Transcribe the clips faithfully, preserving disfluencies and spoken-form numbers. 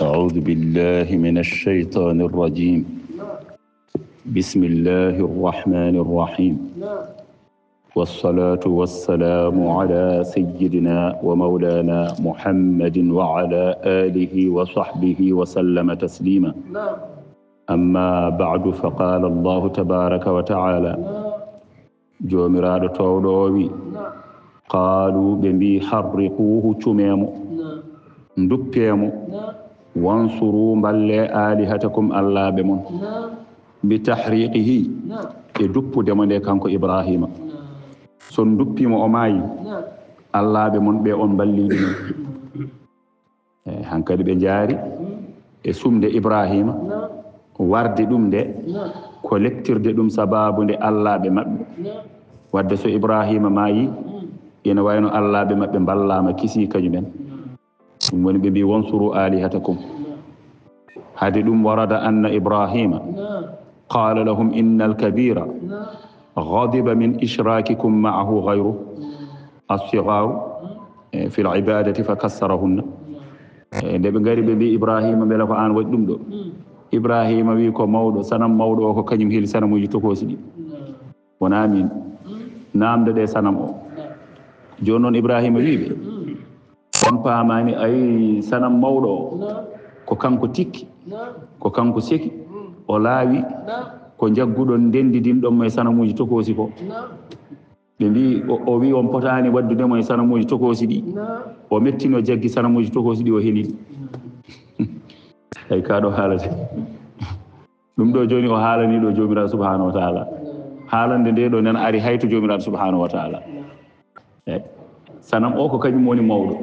أعوذ بالله من الشيطان الرجيم. بسم الله الرحمن الرحيم. والصلاة والسلام على سيدنا ومولانا محمد وعلى آله وصحبه وسلم تسليما. أما بعد، فقال الله تبارك وتعالى، Joomiraaɗo toowɗo o wi, qaalu, ɓe mbi, harriquuhu, cumee mo, nduppee mo, wansuru, mballee, aalihatakum, allaaɓe mon, bi tahriqihi, e duppude mo nde kanko Ibraahiima. So on nduppii mo o maayi, allaaɓe mon ɓe on mballii ɗum. E hankadi ɓe njaari e sumde Ibraahiima, warde ɗum nde ko leptirde ɗum sabaabu nde allaaɓe maɓɓe. Wadde so Ibraahiima maayi, ina wayno allaaɓe maɓɓe mballaama, kisii kañumen. Ɗum woni ɓe mbi, wansuru alihatakum. Hade ɗum warada anna Ibraahiima qaala lahum inna alkabira ghadiba min ishrakikum ma'ahu ghayru as-sigharu, e, fil ibadati fa kassarahunna. E, nde ɓe ngari ɓe mbi Ibraahiima, mbela ko aan waɗi ɗum ɗo? Ibraahiima wi ko mawɗo, sanam mawɗo o ko kañum heli sanamuuji tokoosi ɗi. Wonaa miin. Naamnde ɗe sanam o. Jooni noon Ibraahiima wi ɓe, on paamaani, ay, sanam mawɗo o, ko kanko tikki, ko kanko seki, o laawi, ko njagguɗon ndendidinɗon mo e sanamuuji tokoosi ko. Ɓe mbi, o, o wi on potaani waddude mo e sanamuuji tokoosi ɗi. O mettino jaggi sanamuuji tokoosi ɗi, o heli ɗi. Ay, kaa ɗo haalata. Ɗum ɗo jooni o haalanii ɗo Joomiraaɗo Subhaanahu wa Taala. Haalande nde ɗo nen ari hay to Joomiraaɗo Subhaanahu wa Taala. Eey. Sanam o ko kañum woni mawɗo.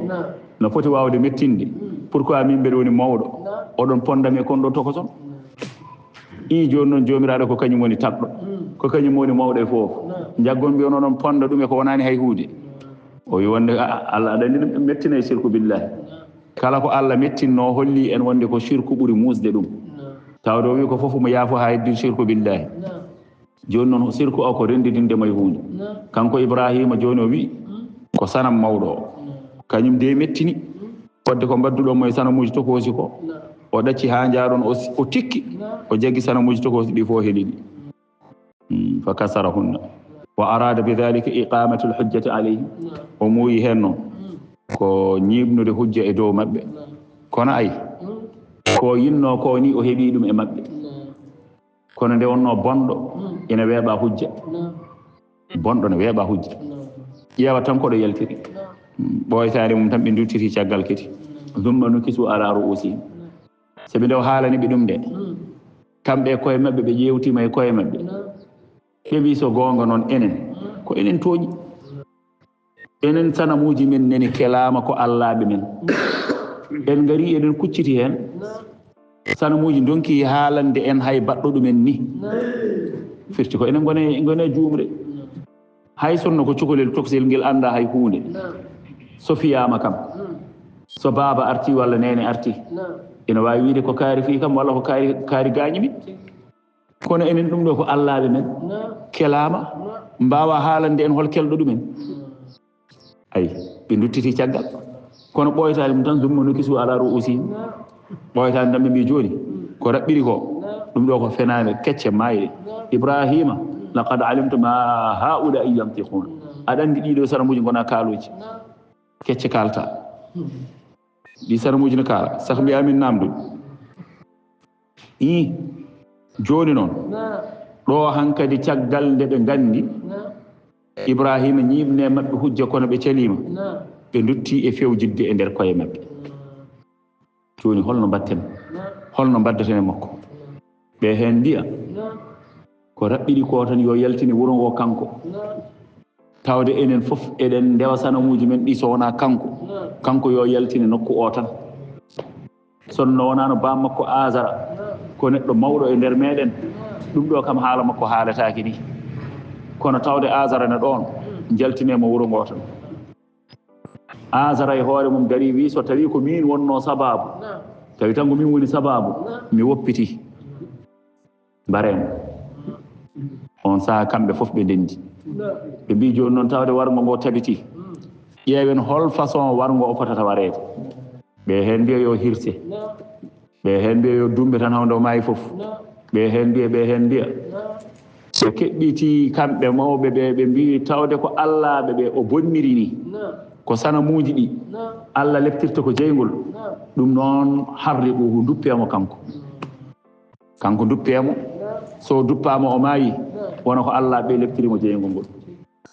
No foti waawde mettinde. Pourquoi min mbeɗa woni mawɗo? Oɗon ponda mi e kon ɗo tokoson. Ii, jooni noon Joomiraaɗo ko kañum woni taɗɗo. Ko kañum woni mawɗo e fof. Njaggon mbiyon oɗon ponda ɗum e ko wonaani hay huunde. O wi wonde, a, a, Allah aɗa anndi ɗum mettinay shirku billahi. Kala ko Allah mettinno holli en wonde ko shirku ɓuri muusde ɗum. Tawde o wi ko fof mo yaafo haa heddii shirku billahi. Jooni noon shirku o ko renndidinde mo e huunde. Kanko Ibraahiima jooni o wi ko sanam mawɗo o. Kañum de mettini. Wadde ko mbadduɗon mo e sanamuuji tokoosi ko. O ɗacci haa njaaron o, o tikki. O jaggi sanamuuji tokoosi ɗi fof heli ɗi. Mm, fa kasarahunna. Wa arada bi dhalika iqamatul hujjati alayhim. O muuyi heen noon ko ñiiɓnude hujja e dow maɓɓe. Kono ay, ko yinnoo ko ni o heɓii ɗum e maɓɓe. Kono nde wonnoo bonɗo ina weeɓa hujja. Bonɗo ne weeɓa hujja. Ƴeewa tan ko ɗo yaltiri. Mm, ɓooytaade mum tan ɓe nduttiti caggal kadi. Thumma nukisu ala ru'usihim. Sabi nde o haalani ɓe ɗum nde, kamɓe e koye maɓɓe, ɓe ƴeewtiima e koye maɓɓe. Ɓe mbii, so goonga noon, enen, ko enen tooñi. Enen, sanamuuji men nani kelaama ko allaaɓe men. En ngarii, eɗen kucciti heen. Sanamuuji ndonki haalande en hay baɗɗo ɗumen ni. Firti ko enen ngone, ngone juumre. Hay sonno ko cukalel toksel ngel anndaa hay huunde. So fiyaama kam, so baaba arti walla neene arti, ina waawi wiyde ko kaari fii kam walla ko kaari, kaari gaañi mi. Kono enen ɗum ɗo ko allaaɓe men, kelaama, mbaawa haalande en hol kelɗo ɗumen. Ay, ɓe nduttiti caggal. Kono ɓooytaade mum tan, thumma nukisu ala ru'usihim. Ɓooytaade tan ɓe mbii jooni, ko raɓɓiri ko, ɗum ɗo ko fenaande, kecce maayɗe. Ibraahiima, laqad alimta ma haa'ulaa'i yantiquun. Aɗa anndi ɗii ɗo sanamuuji ngona kaalooji. Kecce kaalta. Ɗi sanamuuji no kaala. Sah mbiyaa min naamndu. Ii, jooni noon, ɗo hankadi caggal nde ɓe nganndi Ibraahiima ñiiɓne maɓɓe hujja kono ɓe caliima, ɓe ndutti e fewjidde e nder koye maɓɓe. Jooni holno mbaɗten? Holno mbaddeten e makko? Ɓe heen mbiya, ko raɓɓiɗi ko tan yo yaltine wuro ngo kanko. Tawde enen fof eɗen ndewa sanamuuji men ɗi so wonaa kanko. Kanko yo yaltine nokku o tan. Sonno wonano bammakko Azara, ko neɗɗo mawɗo e nder meɗen. Ɗum ɗo kam haala makko haaletaaki ni. Kono tawde Azara ne ɗoon, jaltine mo wuro ngo tan. Azara e hoore mum dari wi, so tawi ko min wonno sababu, tawi tan ko min woni sababu, mi woppiti. Mbaremo. On saha kamɓe fof ɓe ndendi. Ɓe mbi, joni noon tawde warngo ngo tabiti. Ƴeewen hol façon warngo o fotata wareede. Ɓe heen mbiya yo hirse. Ɓe heen mbiya yo dumbe tan hawde o maayi fof. Ɓe heen mbiya, ɓe heen mbiya. Ɓe keɓɓiti kamɓe mawɓe ɓe, ɓe mbi tawde ko Allaaɓe ɓe o bonniri ni. Ko sanamuuji ɗi. Allah leptirta ko jeyngol. Ɗum noon harriquhu, duppemo kanko. Kanko duppemo. So duppama o maayi, wona ko Allaaɓe ɓe leptiri mo jeyngol ngol.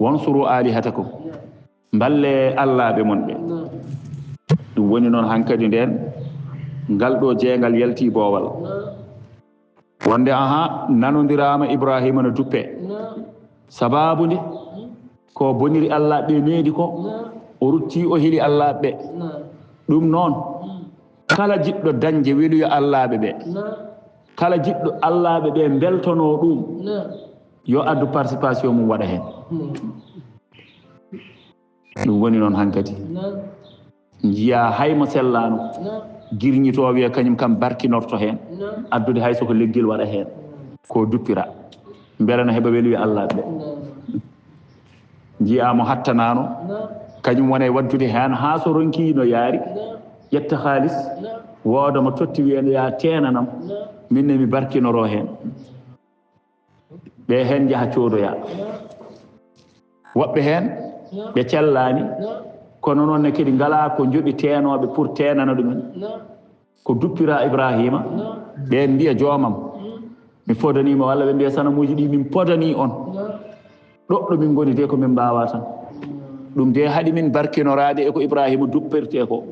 Wansuru alihatakum. Mballe Allaaɓe mon ɓe. Ɗum woni noon hankadi nden, ngal ɗo jeengal yalti boowal. Wonde, aha, nanondiraama Ibraahiima no duppe. Sababu nde, ko boniri Allaaɓe ɓe needi ko, o rutti o heli Allaaɓe ɓe. Ɗum noon, kala jiɗɗo dañde weluya Allaaɓe ɓe, kala jiɗɗo Allaaɓe ɓe mbeltonoo ɗum, yo addu participation mum waɗa heen. Ɗum woni noon hankadi. Njiyaa hay mo sellaano, girñitoo wiya kañum kam barkinorto heen, addude hay so ko leggel waɗa heen, ko duppira. Mbela no heɓa weluya Allaaɓe ɓe. Njiyaa mo hattanaano, kañum wona e waɗdude heen haa so ronki no yaari, ƴetta haalis, wooda mo totti wiya no yaa teenanam, min ne mi barkinoro heen. Ɓe heen njaha coodoya. Woɓɓe heen, ɓe cellaani, kono noon ne kadi ngalaa ko njoɓi teenooɓe pour teenana ɗumen. Ko duppira Ibraahiima, ɓeen mbiya joomam, mi fodaniima, walla ɓe mbiya sanamuuji ɗi min podanii on. Ɗo, ɗo min ngoni de ko min mbaawaa tan. Ɗum de haɗi min barkinoraade e ko Ibraahiima duppirtee ko.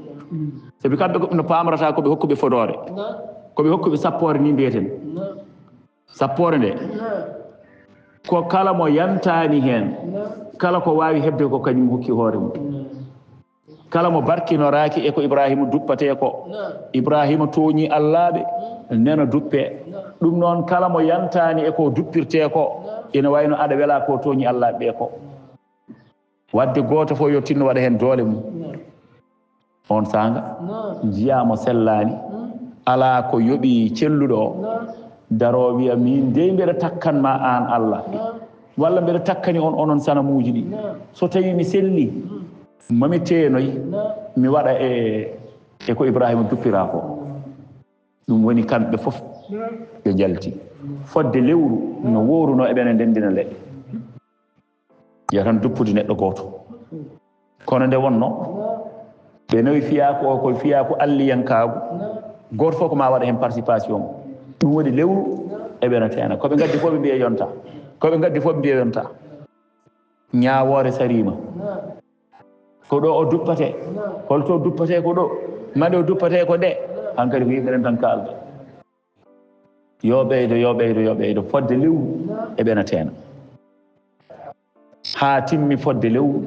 Sabi kamɓe ko no paamrata ko ɓe hokkuɓe fodoore. Ko ɓe hokkuɓe sappoore ni mbiyeten. Sappoore nde. Ko kala mo yantaani heen, kala ko waawi heɓde ko kañum hokki hoore mum. Kala mo barkinoraaki e ko Ibraahiima duppatee ko, Ibraahiima tooñii Allaaɓe, nena duppee. Ɗum noon, kala mo yantaani e ko duppirtee ko, ina wayno aɗa welaa ko tooñi Allaaɓe ɓe ko. Waɗde gooto fof yo tinno waɗa heen doole mum. On saanga, njiyaa mo sellaani, alaa ko yoɓi celluɗo o, daroo wiya, miin dey mbeɗa takkan ma aan Allah, walla mbeɗa takkani on onon sanamuuji ɗi. So tawii mi selli, mami teenoy mi waɗa e, e ko Ibraahiima duppiraa ko. Ɗum woni kamɓe fof ɓe njalti. Fodde lewru no woorunoo eɓena ndenndina leɗɗe. Yo tan duppude neɗɗo gooto. Kono nde wonnoo, ɓe nawi fiyaaku o ko fiyaaku alliyankaagu. Gooto fof ko maa waɗa heen participation. Ɗum woni lewru eɓena teena. Ko ɓe ngaddi fof ɓe mbiya yonta. Ko ɓe ngaddi fof ɓe mbiya yonta. Ñaawoore sariima. Ko ɗo o duppatee. Holto duppatee ko ɗo. Mande o duppatee ko nde. Hankadi ko yimɓe ɗen tan kaalda. Yo ɓeydo, yo ɓeydo, yo ɓeydo. Fodde lewru eɓena teena. Haa timmi fodde lewru.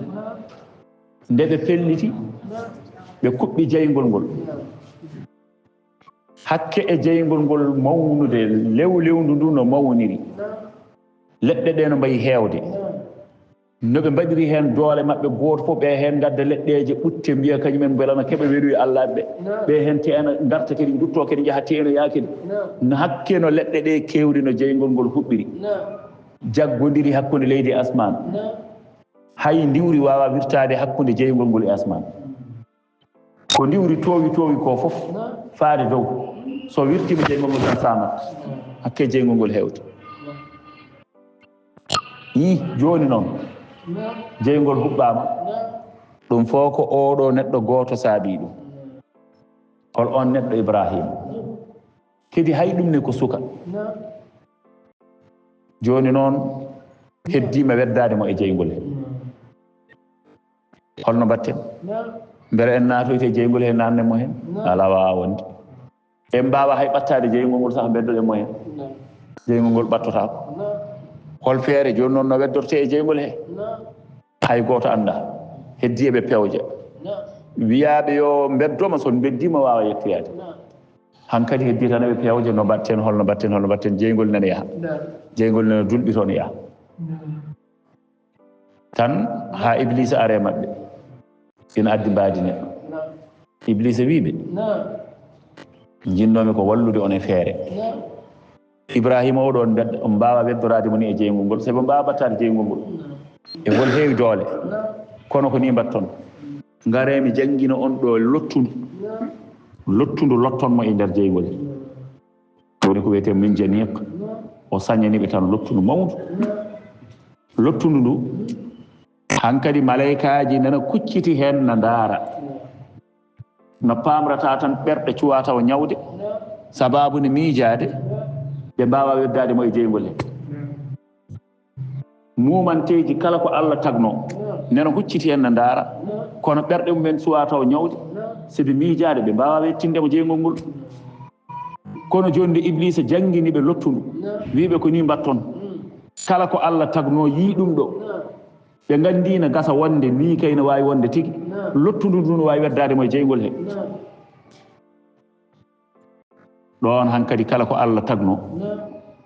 Nde ɓe pelliti, ɓe kuɓɓi jeyngol ngol. Hakke e jeyngol ngol mawnude, lew lewndu ndu no mawniri. Leɗɗe ɗe no mbayi heewde. No ɓe mbaɗiri heen doole maɓɓe, gooto fof ɓe heen ngadda leɗɗeeje ɓutte, mbiya kañumen mbela no keɓa weluye Allaaɓe ɓe. Ɓe heen teena ngarta kadi, ndutto kadi, njaha teenoya kadi. No hakke no leɗɗe ɗe keewri, no jeyngol ngol huɓɓiri. Jaggodiri hakkunde leydi e asmaan. Hay ndiwri waawaa wirtaade hakkunde jeyngol ngol e asmaan. Ko ndiwri toowi toowi ko fof faade dow, so wirtiima jeyngol ngol tan saamat, hakke jeyngol ngol heewde. Yii, jooni noon, jeyngol huɓɓaama. Ɗum fof ko ooɗo neɗɗo gooto saabii ɗum. Hol oon neɗɗo? Ibraahiima. Kadi hay ɗum ne ko suka. Jooni noon, heddiima weddaade mo e jeyngol he. Holno mbaɗten? Mbele en naatoyte e jeyngol he, naannen mo heen? Alaa, waawaa wonde. En mbaawaa hay ɓattaade jeyngol ngol sah, mbeddoɗen mo heen. Jeyngol ngol ɓattotaako. Hol feere jooni noon no weddortee e jeyngol he? Hay gooto anndaa. Heddii eɓe pewja. Wiyaaɓe yo mbeddo ma, so mbeddiima waawa yettoyaade. Hankadi heddii tan eɓe pewja, no mbaɗten, holno mbaɗten, holno mbaɗten, jeyngol nana yaha. Jeyngol nana dulɓi toon yaha. Tan haa Ibliisa are maɓɓe. Ina addi mbaadi neɗɗo. Ibliisa wii ɓe, "Njinnoomi ko wallude on e feere. Ibraahiima o ɗoon, mbed-, on mbaawa weddoraade mo ni e jeyngol ngol, sabi on mbaawa battaade jeyngol ngol. E ngol heewi doole. Kono ko ni mbaɗton. Ngaree mi janngina on ɗo lottundu. Lottundu lotton mo e nder jeyngol." Woni ko wiyetee min janiiq. O sañani ɓe tan lottundu mawndu. Lottundu ndu, hankadi malaykaaji nana kucciti heen na ndaara. No paamrata tan ɓerɗe cuwaa taw ñawde, sabaabu ne miijaade, ɓe mbaawa weddaade mo e jeyngol he. Muumanteeji kala ko Alla tagnoo, nana hucciti heen na ndaara, kono ɓerɗe mum en cuwaa taw ñawde, sabi miijaade ɓe mbaawa wettinde mo jeyngol ngol. Kono jooni nde Ibliisa janngini ɓe lottundu, wii ɓe ko nii mbaɗton. Kala ko Alla tagnoo yii ɗum ɗo, ɓe nganndii na gasa wonde nii kay no waawi wonde tigi, lottundu ndu no waawi weddaade mo e jeyngol he. Ɗoon hankadi kala ko Alla tagnoo,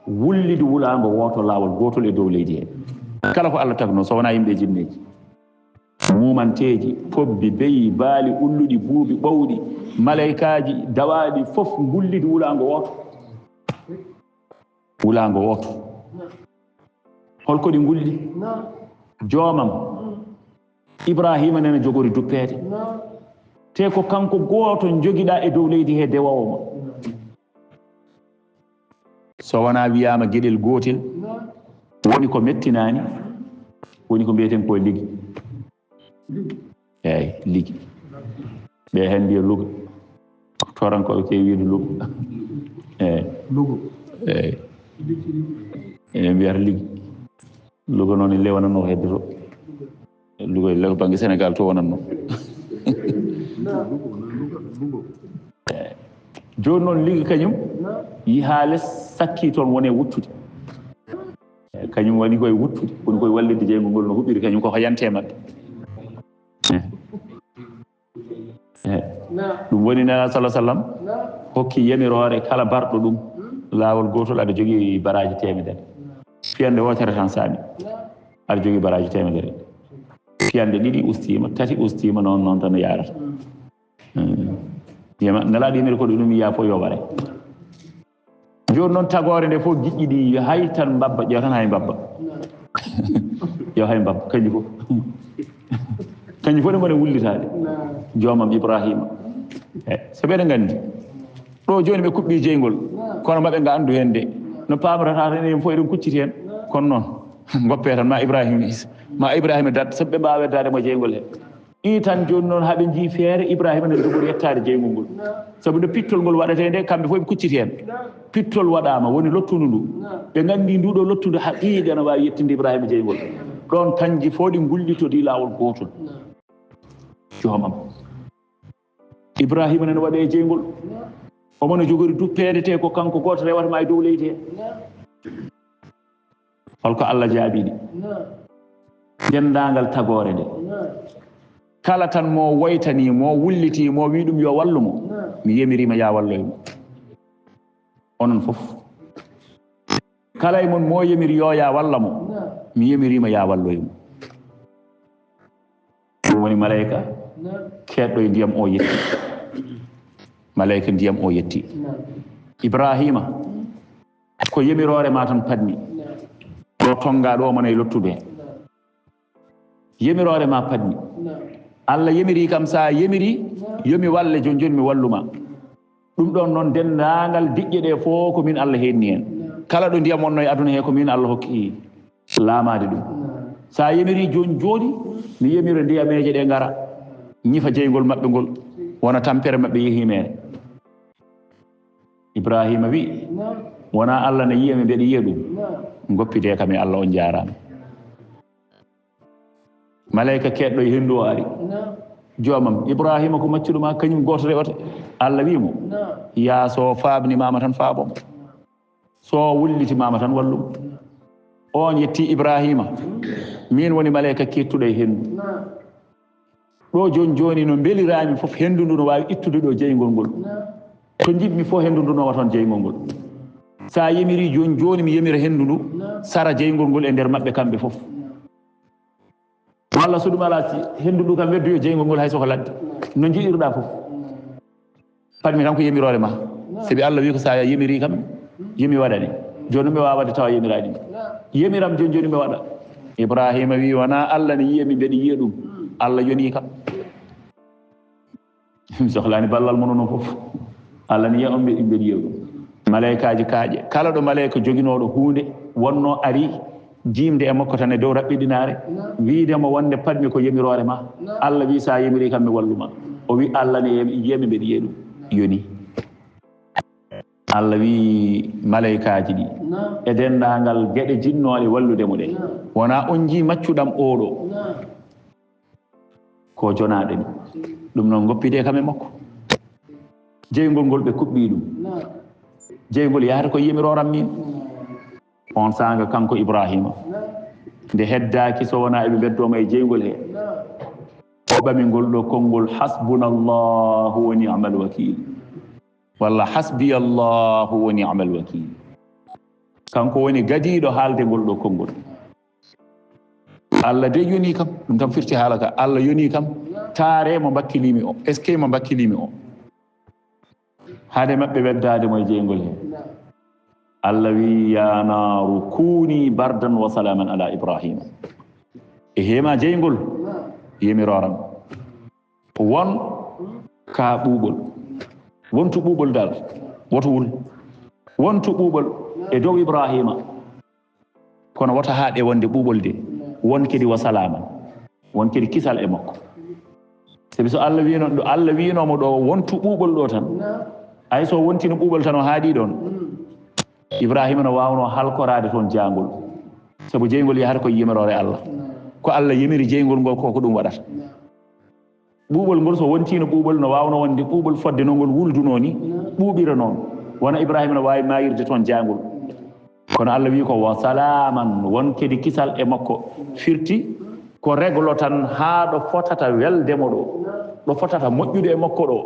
wullidi wulaango wooto laawol gootol e dow leydi he. Kala ko Alla tagnoo, so wonaa yimɓe e jinneeji. Muumanteeji, pobbi, beyi, baali, ulluɗi, buuɓi, ɓowɗi, malaykaaji, dawaaɗi, fof ngullidi wulaango wooto. Wulaango wooto. Holko ɗi ngulli? Joomam. Ibraahiima nana jogori duppeede. Te ko kanko gooto njogiɗaa e dow leydi he dewoowo ma. So wonaa wiyaama geɗel gootel, woni ko mettinaani, woni ko mbiyeten ko ligi. Eeyi, ligi. Ɓe heen mbiya luga. Toorankooɓe keewi wiyde luga. Eeyi. Lugo. Eeyi. Eɓe mbiyata ligi. Luga noon e le wonatno hedde to. Luga e le bannge Senegaal to wonatno. Eeyi. Jooni noon ligi kañum yihaa les, sakkii toon woni e wuttude. Eeyi, kañum woni koye wuttude, woni koye wallitde jeyngol ngol no huɓɓiri kañum koko yante e maɓɓe. Eeyi. Eeyi. Ɗum woni Nelaaɗo sallallaahu alayhi wa sallam hokki yamiroore kala barɗo ɗum laawol gootol aɗa jogii baraaji teemedere. Fiyannde wootere tan saami, aɗa jogii baraaji teemedere. Fiyannde ɗiɗi ustiima, tati ustiima, noon, noon tan no yaarata. Hmm. Yema, Nelaaɗo yamiri ko ɗum yaafo yo ware. Jooni noon tagoore nde fof giƴƴi ɗi hay tan mbabba, ƴeew tan hay mbabba. Ƴeew hay mbabba, kanji fof. Kanji fof ɗe ngoni wullitaade. Joomam Ibraahiima. Eeyi, so ɓeɗe nganndi. Ɗo jooni ɓe kuɓɓi jeyngol. Kono maɓɓe nga anndu heen de. No paamrata tan en fof eɗen kucciti heen. Kono noon, ngoppe tan ma Ibraahiima is-, ma Ibraahiima dat, sabu ɓe mbaawa weddaade mo jeyngol he. Ii tan jooni noon haa ɓe njii feere Ibraahiima ne jogori yettaade jeyngol ngol. Sabu nde pittol ngol waɗetee nde, kamɓe fof ɓe kucciti heen. Pittol waɗaama, woni lottundu ndu. Ɓe nganndi ndu ɗo lottundu haqiiqa no waawi yettinde Ibraahiima jeyngol. Ɗoon kanji fof ɗi ngullitodii laawol gootol. Joomam. Ibraahiima nana waɗee jeyngol. Omo no jogori duppeede te ko kanko gooto rewata ma e dow leydi he. Holko Allah jaabi ɗi? Denndaangal tagoore nde. Kala tan mo woytani, mo wulliti, mo wi ɗum yo wallu mo, mi yemiriima ya walloy mo. Onon fof. Kala e mon mo yemiri yo ya walla mo, mi yemiriima ya walloy mo. Ɗum woni malayka keedɗo e ndiyam o yetti. Malayka ndiyam o yetti. Ibrahima, ko yemiroore ma tan padmi. Ɗo tonga ɗo, omo e lottude. Yemiroore ma padmi. Allah yemiri kam, sa yemiri, yo mi walle, jon jon mi walluma. Ɗum ɗon noon, denndaangal diƴƴe ɗe fof ko min Allah heenni heen. Kala ɗo ndiyam wonno e aduna he, ko min Allah hokki laamaade ɗum. Sa yemiri jooni jooni, mi yemira ndiyameeje ɗe ngara, ñifa jeyngol maɓɓe ngol, wona tampere maɓɓe yehi meere. Ibrahima wi, wona Allah na yiya mi, mbeɗa yiya ɗum. Ngoppidee kam e Allah, on njaaraama. Malayka keedɗo e henndu o ari. Joomam, Ibrahima ko maccuɗo ma, kañum gooto rewata. Allah wi mo, yaa so faabni mama tan faabo mo. So wulliti mama tan wallu mo. On yetti Ibrahima. Min woni malayka keettuɗo e henndu. Ɗo jooni jooni no mbeliraami fof, henndu ndu no waawi ittude ɗo jeyngol ngol. To njiɗmi fof, henndu ndu nawa toon jeyngol ngol. So a yemirii jooni jooni, mi yemira henndu ndu, sara jeyngol ngol e nder maɓɓe kamɓe fof. Walla so ɗum alaa, si henndu ndu kam weddoyo jeyngol ngol hay so ko ladde. No njiɗirɗaa fof. Fadmi tan ko yemiroore ma. Sabi Allah wi ko so a yemirii kam, yo mi waɗane. Jooni mi waawa waɗde tawa yemiraani. Yemiram jooni jooni mi waɗa. Ibrahima wi, wonaa Allah ne yiya mi, mbeɗa yiya ɗum. Allah yonii kam. Mi sohlaani ballal mon onon fof. Allah ne yiya on, mbeɗa yiya ɗum. Maleykaaji kaaƴe. Kala ɗo maleyka joginooɗo huunde wonnoo ari jiimde e makko tan e dow raɓɓiɗinaare, wiide mo wonde fadmi ko yemiroore ma. Allah wi, so a yemirii kam mi wallu ma. O wi, Allah ne yiya mi, mbeɗa yiya ɗum. Yoni. Allah wi maleykaaji ɗi e denndaangal geɗe jinnooɗe wallude mo ɗe. Wonaa on njii maccuɗam oɗo. Ko jonaaɗe mi. Ɗum noon, ngoppidee kam e makko. Jeyngol ngol ɓe kuɓɓii ɗum. Jeyngol yahata ko yemirooram min. On saanga kanko Ibrahima, nde heddaaki so wonaa eɓe mbeddooma e jeyngol he, o ɓami ngol ɗo konngol, "Hasbunallahu wa ni'mal wakil." Walla, "Hasbiyallahu wa ni'mal wakil." Kanko woni gadiiɗo haalde ngol ɗo konngol. Allah dey yonii kam, ɗum tan firti haala ka. Allah yonii kam, taaree mo mbakkiliimi o, eskey mo mbakkiliimi o. Hade maɓɓe weddaade mo e jeyngol he, Allah wi, "Ya naaru kuuni bardan wa salaaman ala Ibrahima." E heema jeyngol, yemirooram. Won ka ɓuuɓol. Wontu ɓuuɓol dal. Woto wul. Wontu ɓuuɓol e dow Ibrahima. Kono wota haaɗe wonde ɓuuɓol de. Won kadi wa salaaman. Won kadi kisal e makko. Sabi so Allah wiino ɗo, Allah wiino mo ɗo, "Wontu ɓuuɓol ɗo tan." Ay so wontino ɓuuɓol tan o haaɗi ɗon. Ibrahima no waawno halkoraade toon jaangol. Sabu jeyngol yahata ko yimiroore Allah. Ko Allah yimiri jeyngol ngol ko, ko ɗum waɗata. Ɓuuɓol ngol so wontino ɓuuɓol no waawno wonde ɓuuɓol fodde no ngol wulduno ni, ɓuuɓira noon. Wona Ibrahima no waawi maayirde toon jaangol. Kono Allah wi ko wa salaaman, won kadi kisal e makko. Firti ko reglo tan haa ɗo fotata welde mo ɗo, ɗo fotata moƴƴude e makko ɗo.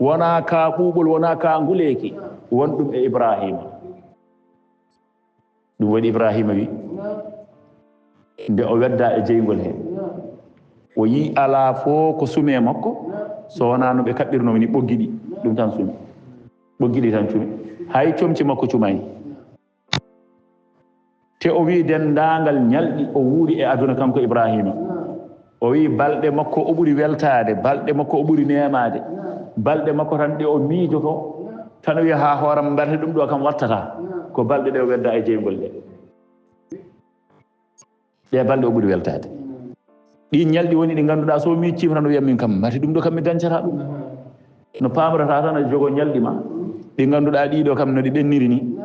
Wona ka ɓuuɓol, wona ka nguleeki, won ɗum e Ibrahima. Ɗum waɗi Ibrahima wi, nde o wedda e jeyngol he, o yi alaa fof ko sumi e makko, so wonaa no ɓe kaɓɓirnoo ni ɓoggi ɗi, ɗum tan sumi. Ɓoggi ɗi tan cumi. Hay comci makko cumaani. Te o wi denndaangal ñalɗi o wuuri e aduna kanko Ibrahima. O wi balɗe makko o ɓuri weltaade, balɗe makko o ɓuri neemaade, balɗe makko tan ɗe o miijoto, tan o wi haa hooram, mbarte ɗum ɗo kam wattata. Ko balɗe ɗe o wedda e jeyngol ɗe. Ɗe balɗe o ɓuri weltaade. Ɗi ñalɗi woni ɗi ngannduɗaa so miijtiima tan o wiya min kam, mbarte ɗum ɗo kam mi dañcata ɗum. No paamrata tan a jogo ñalɗi ma, ɗi ngannduɗaa ɗiɗo kam no ɗi ɓenniri ni.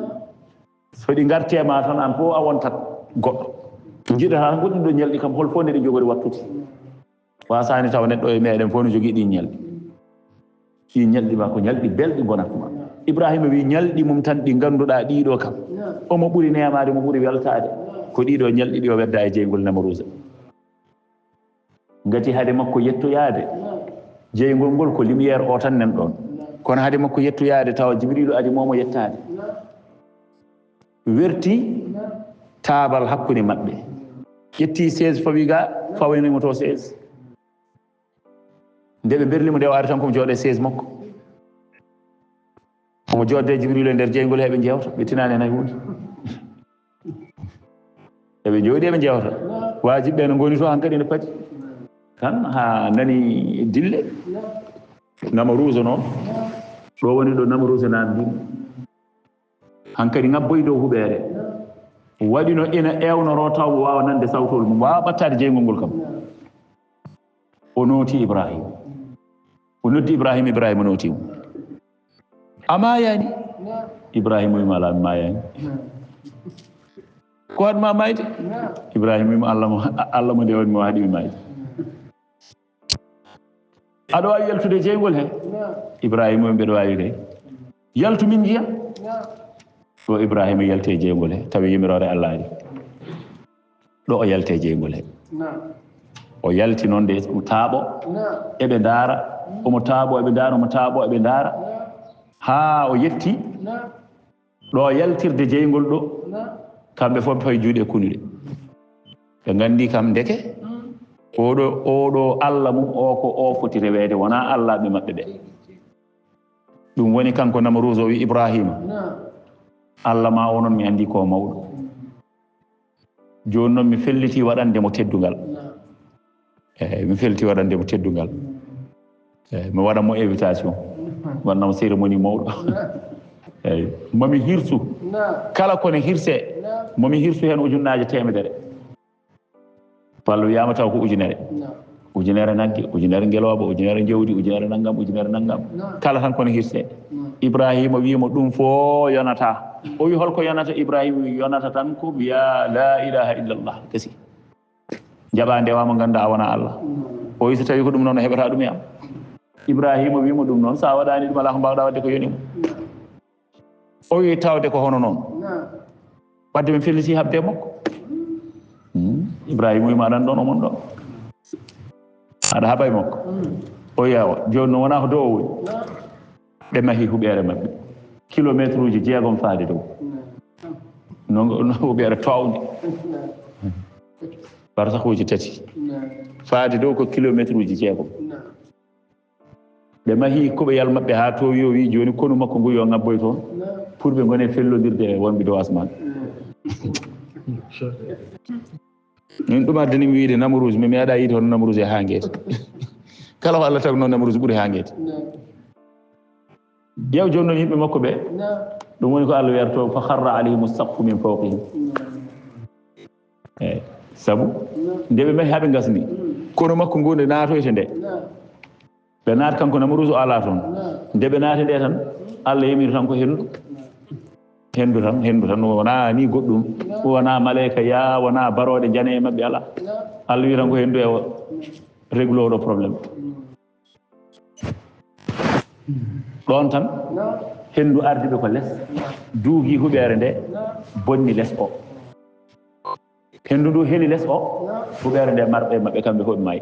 So ɗi ngartee ma tan, aan fof a wontat goɗɗo. Njiɗata tan goɗɗum ɗo ñalɗi kam, hol fof nde ɗi njogori wattude. Waasaani taw neɗɗo e meɗen fof no jogii ɗin ñalɗi. Ɗin ñalɗi ma ko ñalɗi belɗi ngonat ma. Ibrahima wi ñalɗi mum tan ɗi ngannduɗaa ɗiɗo kam, omo ɓuri neemaade, mo ɓuri weltaade. Ko ɗiɗo ñalɗi ɗi o wedda e jeyngol Namaruusa. Ngati hade makko yettoyaade, jeyngol ngol ko lumière o tan nan ɗon. Kono hade makko yettoyaade, tawa Jibriilu adi mo, mo yettaade. Werti taabal hakkunde maɓɓe. Ƴetti chaise fawi ga, fawanimo to chaise. Nde ɓe berli mo, nde o ari tan, ko mo jooɗe chaise makko. Omo joodde Jibriilu e nder jeyngol, heɓe njeewta, ɓe tinaani hen hay huunde. Eɓe njooɗi, eɓe njeewta. Waajiɓe ɓe no ngoni to hankadi, no padi. Tan haa nani dille. Namaruusa noon. Ɗo woni ɗo Namaruusa naamndii. Hankadi ŋabboyi dow huɓeere. Waɗi no ina eewnoro taw mo waawa nande sawtol mum, waawa ɓattaade jeyngol ngol kam. O nooti Ibrahima. O noddi Ibrahima, Ibrahima nooti mo. A maayaani? Ibrahima wiima, "Alaa, mi maayaani." "Ko waɗ ma maayde?" Ibrahima wiima, "Allah mo, Allah mo nde waɗ mo haɗi mi maayde." "Aɗa waawi yaltude e jeyngol he?" Ibrahima wiima, "Mbeɗa waawi kay." "Yaltu min njiya." Ɗo Ibrahima yalti e jeyngol he, tawi yimiroore Allah ari. Ɗo o yalti e jeyngol he. O yalti noon de, omo taaɓo, eɓe ndaara, omo taaɓo, eɓe ndaara, omo taaɓo, eɓe ndaara. Haa o yetti ɗo yaltirde jeyngol ɗo, kamɓe fof ɓe fawi juuɗe e kunuɗe. Ɓe nganndi kam ndeke, oɗo, oɗo Allah mum o ko o foti reweede, wonaa Allaaɓe maɓɓe ɓe. Ɗum woni kanko Namruusa o wi Ibraahiima, Allah ma onon mi anndi ko mawɗo. Jooni noon mi felliti waɗande mo teddungal. Eeyi, mi felliti waɗande mo teddungal. Eeyi, mi waɗa mo invitation. Waɗna mo cérémonie mawɗo. Eeyi, momi hirsu. Kala kone hirse, momi hirsu heen ujunnaaje teemedere. Walla wiyaama taw ko ujunere. Ujunere nagge, ujunere ngelooba, ujunere jawdi, ujunere nanngam, ujunere nanngam. Kala tan kone hirse. Ibraahiima wii mo ɗum fof yonata. O wi holko yonata? Ibraahiima wi yonata tan ko wiya la ilaha illallah. Gasi. Jaɓa ndewa mo ngannda a wona Allah. O wi so tawi ko ɗum noon o heɓata ɗum e am. Ibraahiima wi mo ɗum noon, so a waɗaani ɗum alaa ko mbaawɗa waɗde ko yoni mo. O wi tawde ko hono noon. Wadde mi felliti haɓde e makko. Hmm. Ibraahiima wima aɗan ɗoon, omon ɗoon. Aɗa haɓa e makko. O wi awa, jooni noon wonaa ko dow o woni. Ɓe mahi huɓeere maɓɓe. Kilomeetruuji jeegom faade dow. No, no huɓeere toownde. Barsahuuji tati. Faade dow ko kilomeetruuji jeegom. Ɓe mahi kuɓeyal maɓɓe haa toowi, o wi jooni konu makko ngu yo ngabboy toon pour ɓe ngone fellondirde e wonɓe dow asmaan. Min ɗum addani mi wiide Namruus, mi meeɗa yiide hono Namruus e haa ngeeta. Kala ko Allah tagno Namruus ɓuri haa ngeeta. Ƴeew jooni noon yimɓe makko ɓe, ɗum woni ko Allah wiyata to, "Fa kharra alayhimu saqfu min fawqihim." Eeyi, sabu nde ɓe mahi haa ɓe ngasni, konu makko ngu nde naatoyta nde. Ɓe naat kanko Namruus o alaa toon. Nde ɓe naati nde tan, Allah yamiri tan ko henndu. Henndu tan, henndu tan, wonaa ni goɗɗum. Wonaa maleyka yaa, wonaa barooɗe jane e maɓɓe, alaa. Allah wi tan ko henndu e o réglo oɗo problème. Ɗoon tan, henndu ardi ɓe ko les, duugi huɓeere nde, bonni les o. Henndu ndu heli les o, huɓeere nde marɓe maɓɓe kamɓe fof ɓe maayi.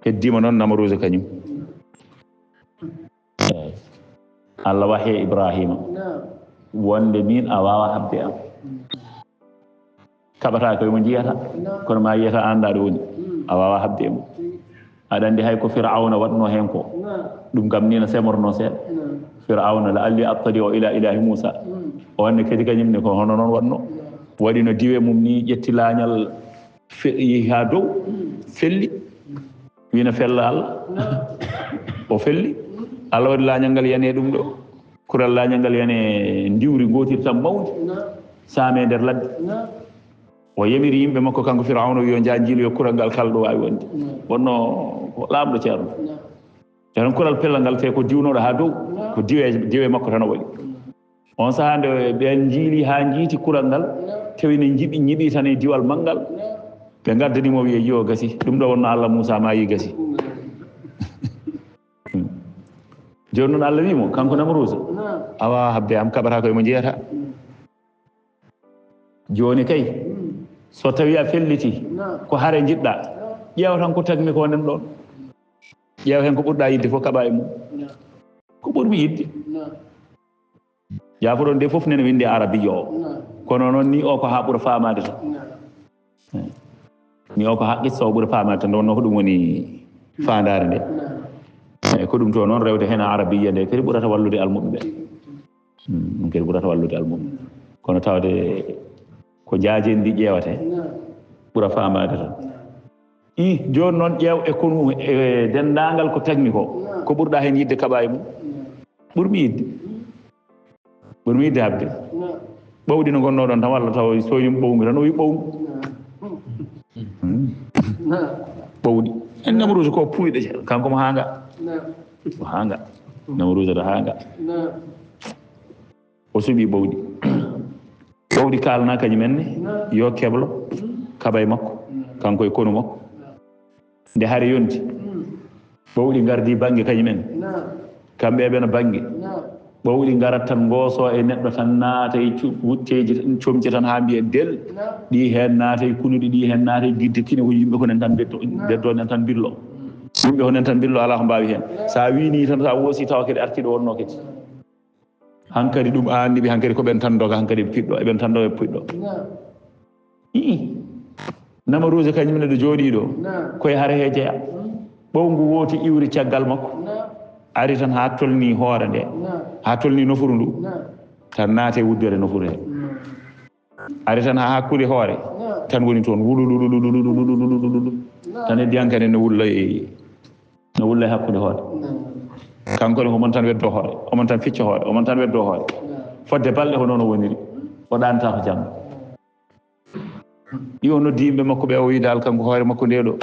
Heddiima noon Namruusa kañum. Eey. Allah wahi e Ibraahiima wonde miin a waawaa haɓde am. Kaɓataa ko mo njiyata, kono ma yiyata aan ɗo woni. A waawaa haɓde e mum. Aɗa anndi hay ko Firawna waɗnoo heen ko. Ɗum kam nii no semornoo seeɗa. Firawna, "La'alli attali'u ila ilaahi Muusa." O anndi kadi kañum ne ko hono noon waɗnoo. Waɗi no diwe mum nii, ƴetti laañal, fe-, yehi haa dow, felli. Wii no fella Allah. O felli. Allah waɗi laañal ngal yani e ɗum ɗo. Kural laañal ngal yani e ndiwri ngootirtam mawndi. Saame e nder ladde. O yamiri yimɓe makko, kanko Firawna, o wi yo njah njiiloyo kural ngal kala ɗo waawi wonde. Wonno ko laamɗo ceerno. Ceerno kural pellal ngal, te ko diwnooɗo haa dow. Ko diwe, diwe makko tan o waɗi. On sahaa nde ɓeen njiili haa njiiti kural ngal, tawi ne njiɓi, njiɓi tan e diwal manngal. Ɓe ngaddani mo wiye, "Yo gasi, ɗum ɗo wonno Allah Muusa maayi gasi." Jooni noon Allah wii mo, kanko Namruusa, "A waawaa haɓde am, kaɓataa ko e mo njiyata." Jooni kay, so tawi a felliti, ko hare njiɗɗa, ƴeew tan ko tagmi ko nden ɗon. Ƴeew heen ko ɓurɗa yidde fof kaɓa e mum. Ko ɓurmi yidde. Jaafoɗon nde fof nene winde arabiya o. Kono noon ni o ko haa ɓura faamaade tan. Ni o ko haa qissa o ɓura faamaade tan. Nde wonno ko ɗum woni faandaare nde. Eyi, ko ɗum to noon rewde heen arabiya nde kadi ɓurata wallude almuɓe ɓe. Mm, ɗum kadi ɓurata wallude almuɓe. Kono tawde ko jaajendi ƴeewate ɓura faamaade tan. I, jooni noon ƴeew e konu e denndaangal ko tagmi ko. Ko ɓurɗa heen yidde kaɓa e mum? Ɓurmi yidde. Ɓurmi yidde haɓde. Ɓawɗi no ngonnoo ɗon tan, walla taw sooyni mo ɓawmi tan, o wi ɓawmi. Hmm. Ɓawɗi. En Namruusa ko puuyɗo ceerno. Kanko mo haanga. Mo haanga. Namruusa to haanga. O suɓi ɓawɗi. Ɓawɗi kaalana kañum en ne, yo keblo, kaɓa e makko. Kanko e konu makko. Nde hare yonti, ɓawɗi ngardi bannge kañum en. Kamɓe eɓena bannge. Ɓawɗi ngarat tan, ngooso e neɗɗo tan, naata e cu-, wutteeji tan, comci tan haa mbiya del. Ɗi heen naata e kunuɗi, ɗi heen naata e gidde kine, ko yimɓe ko nen tan beddo, beddo nen tan billo. Yimɓe honen tan mbillo alaa ko mbaawi heen. So a wiini tan, so a woosi tawa kadi artii ɗo wonnoo kadi. Hankadi ɗum a anndi ɓe hankadi ko ɓen tan ndoga, hankadi ɓe piɗɗo, eɓen tan ndoga ɓe piɗɗo. Ii. Namaruusa kañum ne ɗo jooɗii ɗo. Koye hare he jeya. Ɓowngu wooti iwri caggal makko. Ari tan haa tolnii hoore nde. Haa tolnii nofuru ndu. Tan naate wuddere nofuru he. Ari tan haa hakkunde hoore. Tan woni toon wulululululululululululu. Tan heddi hankadi no wulla e, no wulla e hakkunde hoore. Kanko ne omon tan weddo hoore, omon tan ficca hoore, omon tan weddo hoore. Fodde balɗe ko noon o woniri. O ɗaantaa ko jamma. Ɗi o noddi yimɓe makko ɓe, o wi'i dal kanko hoore makko nde ɗo.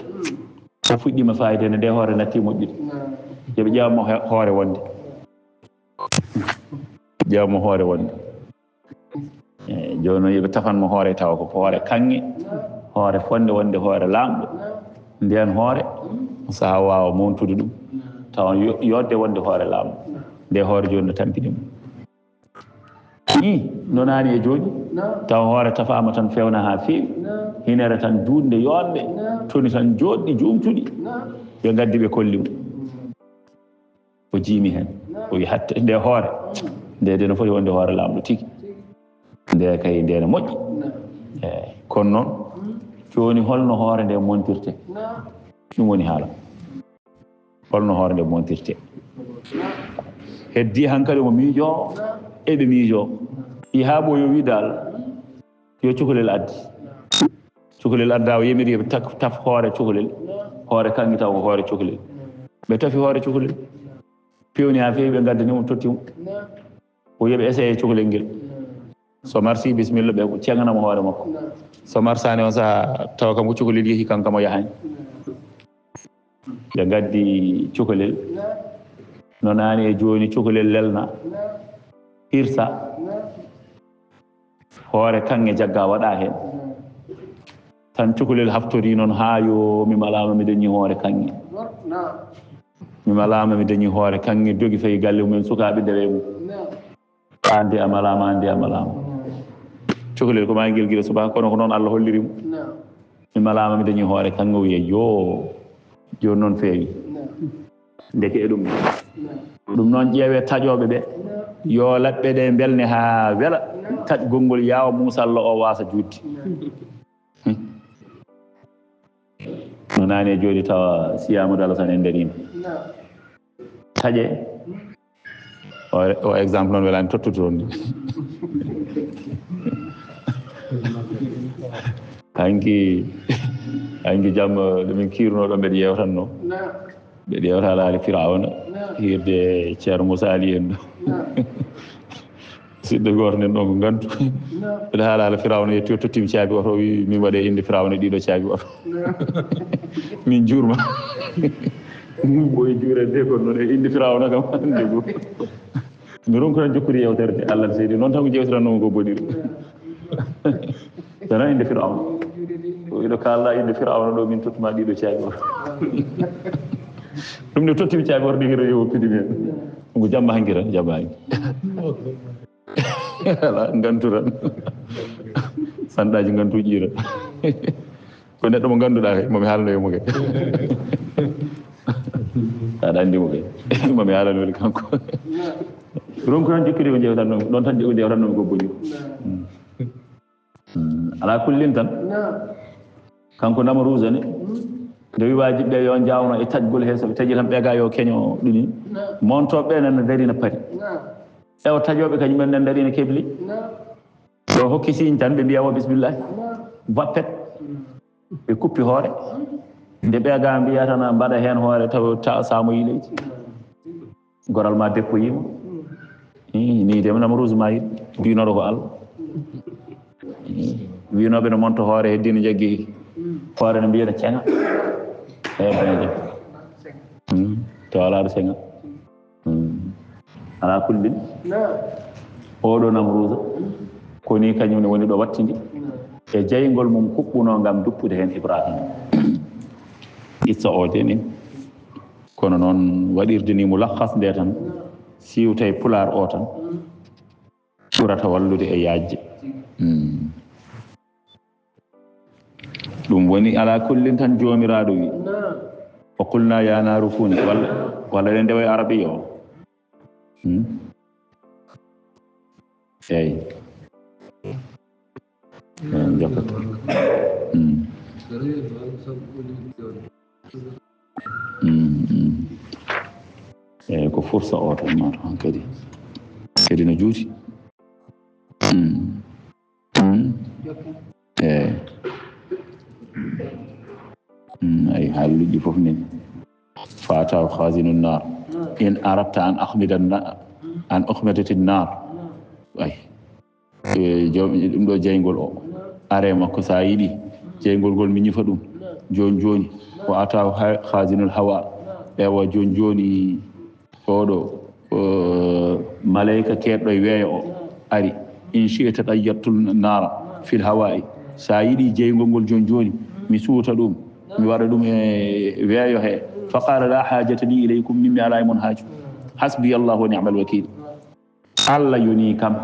O fuɗɗiima faayde ne, nde hoore natti moƴƴude. Yo ɓe ƴeewa mo he-, hoore wonde. Ƴeewa mo hoore wonde. E, jooni noon yo ɓe tafan mo hoore tawa ko hoore kaŋŋe, hoore fonde wonde hoore laamɗo. Ndeen hoore, sahaa waawa moontude ɗum. Tawa yo-, yodde wonde hoore laamɗo. Nde hoore jooni no tampini mo. Ii, nonaani e jooni. Tawa hoore tafaama tan fewna haa feewi. Hinere tan juutnde yoolnde. Toni tan jooɗɗi juumtuɗi. Ɓe ngaddi ɓe kolli mo. O jiimi heen. O wi hatta nde hoore. Nde, nde no foti wonde hoore laamɗo tigi. Nde kay, nde no moƴƴi. Eey, kono noon, jooni holno hoore nde montirte? Ɗum woni haala. Holno hoore nde montirte? Heddi hankadi omo miijoo, eɓe miijoo. Yi haa ɓooyi o wi dal, yo cukalel addi. Cukalel adda, o yemiri yo ɓe tak-, taf hoore cukalel. Hoore kaŋŋe taw ko hoore cukalel. Ɓe tafi hoore cukalel. Pewni haa feewi, ɓe ngaddani mo, totti mo. O yo ɓe essayé cukalel ngel. So marsi, bisimilla, ɓe ceŋana mo hoore makko. So marsaani on saha, tawa kam ko cukalel yehi, kanko kam o yahaani. Ɓe ngaddi cukalel. Nonaani e jooni cukalel lelna. Hirsa. Hoore kaŋŋe jagga waɗa heen. Tan cukalel haftori noon haa yo mi malaama mi dañi hoore kaŋŋe. Mi malaama mi dañi hoore kaŋŋe, dogi fayi galle mumen, sukaaɓe ndewe mum. Aan de a malaama, aan de a malaama. Cukalel ko maa ngel gila subaka, kono ko noon Allah holliri mo. Mi malaama mi dañi hoore kaŋŋe, o wiya yoo, jooni noon feewi. Ndeke e ɗum. Ɗum noon ƴeewee taƴooɓe ɓe. Yo laɓɓe ɗe mbelne haa wela. Taƴgol ngol yaawa, Muusa Allah o waasa juutde. Hmm. No naane jooni tawa Siyaamu Dala Sane en dariima. Taƴe. O, o exemple noon welaani tottude toon. Hanki, hanki jam, ɗo min kiirunoo ɗo mbeɗa yeewtanno. Mbeɗa yeewta haala Firawna, hiirde Ceerno Muusa Ali en ɗo. Siɗɗo gooto nen ɗon ko ngantu. Mbeɗa haala haala Firawna yetti o tottimi caabi oto, o wi min waɗe innde Firawna ɗiɗo caabi oto. Min juurma. Ɗum ɓooyi juurede kon noon e innde Firawna kam hannde goo. Mi ronku tan jokkude yewtere de, Allah seydi. Noon tan ko jewtirannomi ko boɗiri. Tana innde Firawna. O wiɗo kaalɗa innde Firawna ɗo, min tottuma ɗiɗo caabi oto. Ɗum ne tottimi caabi oto ɗi hiro yo woppidi men. Ko jamma hanki tan, jamma hanki. Ala, ngantu tan. Sanɗaaji ngantu ƴiira. Ko neɗɗo mo ngannduɗaa kay, mo mi haalanoyo mo kay. Aɗa anndi mo kay. Mo mi haalanoyo kanko. Ronku tan jokkude ko jewtannomi, ɗon tan jokkude jewtannomi ko boni. Mm. Mm. Ala kullin tan. Kanko Namaruusa ne. Nde wi waajiɓe ɓe yo njawno e taƴgol he, so ɓe taƴi tan ɓe ga yo keño ɗumi. Montooɓe ɓe nana darina pari. E o taƴooɓe kañum en nana darina kebli. Ɗo hokki signe tan, ɓe mbiya o bismillahi. Bappet. Ɓe kuppi hoore. Nde ɓe ga mbiya tan mbaɗa heen hoore taw ta samoyi leydi. Goral ma deppoyima. Ih, ni de Namaruusa ma yiɗi. Mbinoɗo ko Allah. Ih, winooɓe no monto hoore, heddi no jaggi hoore no mbiyata ceŋa. E bane de. Hmm, to alaa ɗo ceŋa. Hmm. Ala kullin. Oɗo Namruusa, ko ni kañum ne woni ɗo wattindi. E jayngol mum kuɓɓuno ngam duppude heen Ibrahima. Qissa o de ni. Kono noon waɗirde ni mulakhas nde tan, siwtay pulaar o tan, ɓurata wallude e yaajde. Hmm. Ɗum woni ala kullin tan Joomiraaɗo wi, O qulna ya naru kuni, walla, walla ɗen ndewa e arabiya o. Hmm? Eyi. Eyi, jokkata. Hmm. Hmm, hmm. Eyi, ko fursa o tan ma tan kadi. Kadi no juuti. Hmm. Hmm. Eyi. Hmm, ay, haalluuji fof ni. Fa atahu khazinu nar. In aradta an akhmida na-, an akhmidatin nar. Ay. E, joom, ɗum ɗo jeyngol o. Are makko sa yiɗi. Jeyngol ngol mi ñifa ɗum. Jooni jooni. Wa atahu ha-, khazinul hawa. Ewa jooni jooni. Oɗo, o, malayka keedɗo e weeyo o ari. In shi'ta tayyartul nara fil hawa'i. Sa yiɗi jeyngol ngol jooni jooni, mi suuta ɗum, mi waɗa ɗum e weeyo he. Fa qala la hajata li ilaykum, min mi ala e mon haaju. Hasbi Allahu wa ni'mal wakil. Allah yoni kam.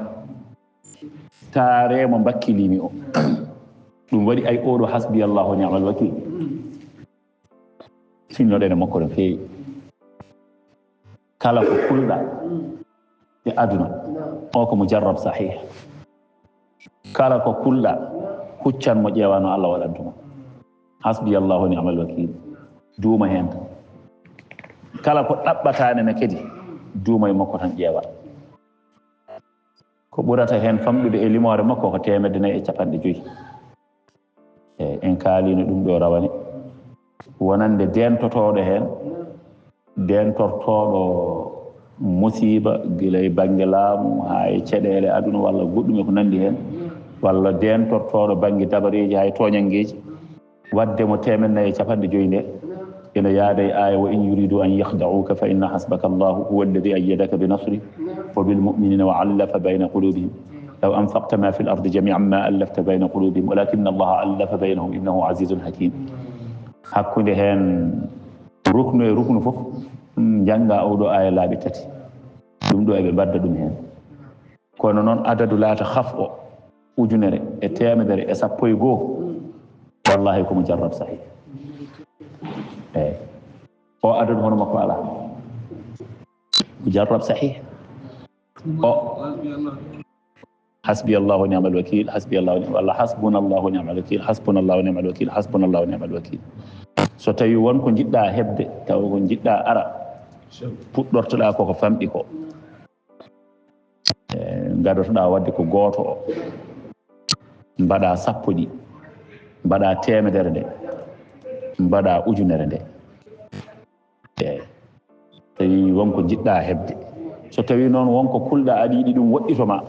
Taare mo mbakkilimi o. Ɗum waɗi ay oɗo hasbi Allahu wa ni'mal wakil. Sinnoɗen e makko no feewi. Kala ko kulɗa e aduna, o ko mujarrab sahih. Kala ko kulɗa, huccan mo ƴeewa no Allah waɗantuma. Hasbi Allahu wa ni'mal wakil. Duuma heen tan. Kala ko ɗaɓɓataane ne kadi, duuma e makko tan ƴeewa. Ko ɓurata heen famɗude e limoore makko ko teemedde nayi e capanɗe joyi. E, en kaaliino ɗum ɗo rawane. Wonande deentotooɗo heen, deentortooɗo musiiba, gila e bannge laamu, haa e caɗeele aduna, walla goɗɗum e ko nanndi heen, walla deentortooɗo bannge dabareeji, haa e tooñanngeeji, waɗde mo teemedde nayi e capanɗe joyi nde, ina yaada e aaya, "Wa in yuridu an yakhda'uka fa inna hasbaka Allahu huwa alladhi ayyadaka bi nasri wa bil mu'minina wa allafa bayna qulubihim. Law anfaqta ma fil ardi jami'an ma allafta bayna qulubihim walakinna Allaha allafa baynahum innahu azizun hakim." Hakkunde heen ruknu e ruknu fof, mm, njannga oo ɗoo aaya laabi tati. Ɗum ɗo eɓe mbadda ɗum heen. Kono noon adadu laata khaf o, ujunere e teemedere e sappo e goo, wallahi ko mujarrab sahih. Eyi. O adadu hono makko alaa. Mujarrab sahih. O. Hasbi Allahu wa ni'mal wakil, hasbi Allahu wa ni'mal, walla hasbuna Allahu wa ni'mal wakil, hasbuna Allahu wa ni'mal wakil, hasbuna Allahu wa ni'mal wakil. So tawi won ko njiɗɗa heɓde, tawa ko njiɗɗa ara, puɗɗortoɗa koko famɗi ko. E, ngadotoɗa waɗde ko gooto o. Mbaɗa sappo ɗi, mbaɗa teemedere nde, mbaɗa ujunere nde. Eyi. Tawi won ko njiɗɗa heɓde. So tawi noon won ko kulɗa aɗa yiɗi ɗum woɗɗito ma,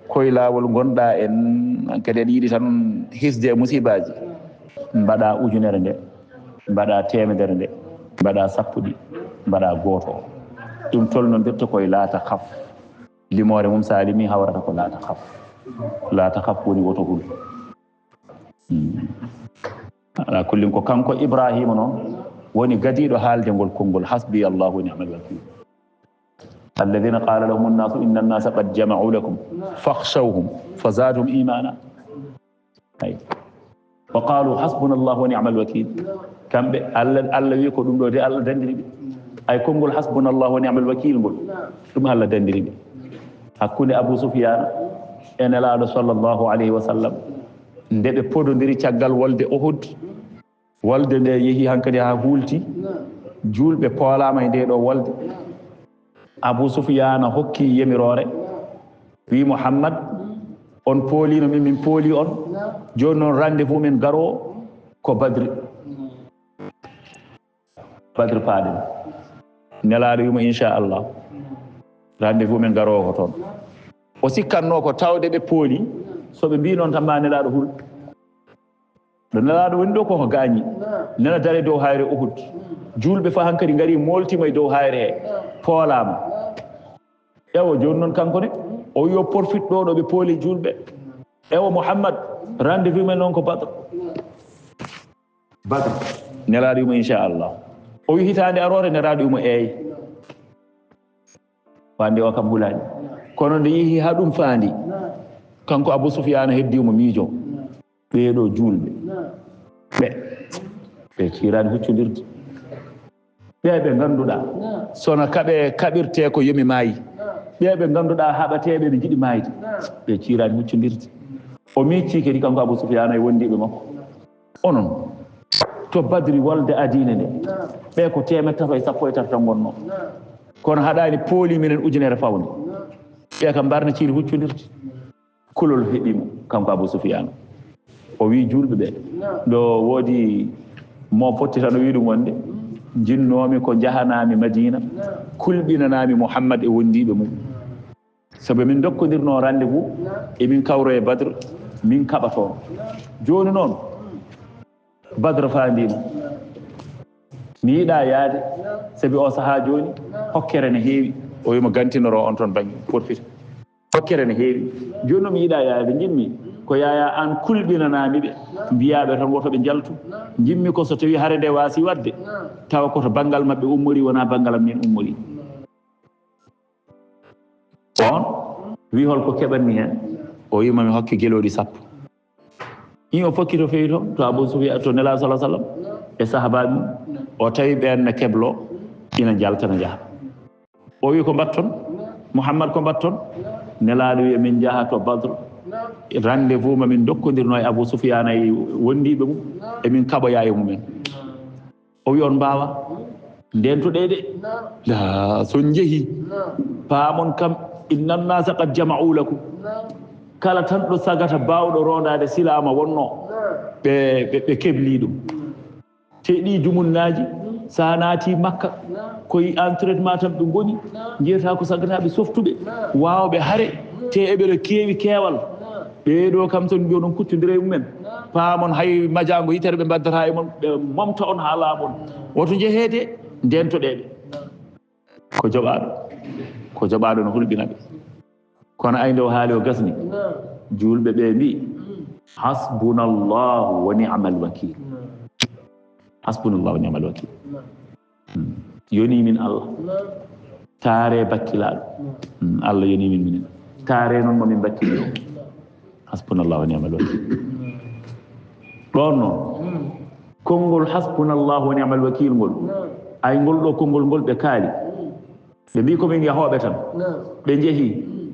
koye laawol ngonɗa en, kadi aɗa yiɗi tan hisde e musiibaaji, mbaɗa ujunere nde, mbaɗa teemedere nde, mbaɗa sappo ɗi, mbaɗa gooto o. Ɗum tolnondirta koye laata khaf. Limoore mum sa limi hawrata ko laata khaf. Laata khaf woni woto hul. Hmm. Ala kullin ko kanko Ibrahima noon woni gadiiɗo haalde ngol konngol, "Hasbi Allahu wa ni'mal wakil." Alladhina qala lahum an-nasu inna an-nasa qad jama'u lakum fakhshawhum fazadahum imana. Ay. Wa qalu hasbuna Allahu wa ni'mal wakil. Kamɓe, Allah, Allah wi ko ɗum ɗo de Allah dandiri ɓe. Ay konngol hasbuna Allahu wa ni'mal wakil ngol, ɗum Allah dandiri ɓe. Hakkunde Abu Sufyana e Nelaaɗo sallallahu alayhi wa sallam, nde ɓe podondiri caggal wolde Uhud, wolde nde yehi hankadi haa huulti, juulɓe poolaama e nde ɗo wolde. Abu Sufyana hokki yemiroore, wi, "Muhammad, on poolino min, min pooli on. Jooni noon rendez-vous men garoowo ko Badri." Badri paaɗen. Nelaaɗo wimo, "Inchallah, rendez-vous men garoowo ko toon." O sikkatno ko tawde ɓe pooli, so ɓe mbi noon tan ma Nelaaɗo hul. Ɗo Nelaaɗo woni ɗo koko gaañi. Nana dare dow hayre Uhud. Juulɓe fa hankadi ngari moltima e dow hayre he. Poolaama. Ewo, jooni noon kanko ne, o wi o profite ɗo, ɗo ɓe pooli juulɓe. Ewo, Muhammad, rendez-vous men noon ko Badr. Badr. Nelaaɗo wimo, "Inchallah." O wi, "Hitaande aroore?" Nelaaɗo wimo, "Eey." Wande o kam hulaani. Kono nde yehi haa ɗum faandi, kanko Abu Sufyaana heddi mo miijo. Ɓee ɗo juulɓe. Ɓe, ɓe ciiraani huccondirde. Ɓe ɓe ngannduɗaa, sona kaɓe kaɓirtee ko yomi maayi. Ɓe ɓe ngannduɗaa haɓateeɓe ɓe njiɗi maayde. Ɓe ciiraani huccondirde. O miccii kadi kanko Abu Sufyaana e wondiiɓe makko. Onon, to Badri wolde adiine nde, ɓe ko teemeɗɗe tato e sappo e tato tan ngonnoo. Kono haɗaani pooli minen ujunere fawde. Ɓe kam mbarna ciiri huccondirde. Kulol heɓi mo, kanko Abu Sufyaan. O wii juulɓe ɓe, ɗo woodi mo fotti tan o wii ɗum wonde, "Jinnoomi ko njahanaami Madiina, kulɓinanaami Muhammad e wondiiɓe mum. Sabu min ndokkondirnoo rendez-vous, emin kawroo e Badr, min kaɓa toon. Jooni noon, Badr faandiima. Mi yiɗaa yaade, sabi o sahaa jooni, hokkere ne heewi." O wiima gantinoroo on toon bannge, porfita. Hokkere ne heewi. Jooni noon mi yiɗaa yaade, njiɗmi ko yaayaa aan kulɓinanaami ɓe, mbiyaa ɓe tan woto ɓe njaltu. Njiɗmi ko so tawii hare nde waasii waɗde, tawa ko to banngal maɓɓe ummorii, wonaa banngal am miin ummorii. On wii, "Hol ko keɓanmi heen?" O wii, "Ma mi hokke gelooɗi sappo." Ɗin o fokkito fewi to, to Abu Sufyaan, to Nelaaɗo sallallaahu alayhi wa sallam e sahaabaaɓe mum. O tawi ɓeen ne kebloo, ina njalta, ne njaha. O wii, "Ko mbaɗton? Muhammad, ko mbaɗton?" Nelaaɗo wii, "Emin njaha to Badr. Rendez-vous ma min ndokkondirnoo e Abu Sufyaan e wondiiɓe mum, emin kaɓoya e mumen." O wi, "On mbaawaa." Ndeentoɗee de. Laa, so on njehii, paamon kam, "Inna nnaasa qad jama'u lakum." Kala tan ɗo sagata baawɗo roondaade silaama wonnoo, ɓe, ɓe, ɓe keblii ɗum. Te ɗii jumunnaaji, so a naatii Makka, ko e entraînement tan ɓe ngoni, njiyataa ko sagataaɓe softuɓe, waawɓe hare, te eɓe ɗo keewi keewal. Ɓee ɗoo kam, so on mbiyi onon kuttondira e mumen, paamon hay majaango yitere ɓe mbaddata e mon, ɓe momta on haa laaɓon. Woto njehee de, ndeentoɗee ɓe. Ko joɓaaɗo, ko joɓaaɗo no hulɓina ɓe. Kono ay nde o haali o gasni, juulɓe ɓe mbiyi, "Hasbunallahu wa ni'mal wakiil." Hasbunallahu wa ni'mal wakiil. Hmm. Yonii min Allah. Taaree bakkilaaɗo. Hmm. Allah yonii min minen. Taaree noon mo min bakkili o. Hasbunallahu wa ni'mal wakiil. Ɗoon noon, konngol hasbunallahu wa ni'mal wakiil ngol, ay ngol ɗo konngol ngol ɓe kaali. Ɓe mbiyi ko min yahooɓe tan. Ɓe njehi,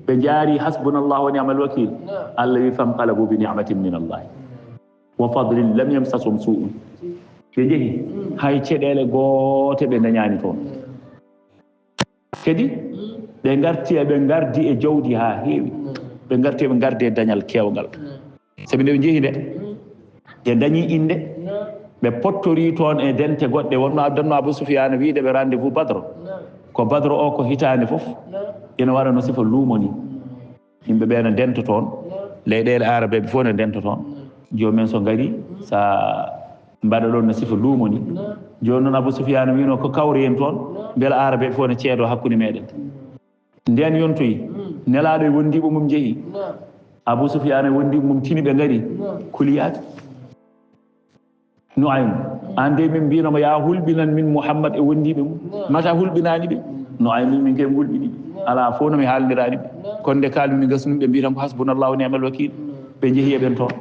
ɓe njaari hasbunallahu wa ni'mal wakiil. Allah wi, "Fanqalabu bi ni'matin min Allah." Wa fadlin lam yamsashum su'un. Ɓe njehi, hay ceɗeele goote ɓe ndañaani toon. Kadi, ɓe ngarti, ɓe ngardi e jawdi haa heewi. Ɓe ngarti, ɓe ngardi e dañal keewngal. Sabi nde ɓe njehi nde, ɓe ndañi innde, ɓe pottorii toon e dente goɗɗe. Wonno addanno Abu Sufyaan wiide ɓe rendez-vous Badr. Ko Badr o, ko hitaande fof ina waɗa no sifa luumo ni. Yimɓe ɓe no ndento toon, leyɗeele aarabeeɓe fof no ndento toon. Joomum en so ngarii, so a mbaɗa ɗoon no sifa luumo ni. Jooni noon Abu Sufyaan wiino ko kawroyen toon, mbela aarabeeɓe fof no ceedoo hakkunde meɗen. Ndeen yontoyi, Nelaaɗo e wondiiɓe mum njehi. Abu Sufyaan e wondiiɓe mum tini, ɓe ngari, kuliyaaki. Nu'aym, aan de min mbiino ma yaa hulɓinan min Muhammad e wondiiɓe mum. Mata hulɓinaani ɓe? Nu'aym wi, min kay mi hulɓinii ɓe. Alaa fof no mi haalniraani ɓe. Kono nde kaalmi mi gasnumi ɓe, mbiy tan ko hasbunallahu wa ni'mal wakiil. Ɓe njehi e ɓen toon.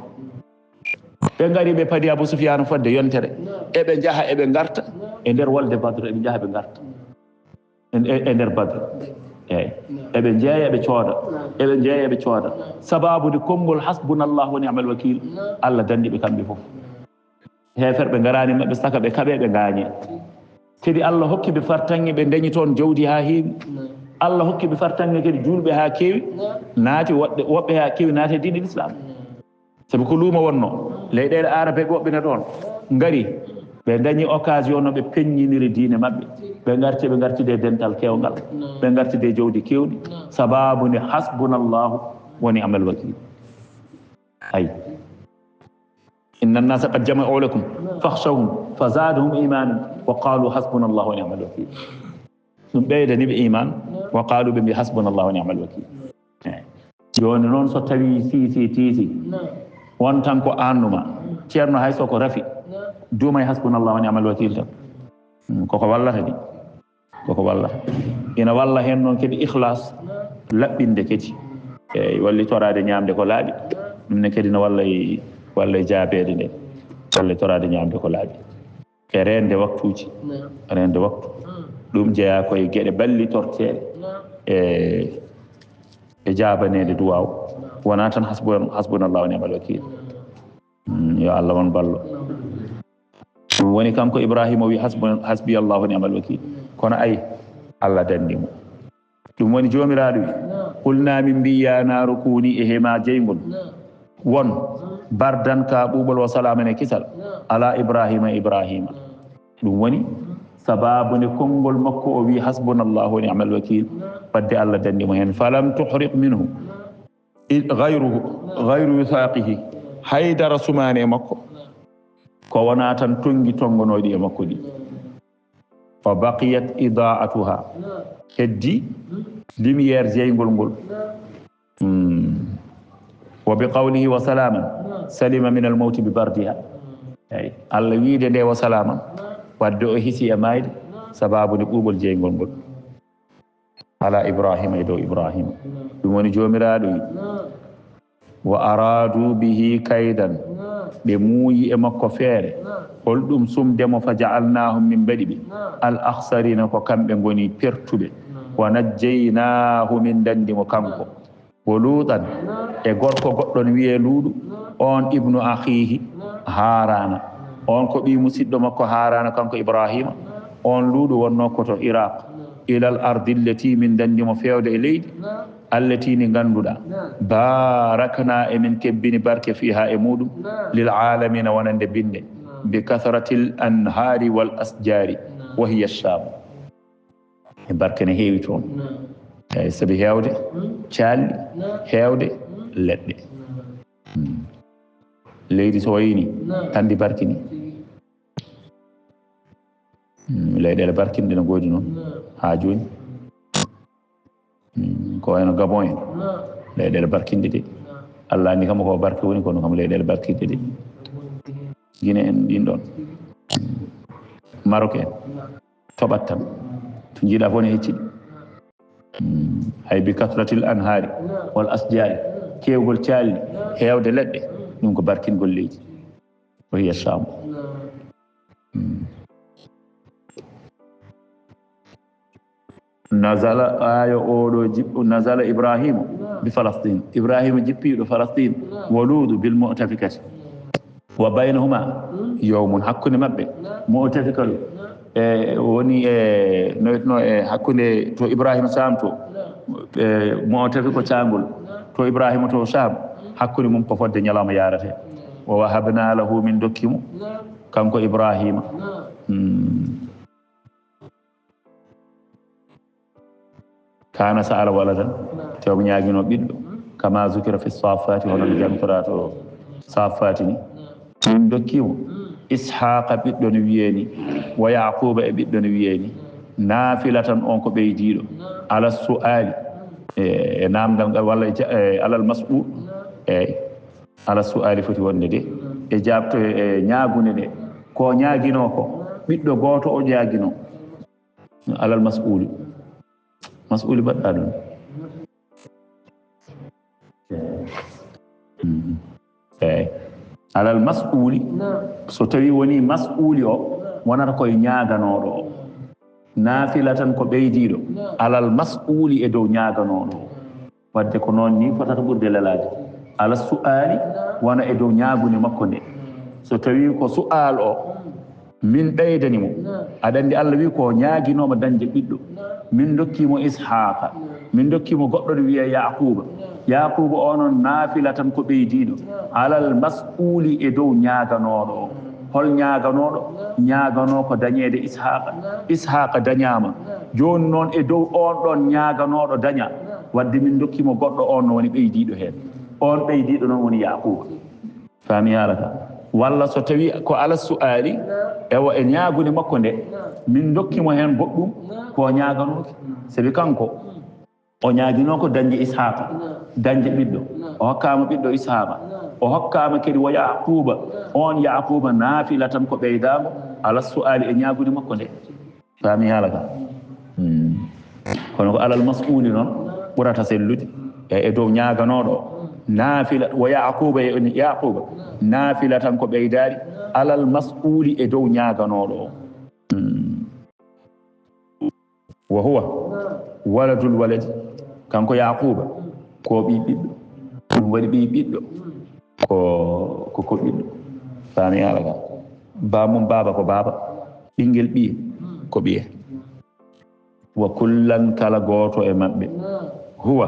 Ɓe ngari ɓe padi Abu Sufyaan fodde yontere. Eɓe njaha eɓe ngarta e nder wolde Badr, eɓe njaha ɓe ngarta. E, e, e nder Badr. Eey. Eɓe njeeya, eɓe cooda. Eɓe njeeya, eɓe cooda. Sabaabu nde konngol hasbunallahu wa ni'mal wakiil, Allah danndi ɓe kamɓe fof. Heeferɓe ngaraani maɓɓe, saka ɓe kaɓee, ɓe ngaañee. Kadi Allah hokki ɓe fartaŋŋe, ɓe ndañi toon jawdi haa heewi. Allah hokki ɓe fartaŋŋe kadi juulɓe haa keewi, naati woɗɓe, woɓɓe haa keewi naati e diine Lislaam. Sabi ko luumo wonnoo, leyɗeele aarabeeɓe woɓɓe ne ɗoon ngari, ɓe ndañi occasion no ɓe peññiniri diine maɓɓe. Ɓe ngarti, ɓe ngartide e dental keewngal, ɓe ngartide e jawdi keewɗi, sabaabu nde hasbunallahu wa ni'mal wakiil. Ay. Inna nnasa qad jama'u lakum fakhshawhum fazadahum imanan wa qalu hasbunallahu wa ni'mal wakiil. Ɗum ɓeydani ɓe iman, wa qalu, ɓe mbi hasbunallahu wa ni'mal wakiil. Eey. Jooni noon so tawii siisi tiisi, won tan ko annuma, ceerno hay so ko rafi, duumay hasbunallahu wa ni'mal wakiil tan. Hmm, koko wallata ni. Koko wallata. Ina walla heen noon kadi ikhlas, laɓɓinde kadi. Eey, wallitoraade ñaamde ko laaɓi. Ɗum ne kadi no walla e, walla e jaabeede nde. Wallitoraade ñaamde ko laaɓi. E reende waktuuji. Naam. Reende waktu. Ɗum jeyaa ko e geɗe ballitorteeɗe e e jaabaneede duwaaw. Wonaa tan hasbunallahu wa ni'mal wakiil. Yo Allah won ballo. Ɗum woni kanko Ibrahima o wi hasbiyallahu wa ni'mal wakiil, kono ay Allah danndi mo. Ɗum woni Joomiraaɗo wi, qulnaa, min mbi yaa naaru kuuni, e hema jeyngol won, bardan ka ɓuuɓol, wa salaaman e kisal, ala Ibrahima, Ibrahima. Ɗum woni sabaabu nde konngol makko o wi hasbunallahu wa ni'mal wakiil, wadde Allah danndi mo heen. Falam tuhriq minhu gayruhu, gayru withaaqihi, haydara sumaani e makko ko wonaa tan tonngi tonngonooɗi e makko ɗi. Fa baqiyat idaa'atuha, heddi lumière jeyngol ngol. Wa bi qawlihi wa salaaman salima min al mawti bi bardiha. Eyi, Allah wiide nde wa salaaman, wadde o hisi e maayde sabaabu nde ɓuuɓol jeyngol ngol. Ala Ibrahima, e dow Ibrahima. Ɗum woni Joomiraaɗo wi, wa araadu bihi kaydan, ɓe muuyi e makko feere, holɗum sumde mo, fa ja'alnaahum, min mbaɗi ɓe, al akhsarina, ko kamɓe ngoni pertuɓe, wa najjaynaahu, min danndi mo kanko, wa luutan, e gorko goɗɗo no wiyee Luuɗu, on ibnu akhiihi Haaraana, on ko ɓii musiɗɗo makko Haaraana, kanko Ibrahima, on Luuɗu wonnoo ko to Iraq, ilal ardi allati, min danndi mo feewde e leydi, allati, ndi ngannduɗaa, baaraknaa, emin kebbini barke, fiihaa, e muuɗum, lil aalamiina, wonande binnde, bi kasratil anhaari wal asjaari, wa hiya Shaamu. E barke ne heewi toon. Eyi, sabi heewde caalli, heewde leɗɗe. Hmm. Leydi so wayii ni, tan ndi barki ni. Hmm, leyɗeele barkinɗe no ngoodi noon haa jooni. Hmm, ko wayno Gabon en. Leyɗeele barkinɗe de. Allah anndi kam ko barke woni, kono kam leyɗeele barkinɗe de. Gine en ɗin ɗon. Hmm. Maroc en. Toɓat tan. To njiiɗaa fof ne hecci ɗi. Hmm. Hay bi kasratil anhaari wal asjaari, keewgol caalli, heewde leɗɗe, ɗum ko barkingol leydi. Wa hiya Shaamu. Hmm. Nazala, aayo oo ɗo jiɓɓo, nazala Ibrahima bi Falastin. Ibrahima jippiiɗo Falastin, wa Luutu bil mu'tafikati. Wa baynahuma yawmun, hakkunde maɓɓe, mu'tafikatu, e woni e, no wiyeteno, e hakkunde to Ibrahima Saam to, e mu'tafiko caangol, to Ibrahima to Saam, hakkunde mum ko fodde ñalawma yaarate. Wa wahabna lahu, min dokki mo, kanko Ibrahima. Hmm. Kaana sa'ala waladan, tawi omo ñaaginoo ɓiɗɗo. Kama zukira fi Saaffaati, hono no janngoraa to Saaffaati ni. Min ndokki mo Ishaaqa, ɓiɗɗo no wiyee ni, wa Yaaquuba, e ɓiɗɗo no wiyee ni, naafilatan, on ko ɓeydiiɗo, ala su'aali, e, e naamndal ngal, walla e ja-, e alal mas'uul, eyi, ala su'aali foti wonde de, e jaabto, e ñaagunde nde, ko ñaaginoo ko, ɓiɗɗo gooto o ñaaginoo. Alal mas'uuli. Mas'uuli mbaɗɗaa ɗum. Mm. Eyi. Alal mas'uuli. So tawii wonii mas'uuli o, wonata koye ñaaganooɗo o. Naafilatan, ko ɓeydiiɗo. Alal mas'uuli, e dow ñaaganooɗo o. Wadde ko noon ni fotata ɓurde lelaade. Ala su'aali, wona e dow ñaagunde makko nde. So tawii ko su'aal o, min ɓeydani mo. Aɗa anndi Allah wii ko ñaaginooma dañde ɓiɗɗo. Min ndokki mo Ishaaqa. Min ndokki mo goɗɗo no wiyee Yaaquuba. Yaaquuba o noon naafilatan, ko ɓeydiiɗo. Alal mas'uuli, e dow ñaaganooɗo o. Hol ñaaganooɗo? Ñaaganoo ko dañeede Ishaaqa. Ishaaqa dañaama. Jooni noon e dow oon ɗoon ñaaganooɗo daña. Wadde min ndokki mo goɗɗo, oon no woni ɓeydiiɗo heen. Oon ɓeydiiɗo noon woni Yaaquuba. Faami haala ka? Walla so tawii ko ala su'aali, ewa e ñaagunde makko nde, min ndokki mo heen goɗɗum ko o ñaaganooki. Sabi kanko, o ñaaginoo ko dañde Ishaaqa, dañde ɓiɗɗo. O hokkaama ɓiɗɗo Ishaaqa. O hokkaama kadi wo Yaaquuba. Oon Yaaquuba naafilatan, ko ɓeydaango, ala su'aali, e ñaagunde makko nde. Faami haala ka? Hmm. Kono ko alal mas'uuli noon ɓurata sellude. E, e dow ñaaganooɗo o. Naafila, wo Yaaquuba, e Yaaquuba. Naafilatan, ko ɓeydaari. Alal mas'uuli, e dow ñaaganooɗo o. Hmm. Wa huwa waladul waladi, kanko Yaquuba ko ɓii ɓiɗɗo. Ɗum waɗi ɓii ɓiɗɗo ko, ko, ko ɓiɗɗo. Faami haala ka? Baamum baaba ko baaba, ɓinngel ɓiye ko ɓiye. Wa kullan, kala gooto e maɓɓe, huwa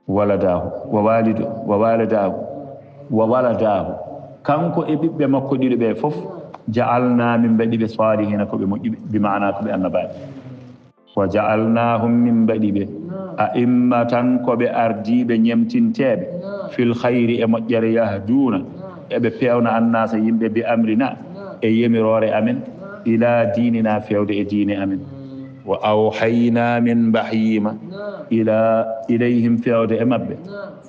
waladaahu, wa waalidu, wa waaladaahu, wa waladaahu. Kanko e ɓiɓɓe makko ɗiɗo ɓe fof, ja'alnaa, min mbaɗi ɓe saalihina, ko ɓe moƴƴuɓe, bi maana ko ɓe annabaaɓe. Wa ja'alnaahum, min mbaɗi ɓe, a'immatan, ko ɓe ardiiɓe ñemtinteeɓe, fil khayri, e moƴƴere, yahduuna, eɓe peewna annaasa yimɓe, bi amrina, e yamiroore amen, ila diinina, feewde e diine amen. Wa awhaynaa, min mbahyima, ila, ilayhim, feewde e maɓɓe,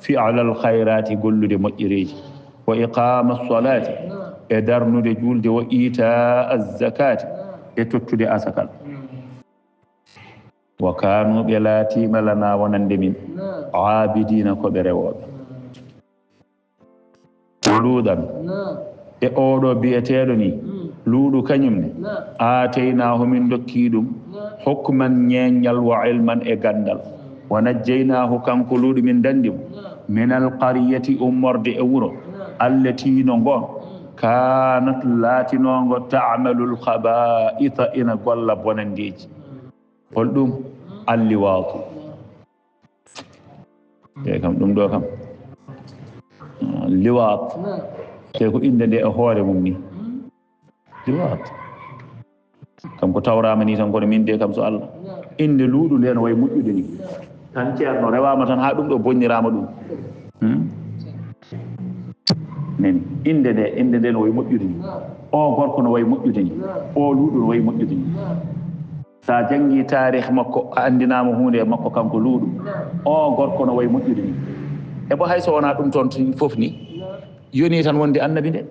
fi'lal khayraati, gollude moƴƴereeji, wa iqaama salaati, e darnude juulde, wa itaa zakaati, e tottude asakal. Wa kaanu, ɓe laatiima, lana, wonande min, aabidiina, ko ɓe rewooɓe. Wa luuɗan, e oo ɗoo biyeteeɗo nii, luuɗu kañum ne, aataynaahu, min ndokki ɗum, hukman, ñeeñal, wa ilman, e ganndal. Wa najjaynaahu, kanko luuɗu min danndi mo, minal qaryati, ummorde e wuro, allati, no ngoon, kaanat, laatinoongo, ta'malul khabaa'itha, ina golla bonanndeeji. Hol ɗum? Alliwaatu. Eyi kam, ɗum ɗo kam, liwaat, te ko innde nde e hoore mum ni. Liwaat. Kam ko tawraama ni tan, kono min de kam so Allah. Innde luuɗu nde no wayi moƴƴude ni. Tan ceerno rewaama tan haa ɗum ɗo bonniraama ɗum. Hmm? Nani, innde nde, innde nde no wayi moƴƴude ni. O gorko no wayi moƴƴude ni. O luuɗu no wayi moƴƴude ni. So a janngi taarih makko, a anndinaama huunde e makko kanko luuɗu. O gorko no wayi moƴƴude ni. E bo hay so wonaa ɗum toon tun fof ni, yoni tan wonde annabi nde.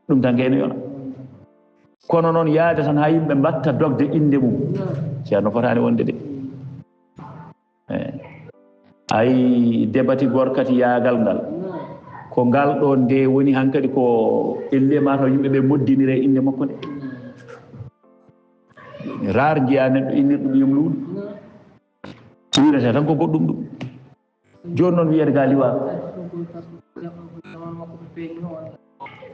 Ɗum tan kay no yona. Kono noon yaade tan haa yimɓe mbatta dogde innde mum. Ceerno fotaani wonde de. Eh. Ay, debati gorkati yaagal ngal. Ko ngal ɗo nde woni hankadi ko elle ma taw yimɓe ɓe moddinire innde makko nde. Raar njiya neɗɗo innirɗo ɓiyum luuɗu. Wiyrete tan ko goɗɗum ɗum. Jooni noon wiyete ga liwa.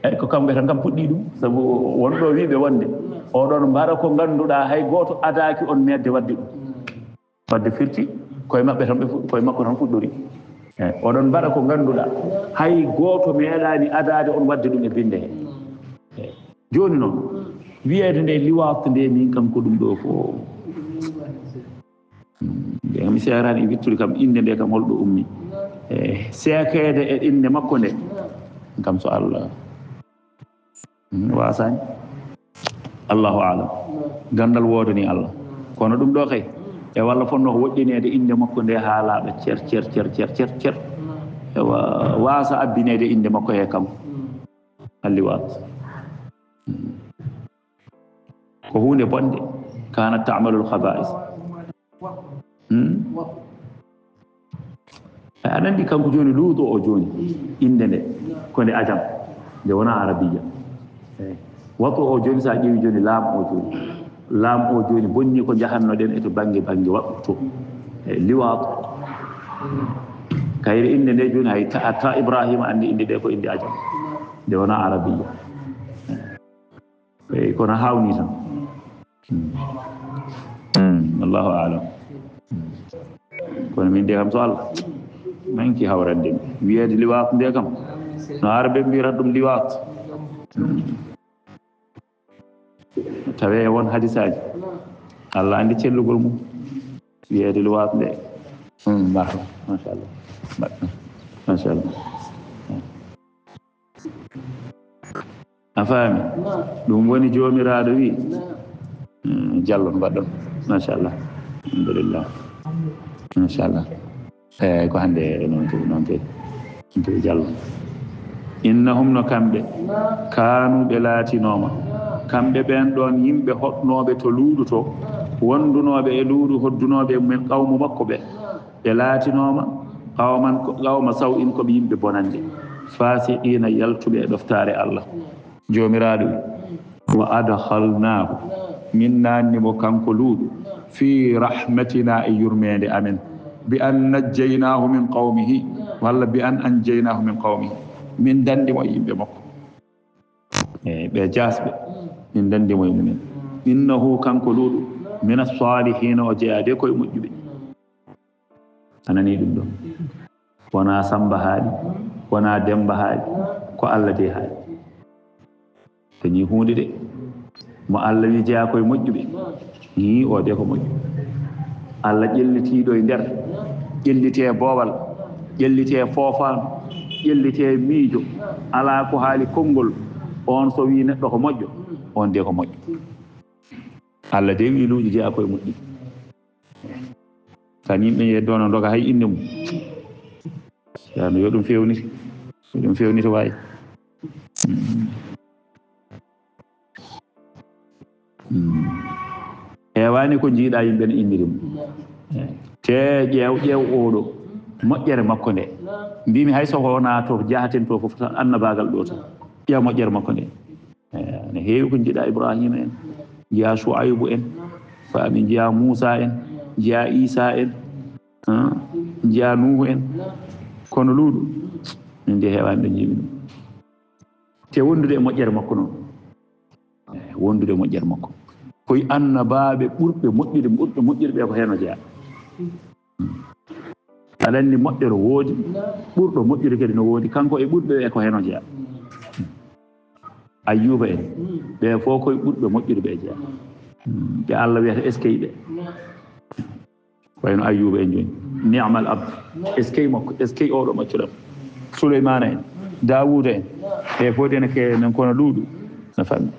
Eyi, ko kamɓe tan kam puɗɗi ɗum. Sabu won ɗo wiɓe wonde oɗon mbaɗa ko ngannduɗaa hay gooto adaaki on meeɗde waɗde ɗum. Wadde firti koye maɓɓe tan ɓe fu-, koye makko tan fuɗɗori. Eyi, oɗon mbaɗa ko ngannduɗaa hay gooto meeɗaani adaade on waɗde ɗum e binnde he. Eyi. Jooni noon, wiyeede nde liwaat nde min kam ko ɗum ɗo ko. Hmm, nde mi seeraani e wittude kam innde nde kam holɗo ummi. E seekeede e innde makko nde. Kam so Allah. Hmm, waasaani. Allahu aalam. Ganndal woodani Allah. Kono ɗum ɗo kay, e walla fotnoo ko woɗɗineede innde makko nde haa laaɓa cer, cer, cer, cer, cer, cer. Ewa, waasa abbineede innde makko he kam. Alliwaat. Hmm. Ko huunde bonde. Kaanat ta'malul khabaa'is. Hmm? Aɗa anndi kanko jooni Luutu o jooni, innde nde, ko nde ajam, nde wonaa arabiya. Eyi. Waɗtu o jooni, so a ƴeewi jooni laam o jooni, laam o jooni bonni ko njahannoɗen e to bannge, bannge waɗtu to. Eyi, liwaat. Kayre innde nde jooni hay ta, ta Ibrahima anndi innde nde ko innde ajam. Nde wonaa arabiya. Eyi, kono haawnii tan. Hmm. Hmm, Allahu aalam. Hmm. Kono min de kam so Allah. Manki hawrande mi. Wiyeede liwaat nde kam. No Arabe mbiyata ɗum liwaat. Hmm. Tawe e won hadisaaji. Allah anndi cellugol mum. Wiyeede liwaat nde. Hmm, marhaba. Machallah. Machallah. A faami? Ɗum woni Joomiraaɗo wi. Hmm, jallon, mbaɗɗon. Machallah. Alhamdulillah. Machallah. Eyi, ko hannde noon tigi, noon tigi. Noon tigi jallon. Innahum, no kamɓe, kaanu, ɓe laatinooma. Kamɓe ɓeen ɗoon yimɓe hoɗnooɓe to Luuɗu to, wondunooɓe e Luuɗu, hoddunooɓe e mumen qawmu makko ɓe. Ɓe laatinooma qawman, qawma saw'in, ko ɓe yimɓe bonannde, faasiqiina, yaltuɓe e ɗoftaare Allah. Joomiraaɗo wi, "Wa adkhalnaahu, min naanni mo kanko Luuɗu, في رحمتنا, e yurmeende amen, بأن نجيناه من قومه, walla بأن أنجيناه من قومه, min danndi mo e yimɓe makko, e ɓe jaasɓe, min danndi mo e mumen. إنه, kanko Luuɗu, من الصالحين, o jeyaa de ko e moƴƴuɓe. A nanii ɗum ɗo? Wonaa Sammba haaɗi, wonaa Demmba haaɗi, ko Alla de haaɗi. Dañii huunde de. Mo Alla wi jeyaa ko e moƴƴuɓe, ii, o de ko moƴƴo. Alla ƴellitiiɗo e nder, ƴellitee boowal, ƴellitee foofaandu, ƴellitee miijo, alaa ko haali konngol, oon so wii neɗɗo ko moƴƴo, oon de ko moƴƴo. Alla de wii Luuɗu jeyaa ko e moƴƴuɓe. Tan yimɓe yeddoono ndoga hay innde mum. Ceerno, yo ɗum feewnite. Yo ɗum feewnite waay. Mm. Mm. Heewaani ko njiiɗaa yimɓe ne inniri mum. Eh, te ƴeew, ƴeew oo ɗo moƴƴere makko nde. Mbiimi hay so wonaa to jahaten to fof tan annabaagal ɗo tan. Ƴeew moƴƴere makko nde. Eh, ne heewi ko njiiɗaa Ibraahiima en, njiyaa Suaybu en, faami njiyaa Muusaa en, njiyaa Iisaa en, ah, njiyaa Nuuhu en. Kono Luuɗu, min de heewaani ɗo njiimi ɗum. Te wondude e moƴƴere makko noon. Eh, wondude e moƴƴere makko. Koye annabaaɓe ɓurɓe moƴƴude, ɓurɓe moƴƴude ɓe ko heen o jeyaa. Aɗa anndi moƴƴere woodi, ɓurɗo moƴƴude kadi no woodi, kanko e ɓurɓe ɓe ko heen o jeyaa. Ayyuuba en, ɓe fof koye ɓurɓe moƴƴude ɓe jeyaa. Ɓe Alla wiyata eskey ɓe. Wayno Ayyuuba en jooni. Ni'mal abd. Eskey makko, eskey oɗo maccuɗam. Suleymaana en, Daawuuda en, ɓe fof de ne ke-, nan kono Luuɗu. No famɗi.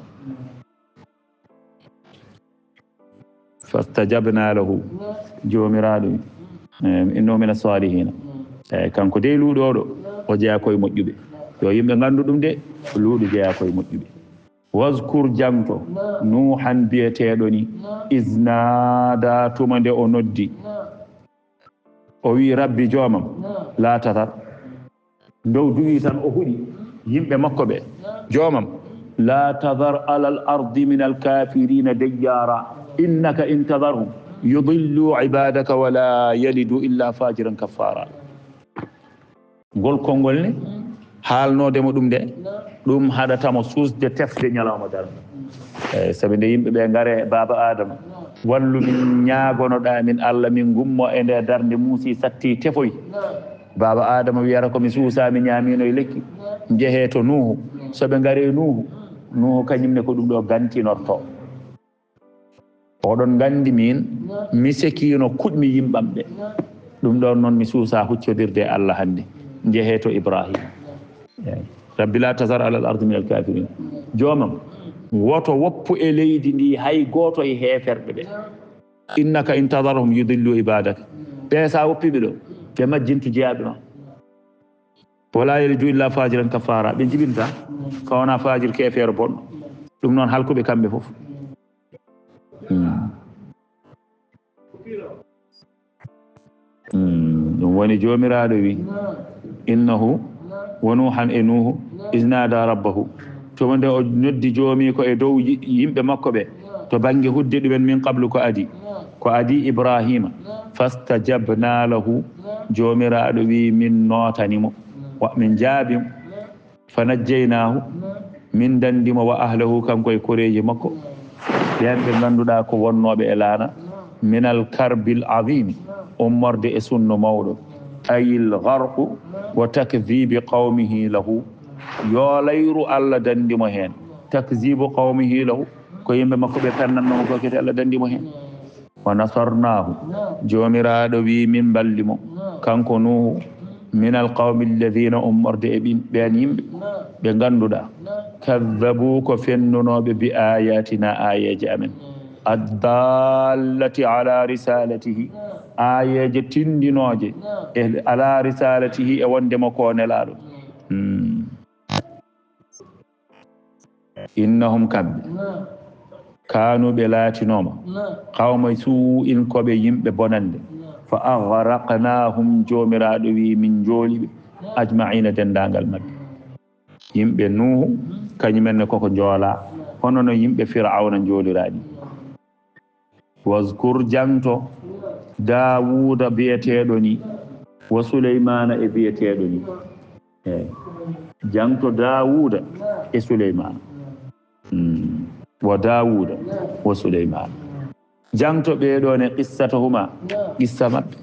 Fastajabna lahu, Joomiraaɗo wi, eh, innahu mina salihiina. Eh, kanko dey Luuɗu oɗo, o jeyaa koye moƴƴuɓe. Yo yimɓe nganndu ɗum de, Luuɗu jeyaa koye moƴƴuɓe. Wazkur, jaŋto, Nuuhan biyeteeɗo ni, iz naadaa, tuma nde o noddi. O wi, Rabbi, Joomam, laa tadar. Dow duwi tan o huɗi yimɓe makko ɓe, Joomam, laa tadar alal ardi minal kaafiriina dayyaara, innaka in tadarhum yudillu ibaadaka wa laa yalidu illa faajiran kaffaara. Ngol konngol ne, haalnoode mo ɗum de, ɗum haɗata mo suusde tefde ñalawma darnde. Eey, sabi nde yimɓe ɓe ngare, Baaba Aadama, wallu min, ñaagonoɗaa min Alla, min ngummo e nde darnde muusi, satti tefoy. Baaba Aadama wiyata ko mi suusaa, mi ñaamiino e lekki. Njehee to Nuuhu. So ɓe ngaree Nuuhu, Nuuhu kañum ne ko ɗum ɗo gantinortoo. Oɗon nganndi min, mi sekiino kuɗmi yimɓam ɓe. Ɗum ɗoon noon mi suusaa huccodirde e Alla hannde. Njehee to Ibraahiima. Eey. Rabbi laa tazar alal ardi minal kaafiriina. Joomam, woto woppu e leydi ndi hay gooto e heeferɓe ɓe. Innaka in tadarhum yudillu ibaadaka. Ɓe so a woppi ɓe ɗo, ɓe majjintu jeyaaɓe ma. Wala yalidu illa fajiran kaffara. Ɓe njibinta so wonaa fajir, keefeero bonɗo. Ɗum noon halkuɓe kamɓe fof. Hmm. Hmm. Ɗum woni Joomiraaɗo wi, innahu, wonu han e Nuuhu, iznada rabbahu. Tuma nde o noddi Joomi ko e dow yi-, yimɓe makko ɓe, to bannge hudde ɗumen min qablu ko adi. Ko adi Ibraahiima. Fastajabna lahu, Joomiraaɗo wi, min nootani mo. Wa min njaabi mo. Fanajjaynaahu, min danndi mo, wa ahlahu, kanko e koreeji makko, ɓeen ɓe ngannduɗaa ko wonnooɓe e laana, minal karbil azimi, ummorde e sunno mawɗo, ayil gharqu wa takdhibi qawmihi lahu, yoolayru Alla danndi mo heen, takdhibu qawmihi lahu, ko yimɓe makko ɓe pennannoo mo ko kadi Alla danndi mo heen. Wa nasarnaahu, Joomiraaɗo wi, min mballi mo, kanko Nuuhu, minal qawmi alladhina, ummorde e ɓin, ɓeen yimɓe ɓe ngannduɗaa, kadhabu, ko fennunooɓe, bi ayatina, aayeeje amen, addallati ala risalatihi, aayeeje tinndinooje e ala risalatihi, e wonde mo ko nelaaɗo. Hmm. Innahum, kamɓe, kaanu, ɓe laatinooma, qawma suu'in, ko ɓe yimɓe bonannde, fa aghraqnahum, Joomiraaɗo wi, min njooli ɓe, ajma'ina, denndaangal maɓɓe. Yimɓe Nuuhu, kañumen ne koko njoolaa, hono no yimɓe Fir'awna njooliraani. Wazkur, jaŋto, Daawuda biyeteeɗo ni, wa Suleymaana e biyeteeɗo ni. Eey. Jaŋto Daawuda e Suleymaana. Hmm. Wa Daawuda wa Suleymaana. Jaŋto ɓee ɗoo ne qissatahuma, qissa maɓɓe.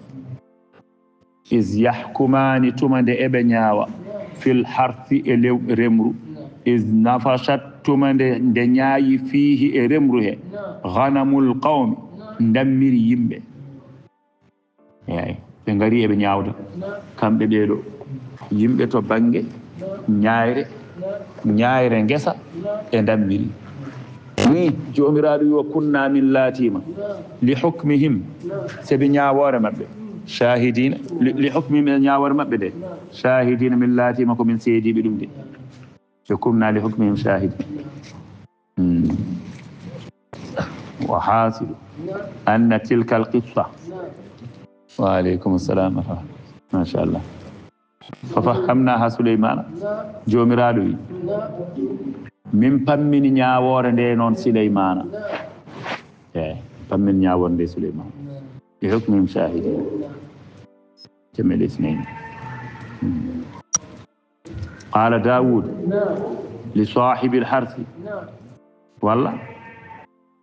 Is yahkumaani, tuma nde eɓe ñaawa, fil harsi, e lew-, remru. Is nafashat, tuma nde, nde ñaayi, fiihi, e remru he, ghanamul qawmi, ndammiri yimɓe. Eey, ɓe ngari eɓe ñaawda, kamɓe ɓee ɗoo, yimɓe to bannge ñaayre, ñaayre ngesa e ndammiri. Ni Joomiraaɗo wi, "Wa kunna, min laatiima, li hukmihim, sabi ñaawoore maɓɓe, shahidina, li, li hukmihim, e ñaawoore maɓɓe nde, shahidina, min laatiima ko min seediiɓe ɗum de." Wa kunna li hukmihim shahidin. Hmm. Wa hasilu anna tilka al qissa. Wa aleykum salam wa rahmatullah. Machallah. Fa fahamnaha Suleymaana. Joomiraaɗo wi, min pammini ñaawoore nde noon Suleymaana. Eey, pammini ñaawoore nde Suleymaana. Li hukmihim shahidin. Jami al ithnayn. Hmm. Qala Dawud li sahibil harsi. Walla?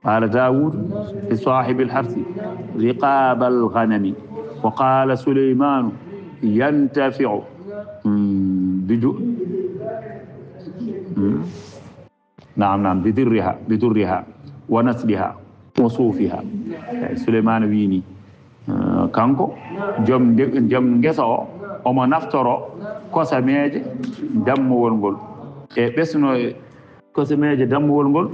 Qala Dawud li sahibil harsi riqabal ghanami. Wa qala Sulaymanu yantafi'u, mm, bi du-, mm. Naam, naam, bi durriha, bi durriha, wa nasliha, wa suufiha. Eey, Suleymaana wii nii, eh, kanko, joom nde-, joom ngesa o, omo naftoro kosameeje dammowol ngol. E ɓesno e kosameeje dammowol ngol,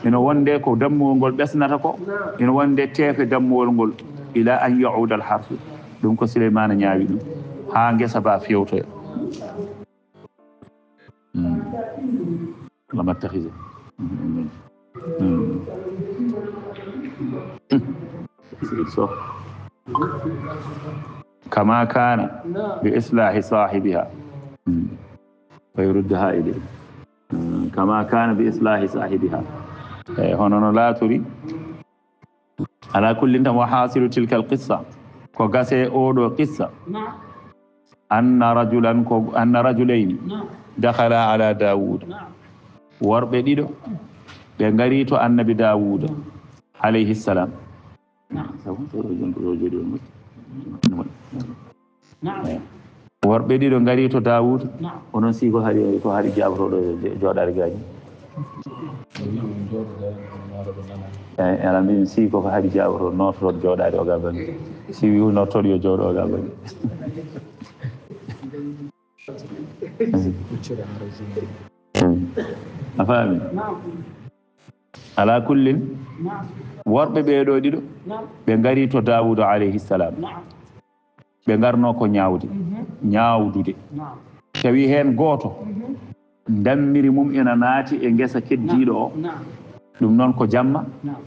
ina wonde ko dammowol ngol ɓesnata ko, ina wonde teefe dammowol ngol, ila an yauda al harsu. Ɗum ko Suleymaana ñaawi ɗum, haa ngesa ba fewtoya. Hmm. Wala mattakhidha. Hmm. So. Kama kana bi islahi sahibiha. Hmm. Wa yuruddaha ilayhi. Hmm. Kama kana bi islahi sahibiha. Eh, hono no laatori. Ala kullin tan, wa hasilu tilka al qissa, ko gase oɗo qissa, anna rajulan, ko anna rajulayni dakhala ala Dawuda, worɓe ɗiɗo ɓe ngari to annabi Dawuda alayhi salam. Worɓe ɗiɗo ngari to Dawuda. Naam. Onon sii ko hari, ko hari jaabotooɗo jo-, jooɗaade gaañi. Eey, ala mbiimi sii ko, ko hari jaabotooɗo noototooɗo jooɗaade o ga bannge. Si wi noototooɗo yo jooɗo o ga bannge. Eey. A faami? Naam. Ala kullin, naam, worɓe ɓee ɗoo ɗiɗo, naam, ɓe ngari to Dawuda alayhi salam. Naam. Ɓe ngarno ko ñaawde, mhm, ñaawdude. Naam. Tawi heen gooto, mhm, ndammiri mum ina naati e ngesa keddiiɗo o. Naam. Ɗum noon ko jamma. Naam.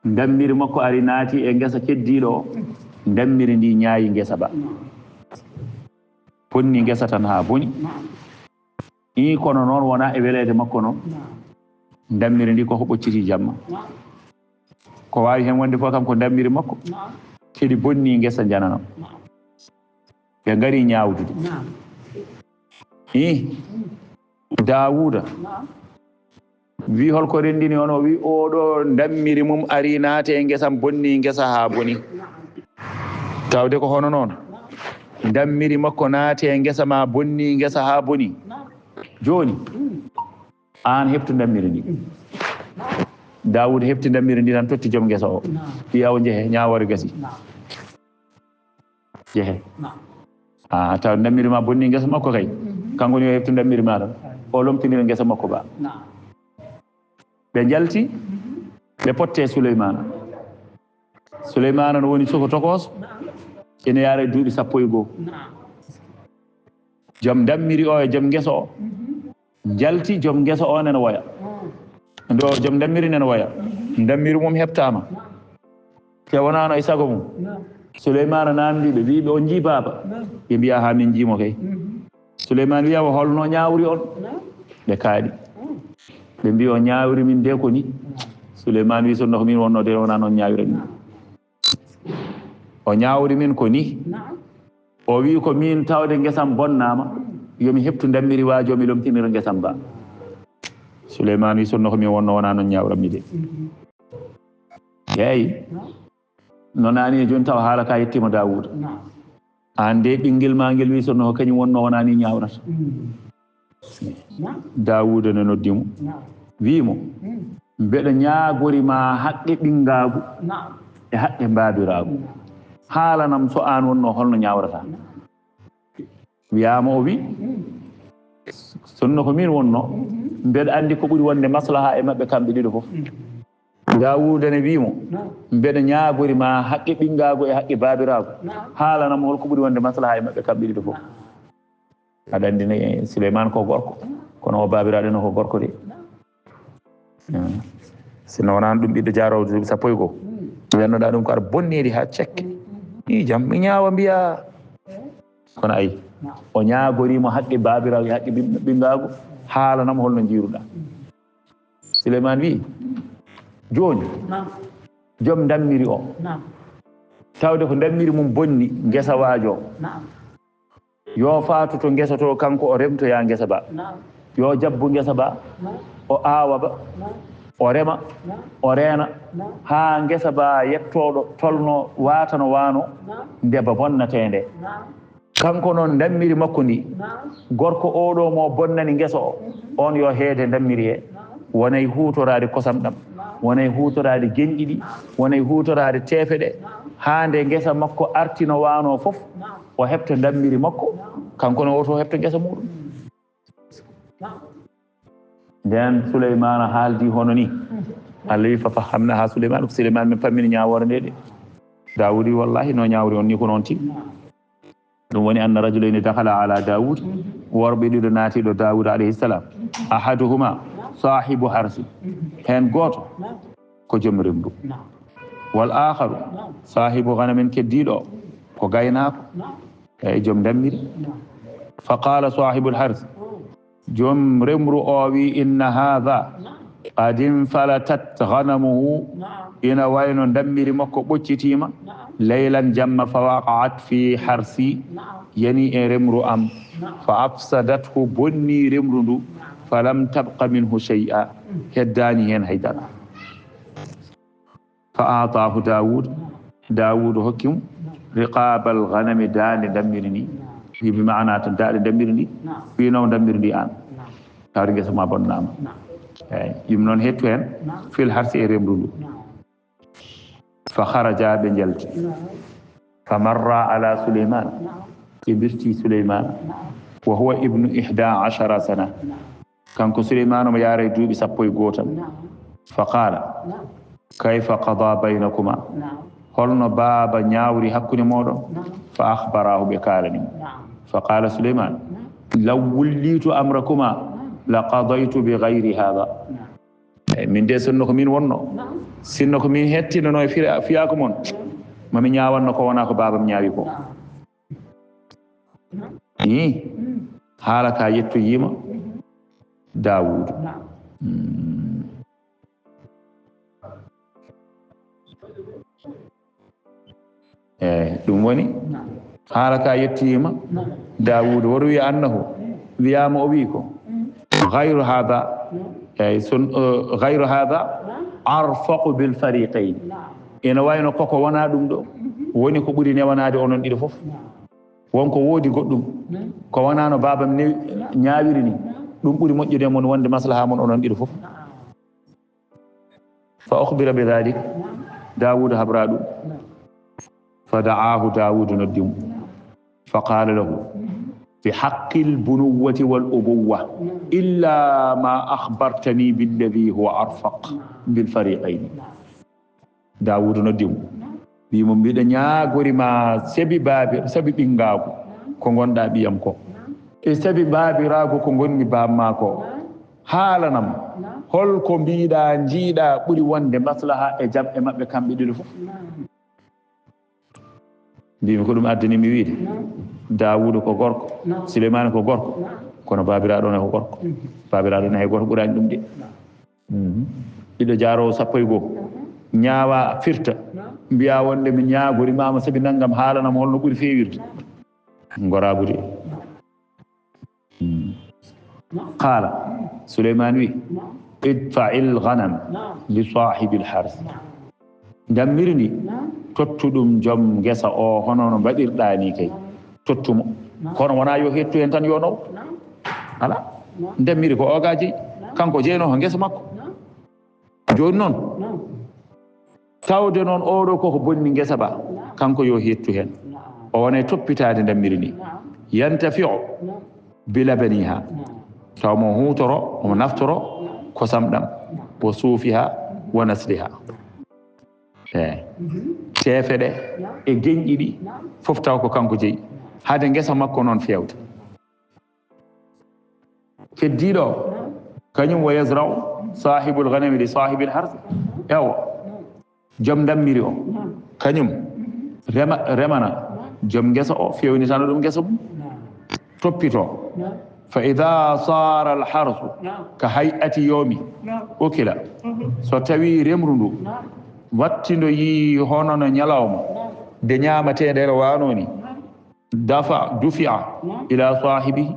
Ndammiri makko ari naati e ngesa keddiiɗo o. Mhm. Ndammiri ndi ñaayi ngesa ba. Naam. Bonni ngesa tan haa boni. Naam. Ii, kono noon wonaa e weleede makko noon. Naam. Ndammiri ndi ko ko ɓocciti jamma. Naam. Ko waawi heen wonde fof kam ko ndammiri makko. Naam. Kadi bonni ngesa janano. Naam. Ɓe ngari ñaawdude. Naam. Ii, mm, Daawuda, naam, wi, "Hol ko renndini on?" O wi, "Oɗo ndammiri mum ari naati e ngesa, bonni ngesa haa boni." Naam. Tawde ko hono noon. Naam. Ndammiri makko naati e ngesa ma, bonni ngesa haa boni. Naam. Jooni, mm, aan heɓtu ndammiri ndi. Mm. Daawuda heɓti ndammiri ndi tan, totti joom ngesa o. Naam. Wiya, "O njehe, ñaawoore gasi." Naam. Jehe. Naam. Ah, taw ndammiri ma bonni ngesa makko kay. Mhm. Kanko ni o heɓtu ndammiri ma tan. Ay. O lomtinira ngesa makko ba. Naam. Ɓe njalti, mhm, ɓe potte Suleymaana. Suleymaana no woni suka tokooso. Naam. Ina yaara e duuɓi sappo e goo. Naam. Joom ndammiri o e joom ngesa o. Mhm. Njalti, joom ngesa o nena woya. Mm. Ndo joom ndammiri nena woya. Mm. Ndammiri mum heɓtaama. Naam. Te wonaano e sago mum. Naam. Suleymaana naamndii ɓe, wii ɓe, "On njii baaba?" Naam. Ɓe mbiya, "Haa min njii mo kay." Mhm. Suleymaana wiya, "Wa holno ñaawri on?" Naam. Ɓe kaaɗi. Mm. Ɓe mbiya, "O ñaawri min de ko ni." Naam. Suleymaan wi, "Sinno ko min wonno de, wonaa noon ñaawiranmi. O ñaawri min ko ni. O wi ko min tawde ngesam bonnaama, yo mi heɓtu ndammiri waajo, mi lomtinira ngesam ba." Suleymaan wi, "Sinno ko min wonno, wonaa noon ñaawranmi de." Yeey. No naani e jooni taw haala ka yettiima Daawuuda. Aan de ɓinngel maa ngel wi, "Sinno ko kañum wonno, wonaa ni ñaawrata." Daawuuda ne noddi mo, wii mo, "Mbeɗa ñaagori ma haqqe ɓinngaagu e haqqe mbaabiraagu. Haalanam so aan wonno holno ñaawrata." Wiyaama o wi, "Sinno ko min wonno, mbeɗa anndi ko ɓuri wonde maslaha e maɓɓe kamɓe ɗiɗo fof." Daawuuda ne wii mo, "Mbeɗa ñaagori ma haqqe ɓinngaagu e haqqe baabiraagu. Haalanam holko ɓuri wonde maslaha e maɓɓe kamɓe ɗiɗo fof." Aɗa anndi ne, Suleymaan ko gorko, kono o baabiraaɗo ne ko gorko de. Hmm. Sinno wonaa ɗum ɓiɗɗo jaaroowo duuɓi sappo e goo. Wiyannoɗaa ɗum ko aɗa bonneeri haa cekke. Ii jam, mi ñaawa mbiya. Kono ayi, o ñaagoriima haqqe baabiraagu e haqqe ɓin-, ɓinngaagu, haalanam holno njiiruɗaa. Suleymaan wii, "Jooni, joom ndammiri o, tawde ko ndammiri mum bonni ngesa waajo, yo faatu to ngesa to, kanko o remtoya ngesa ba. Yo jabbu ngesa ba, o aawa ba, o rema, o reena, haa ngesa ba yettooɗo tolno waatano waano nde ba bonnatee nde. Kanko noon, ndammiri makko ndi, gorko oɗo mo bonnani ngesa o, on yo heede ndammiri he, wonay huutoraade kosam ɗam, wonay huutoraade genƴi ɗi, wonay huutoraade teefe ɗe, haa nde ngesa makko artino waano fof, o heɓta ndammiri makko, kanko ne woto o heɓta ngesa muɗum." Nden Suleymaana haaldi hono ni. Allah wi, "Fa fahamnaha Suleymaan." Ko Suleymaan min pammini ñaawoore nde de. Daawuud wi, "Wallahi no ñaawri on ni ko noon tigi." Ɗum woni, "Anna rajulayni dakhala ala Daawuud." Worɓe ɗiɗo naati ɗo Daawuud alayhi salam. "Ahaduhuma saahibu harsi." Heen gooto ko joom remru. "Wal aakharu saahibu ghanamin." Keddiiɗo o ko gaynaako. Eyi, joom ndammiri. "Fa qaala saahibul harsi." Joom remru o wi, "Inna haadha qad infalatat ghanamuhu." Ina wayno ndammiri makko ɓoccitiima. "Laylan jamma fa waqa'at fi harsi." Yani e remru am. "Fa afsadathu," bonni remru ndu. "Fa lam tabqa minhu shay'a." Heddaani heen hay dara. "Fa aataahu Daawuud." Daawuud hokki mo riqaabal ghanami, daande ndammiri ndi. Wi bi maana tan daande ndammiri ndi. Wi naw ndammiri ndi aan. Tawde ngesa ma bonnaama. Eyi, yum noon hettu heen. Fil harsi e remru ndu. "Fa kharaja," ɓe njalti. "Fa marra ala Suleymaan." Ɓe mbirti Suleymaan. "Wa huwa ibnu ihda ashara sana." Kanko Suleymaana omo yaara e duuɓi sappo e gootal. Fa qaala, "Kayfa qada baynakuma?" Holno baaba ñaawri hakkunde mooɗon? Fa akhbarahu, ɓe kaalani mo. Fa qaala Suleymaan, "Law wullitu amrakuma la qadaytu bi ghayri hadha." Eyi, min de, sinno ko min wonno, sinno ko min hettinano e fira-, fiyaaku mon, ma mi ñaawanno ko wonaa ko baabam ñaawi ko. Ii, haala ka yettoyiima Daawuudu. Mm. Eyi, ɗum woni, haala ka yettoyiima Daawuudu. Wa ruwiya annahu, wiyaama o wii ko, "Ghayru haadha," eyi, sun-, eh, "ghayru haadha arfaqu bil fariqayn." Ina wayno koko wonaa ɗum ɗo woni ko ɓuri newanaade onon ɗiɗo fof. Wonko woodi goɗɗum ko wonaa no baabam newi, ñaawiri ni, ɗum ɓuri moƴƴude mon wonde maslaha mon onon ɗiɗo fof. Fa ukhbira bi dhalik, Daawuda habra ɗum. Fa da'ahu, Daawuda noddi mo. Fa qala lahu, "Bi haqqil bunuwwati wal ubuwwa, illa ma akhbartani billadhi huwa arfaq bil fariqayni." Daawuda noddi mo, wi mo, "Mbiɗa ñaagori ma sabi baabi-, sabi ɓingaagu ko ngonɗa ɓiyam ko, e sabi baabiraagu ko ngonmi baamma ko. Haalanam, hol ko mbiɗa, njiiɗa ɓuri wonde maslaha e jam e maɓɓe kamɓe ɗiɗo fof?" Mbimi, "Ko ɗum addani mi wiide Daawuda ko gorko, Suleymaana ko gorko, kono baabiraaɗo ne ko gorko. Baabiraaɗo ne hay gooto ɓuraani ɗum de." Mhm. Ɓiɗɗo jaaroowo sappo e goo. Ñaawa, firta. Mbiya wonde mi ñaagorimaama sabi nanngam, haalanam holno ɓuri feewirde. Ngoraagu de. Hmm. Qaala, Suleymaan wi, idfa'il ghanam li saahibil hars. Ndammiri ndi, tottu ɗum joom ngesa o, hono no mbaɗirɗaa ni kay. Tottu mo. Kono wonaa yo hettu heen tan yo naw. Alaa. Ndammiri ko o ga jeyi. Kanko jeynoo ko ngesa makko. Jooni noon, tawde noon oɗo koko bonni ngesa ba, kanko yo hettu heen. O wona e toppitaade ndammiri ndi. Yantafi'u bi labaniha. Taw mo huutoro, omo naftoro kosam ɗam, wa suufiha, wa nasliha. E teefe ɗe, e geñƴi ɗi, fof taw ko kanko jeyi. Hade ngesa makko noon feewde. Keddiiɗo o, kañum wa yazra'u saahibul ghanami li saahibil hars. Ewa, joom ndammiri o, kañum rema-, remana joom ngesa o, feewnitana ɗum ngesa mum. Toppito. Fa idha saara al harsu ka hay'ati yawmi ukila. So tawi remru ndu wattindoyi hono no ñalawma, de ñaamatee nder waano ni. Dafa, dufi'a ila saahibihi.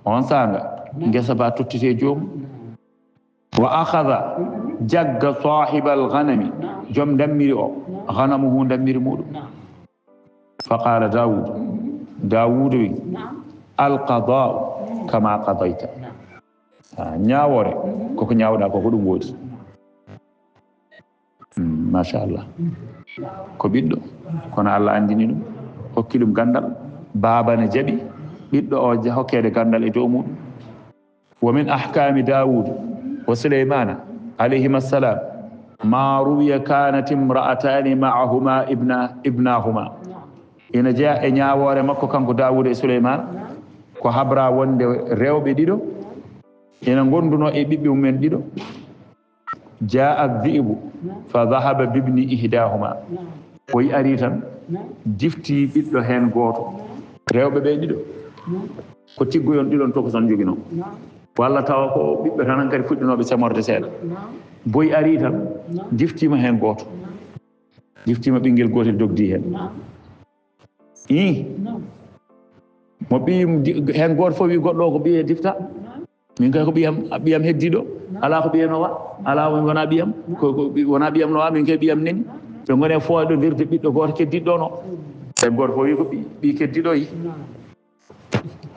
On saanga, ngesa ba tottite joomum. Wa akhadha, jagga saahibal ghanami, joom ndammiri o, ghanamuhu, ndammiri muɗum. Fa qaala Daawuud, Daawuud wi, al qadaa'u kama qadayta. Ah, ñaawoore, koko ñaawɗaa ko, ko ɗum woodi. Mm, machallah. Ko ɓiɗɗo, kono Allah anndini ɗum, hokki ɗum ganndal. Baaba ne jaɓi ɓiɗɗo o ja-, hokkeede ganndal e dow muɗum. Wa min ahkaami Daawuud wa Suleymaana alayhima salaam, ma ruwiya kanat imra'ataani ma'ahuma ibna, ibnahuma. Ina jeya e ñaawoore makko kanko Daawuud e Suleymaan, ko habra wonde rewɓe ɗiɗo ina ngondunoo e ɓiɓɓe mumen ɗiɗo. Jaa dhi'bu fa dhahaba bibni ihdahuma. Boy ari tan, difti ɓiɗɗo heen gooto. Rewɓe ɓe ɗiɗo, ko tiggoyon ɗiɗon tokoson njoginoo. Walla tawa ko ɓiɓɓe tan hankadi fuɗɗinooɓe semorde seeɗa. Boy ari tan, diftiima heen gooto. Diftiima ɓinngel gootel dogdi heen. Ii. Mo ɓiyum di-, heen gooto fof wi goɗɗo o ko ɓiye difta. Min kay ko ɓiyam, ɓiyam heddiiɗo. Alaa ko ɓiye nowa. Alaa, wonaa ɓiyam. Ko, ko ɓi-, wonaa ɓiyam nowa, min kay ɓiyam neni. Ɓe ngoni e fooyɗondirde ɓiɗɗo gooto keddiiɗo ɗon o. Heen gooto fof wi ko ɓi-, ɓiy keddiiɗo yi.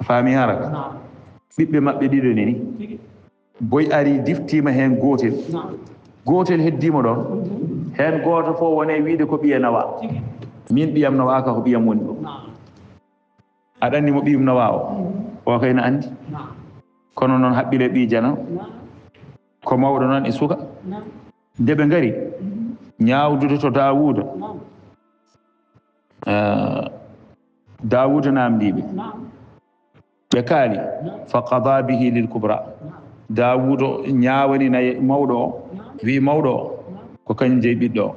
A faami hara ka? Ɓiɓɓe maɓɓe ɗiɗo neni. Boy ari diftiima heen gootel. Gootel heddiima ɗon. Heen gooto fof woni e wiide ko ɓiye nawa. Min ɓiyam nawaaka, ko ɓiyam woni ɗo. Aɗa anndi mo ɓiyum nawa o? O kay na anndi. Kono noon haɓɓile ɓiy jana. Ko mawɗo noon e suka. Nde ɓe ngari ñaawdude to Daawuuda, eh, Daawuuda naamndii ɓe. Ɓe kaali, fa qada bihi lil kubra. Daawuuda ñaawani naye mawɗo o, wi'i mawɗo o, ko kañum jeyi ɓiɗɗo o.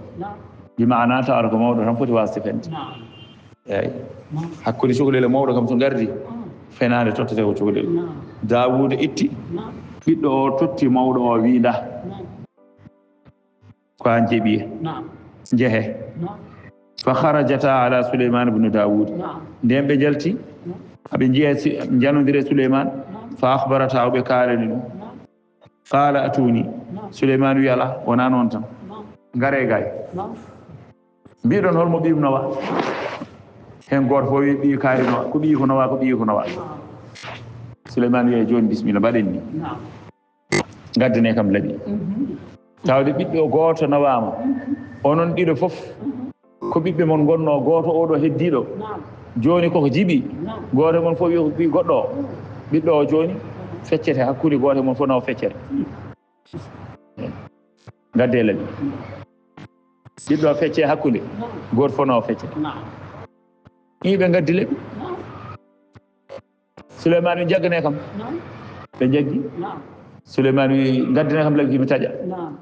Bi maana tawata ko mawɗo tan foti waasde fende. Eey. Hakkunde cukalel e mawɗo kam so ngardi, fenaande tottete ko cukalel. Daawuuda itti ɓiɗɗo o, totti mawɗo o, wi'i, ndaa. Ko an jeyi ɓiye. Naam. Njehe. Naam. Fa kharajata ala Suleymaan ibn Daawuud. Naam. Nden ɓe njalti, naam, aɓe njiya si-, njanondira e Suleymaan. Naam. Fa akhbarata, o ɓe kaalani ɗum. Naam. Qaala atuni. Naam. Suleymaan wi, alaa, wonaa noon tan. Naam. Ngaree gaay. Naam. Mbiɗon holmo ɓiyum nawa? Heen gooto fof wi ɓiyi kaari nawa, ko ɓiyi ko nawa, ko ɓiyi ko nawa. Naam. Suleymaan wi, jooni bisimilla, mbaɗen ni. Naam. Ngaddane kam laɓi. Mhm. Tawde ɓiɗɗo gooto nawaama. Mhm. Onon ɗiɗo fof, mhm, ko ɓiɓɓe mon ngonnoo, gooto oɗo heddiiɗo. Naam. Jooni koko jibi. Naam. Gooto mon fof yo ɓii goɗɗo o. Mhm. Ɓiɗɗo o jooni, mhm, feccete hakkunde gooto mon fof nawa feccere. Mhm. Ngadde laɓi. Mhm. Ɓiɗɗo o fecce hakkunde, naam, gooto fof nawa feccere. Naam. Ɗii ɓe ngaddi laɓi. Naam. Suleymaan wi, jaggane kam. Naam. Ɓe jaggi. Naam. Suleymaan wi, ngaddane kam laɓi ki mi taƴa. Naam.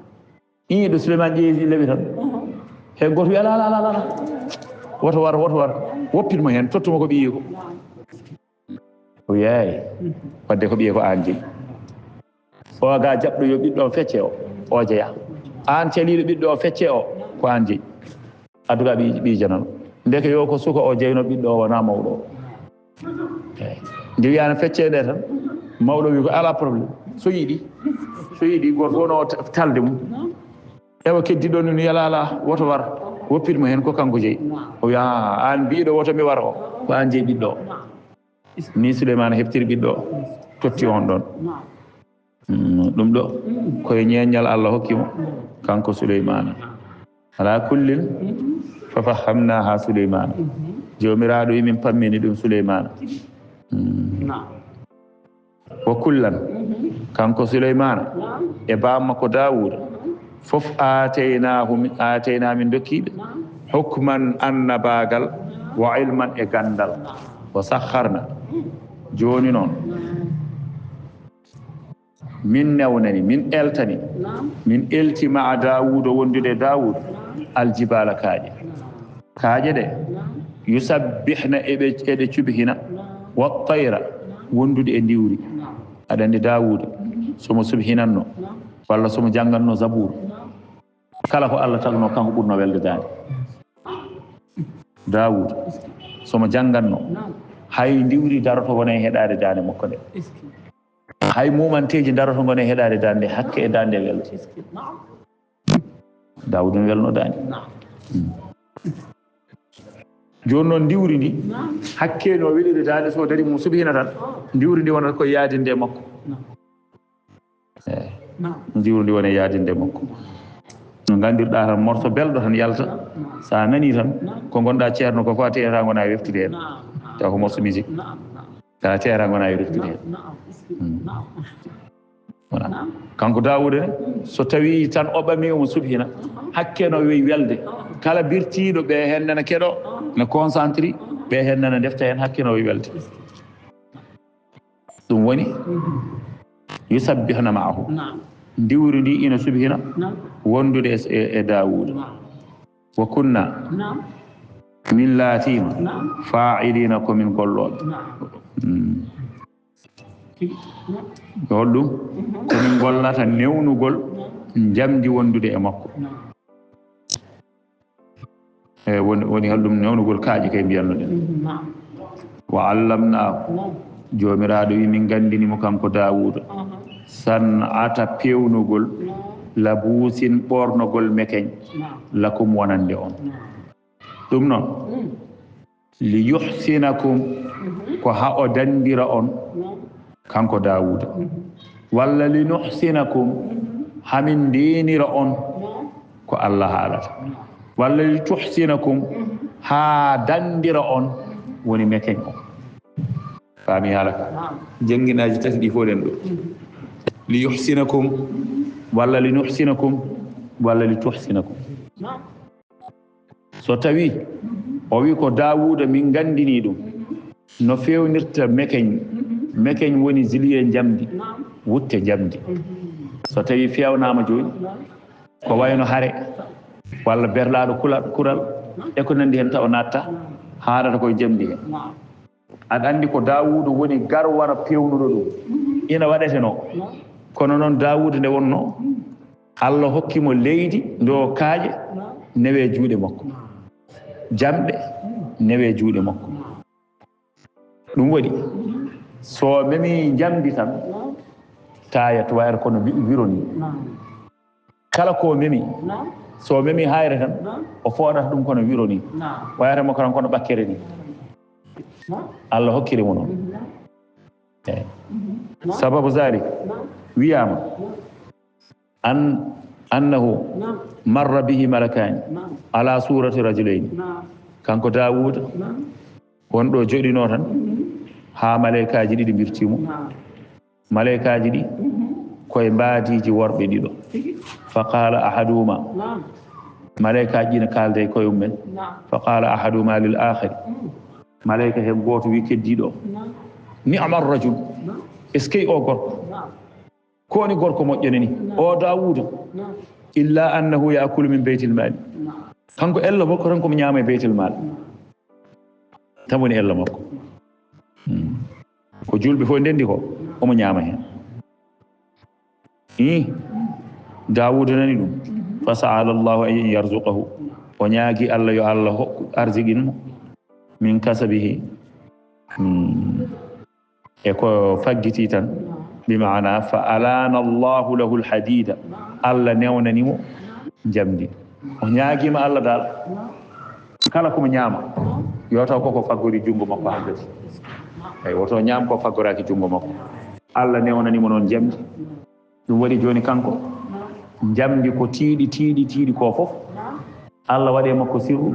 Ii, ɗo Suleymaan ƴeewi laɓi tan. Mhm. Heen gooto wi, alaa, alaa, alaa, alaa. Woto war, woto war. Woppit mo heen, tottu mo ko ɓiyi ko. Naam. O wi, eey. Mhm. Wadde ko ɓiye ko aan jeyi. O ga jaɓɗo yo ɓiɗɗo o fecce o, o jeyaa. Aan caliiɗo ɓiɗɗo o fecce o, ko aan jeyi. Addu ka ɓii, ɓii janano. Ndeke yo ko suka o jeyno ɓiɗɗo o, wonaa mawɗo o. Eey. Nde wiyaano fecce nde tan, mawɗo wi ko alaa problème. So yiɗi, so yiɗi, gooto fof no ta-, talde mum. Ewa keddiɗo ni, yala alaa, woto war. Woppit mo heen ko kanko jeyi. O wiya, "Ah, aan biiɗo woto mi war o, ko aan jeyi ɓiɗɗo o." Ni Suleymaana heɓtiri ɓiɗɗo o, totti on ɗon. Mm, ɗum ɗo, koye ñeeñal Allah hokki mo, kanko Suleymaana. Ala kullin, fa fahamnaha Suleymaana. Joomiraaɗo wi min pammini ɗum Suleymaana. Mm. Wa kullan, kanko Suleymaana, e baamma ko Daawuda, fof aataynaahu mi-, aataynaa min dokkiiɓe, hukman annabaagal, wa ilman e ganndal, wa sakharna, jooni noon, min newnani, min eltani, min elti ma'a Daawuda wondude e Daawuda, aljibaala kaaƴe. Kaaƴe ɗe, yusabbihna eɓe, eɗe cuɓhina, wa tayra, wondude e ndiwri. Aɗa anndi Daawuda, somo subhinanno, walla somo jannganno Zabuur, kala ko Allah tagno, kanko ɓurno welde daande. Daawuda, somo jannganno, hay ndiwri daroto wona e heɗaade daande makko nde. Hay mumanteeji daroto ngona e heɗaade daande, hakke e daande welde. Daawuda no welno daande. Mm. Jooni noon ndiwri ndi, hakke no weliri daande, so dari mum subhina tan, ndiwri ndi wonata ko yaadinde e makko. Eey. Ndiwri ndi woni e yaadinde e makko. No nganndirɗaa tan, morso belɗo tan yalta. So a nanii tan, ko ngonɗaa ceerno ko, ko a teyata ngona e weftude heen. Taw ko morso musique. Tawa ceera ngona e reftude heen. Mm. Voilà. Kanko Daawuda ne, so tawii tan o ɓamii omo subhina, hakke no weyi welde. Kala birtiiɗo ɓe heen nana keɗo, no concentré, ɓe heen nana ndefta heen, hakke no weyi welde. Ɗum woni, yusabbihna ma'ahu. Ndiwri ndi ina subhina wondude e, e, e Daawuda. Wa kunna, min laatiima, faa'iliina, ko min gollooɓe. Mm. Ko holɗum? Ko min gollata newnugol njamndi wondude e makko. E woni, woni holɗum? Newnugol kaaƴe kay mbiyanno ɗen. Wa allamnaahu, Joomiraaɗo wi min nganndini mo kanko Daawuda, san'ata peewnugol, labuusin ɓoornogol mekeñ, lakum wonande on. Ɗum noon, li yuhsinakum, ko haa o danndira on, kanko Daawuda. Walla li nuhsinakum, haa min ndeenira on, ko Allah haalata. Walla li tuhsinakum, haa danndira on, woni mekeñ on. Faami haala ka? Jannginaaji tati ɗi fof ɗen ɗo. Li yuhsinakum, walla li nuhsinakum, walla li tuhsinakum. So tawii o wi ko Daawuda min nganndini ɗum no feewnirta mekeñ, mekeñ woni zilyee njamndi, wutte njamndi. So tawii feewnaama jooni, ko wayno hare, walla berlaaɗo kula-, kural, e ko nanndi heen, taw naatta, haarata koye njamndi heen. Aɗa anndi ko Daawuda woni garwara peewnuɗo ɗum. Ina waɗetenoo. Kono noon Daawuda nde wonnoo, Allah hokki mo leydi, ndo kaaƴe newee juuɗe makko. Jamɗe newee juuɗe makko. Ɗum waɗi, so memi njamndi tan, taayat wayata kono wi-, wiro ni. Kala ko memi, so memi hayre tan, o fooɗata ɗum kono wiro ni. Wayata mo kono, kono ɓakkere ni. Allah hokkiri mo noon. Eey. Sababu zalik, wiyaama, an-, annahu marra bihi malakani ala surati rajulayni. Kanko Daawuda, won ɗo joɗinoo tan, haa maleykaaji ɗiɗi mbirtii mo. Maleykaaji ɗi, koye mbaadiiji worɓe ɗiɗo. Fa qala ahaduhuma, maleykaaji ɗi ne kaalda e koye mumen. Fa qala ahaduhuma lil akhari, maleyka heen gooto wi keddiiɗo o, ni'ma rajul, est-ce que o gorko? Ko woni gorko moƴƴo nani? O Daawuda. Illa annahu yaakulu min baytil maali. Kanko ello makko tan ko mo ñaama e baytil maal. Tan woni ello makko. Hmm. Ko julɓe fof ndenndi ko, omo ñaama heen. Ih, Daawuda nani ɗum. Fa sa'ala Allahu an yarzuqahu. O ñaagi Allah yo Allah hokku arzikin mo. Min kasabihi. Hmm. E ko faggiti tan. Bi maana fa alana Allahu lahu alhadida. Allah newnani mo njamdi. O ñaagima Allah dal. Kala ko mo ñaama. Yo taw koko faggori jungo makko hankadi. Ay woto ñaam ko faggoraaki jungo makko. Allah newnani mo noon njamdi. Ɗum waɗi jooni kanko, njamndi ko tiiɗi, tiiɗi, tiiɗi ko fof. Allah waɗi e makko sirru.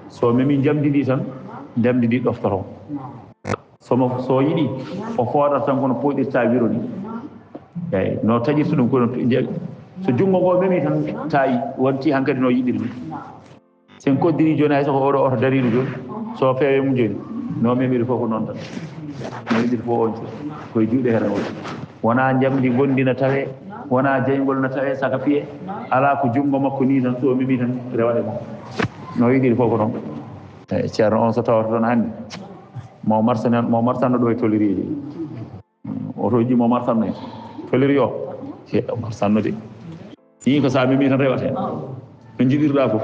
So memi njamndi ndi tan, njamndi ndi ɗoftoto. So mo, so yiɗi, o fooɗata tan kono pooɗirta wiro ni. Eeyi, no taƴirta ɗum kono, so junngo ngo memi tan, tawi wonti hankadi no yiɗiri ni. Sen koddiri jooni hay soko oɗo oto dariɗo jooni, so feewe mum jooni, no memiri fof ko noon tan. No yiɗiri fof on jooni, koye juuɗe hera woni. Wona njamndi ngonndi na tawe, wona jeyngol na tawe saka piye, ala ko junngo makko ni tan, so memi tan rewade makko. No yiɗiri fof ko noon. Eeyi, ceerno on so tawata toon hannde, mo marsanan, mo marsanno ɗo e toliriiji. Oto jimo marsanno en. Peliri o. He, marsanno de. Ni ko sa memi tan rewata hen. No jiɗirɗa fof.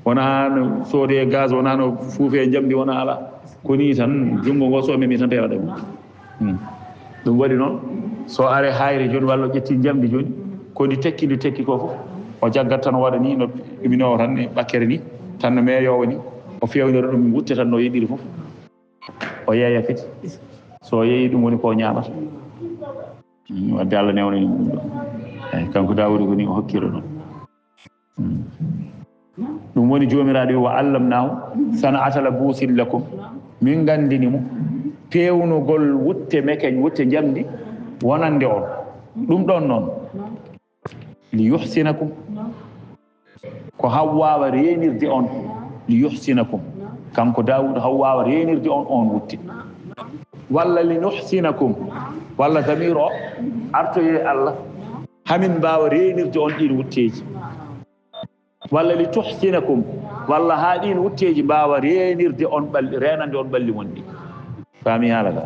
Wona no soode e gaz, wona no fuufe e njamndi, wona ala. Ko ni tan, junngo ngo so memi tan rewata mo. Hmm. Ɗum waɗi noon, so are hayre jooni walla o ƴetti njamndi jooni, ko ndi tekki, ndi tekki ko fof, o jaggat tan o waɗa ni, no ɗuminowo tan e ɓakkere ni, tan no meeyowo ni, o fewnira ɗum wutte tan no yiɗiri fof. O yeeya kadi. So o yeeyi ɗum woni ko o ñaamata. Mm, wadde Allah newnani mo ɗum ɗo. Eyi, kanko Daawuda ko ni o hokkira ɗum. Mm. Ɗum woni Joomiraaɗo wi, "Wa allamnaahu san'ata labuusin lakum." Min nganndini mo peewnugol wutte meken, wutte njamndi wonande on. Ɗum ɗon noon. Li yuhsinakum. Ko haw waawa reenirde on. Li yuhsinakum. Kanko Daawuda haw waawa reenirde on, on wutte. Walla li nuhsinakum. Walla damir o artoye Allah. Hamin mbaawa reenirde on ɗin wutteeji. Walla li tuhsinakum. Walla haa ɗin wutteeji mbaawa reenirde on ɓalli, reenande on ɓalli mon ɗi. Faami haala ka?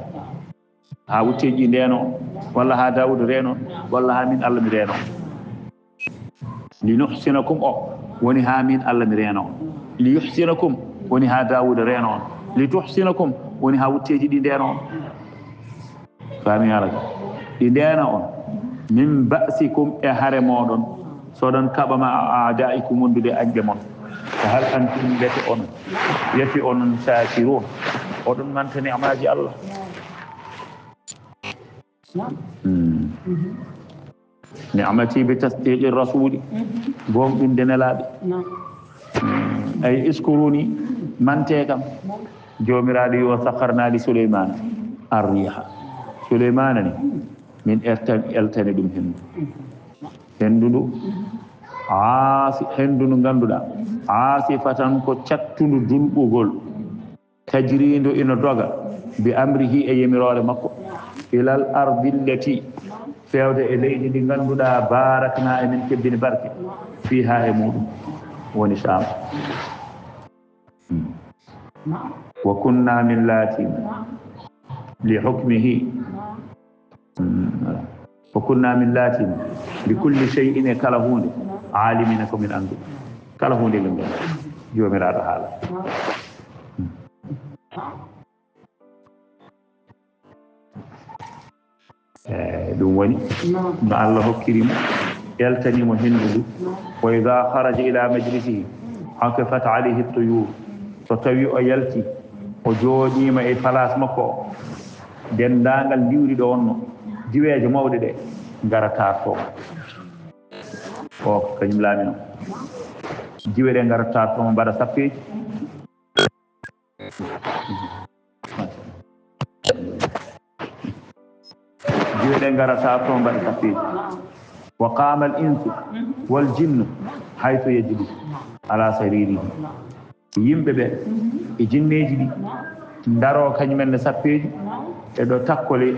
Haa wutteeji ɗi ndeeno, walla haa Daawuda reeno, walla haa min Allah mi reeno. Li nuhsinakum o, woni haa min Allah mi reeno on. Li yuhsinakum, woni haa Daawuda reeno on. Li tuhsinakum, woni haa wutteeji ɗi ndeeno on. Faami haala ka? Ɗi ndeena on. Min ba'sikum, e hare mooɗon. So ɗon kaɓa ma a aadaa'ikum, wondude e añɓe mon. Fa hal antum, mbete onon, yati onon shaakiruun? Oɗon manta ni'maaji Allah. Hmm. Ni'mati bi tasdiqi rasuli, gomɗinde nelaaɓe. Hmm. Ay iskuruni, mante kam. Joomiraaɗo wi, "Wa sakharna li Suleymaana arriiha." Suleymaana ni, min ertan-, eltani ɗum henndu. Henndu ndu, aasi-, henndu ndu ngannduɗaa, aasifatan ko cattundu dulɓugol. Tajriindu ina doga, bi amrihi, e yamiroore makko, ilal ardi allati, feewde e leydi ndi ngannduɗaa, baarakna, emin kebbini barke, fiiha, e muɗum, woni Saam. Hmm. Wa kunna, min laatiima, li hukmihi, hmm, wa kunna, min laatiima, li kulli shay'in, e kala huunde, aalimina, ko min anndu, kala huunde min nganndu, Joomiraaɗo haala. Hmm. Eeyi, ɗum woni no Allah hokkiri mo, eltani mo henndu ndu. Wa idha kharaja ila majlisihi, akafat alayhi at-tuyur. So tawi o yalti, o jooɗiima e palaas makko o, denndaangal ndiwri ɗo wonno, diweeje mawɗe ɗe, ngara taartoo mo. O, kañum laamino. Diwe ɗe ngara taartoo mo, mbaɗa sappeeji. Diwe ɗe ngara taartoo, mbaɗa sappeeji. Wa qama al insu wal jinnu haythu yajlisu ala saririhi. Yimɓe ɓe e jinneeji ɗi ndaroo kañum en ne sappeeji e ɗo takkoli,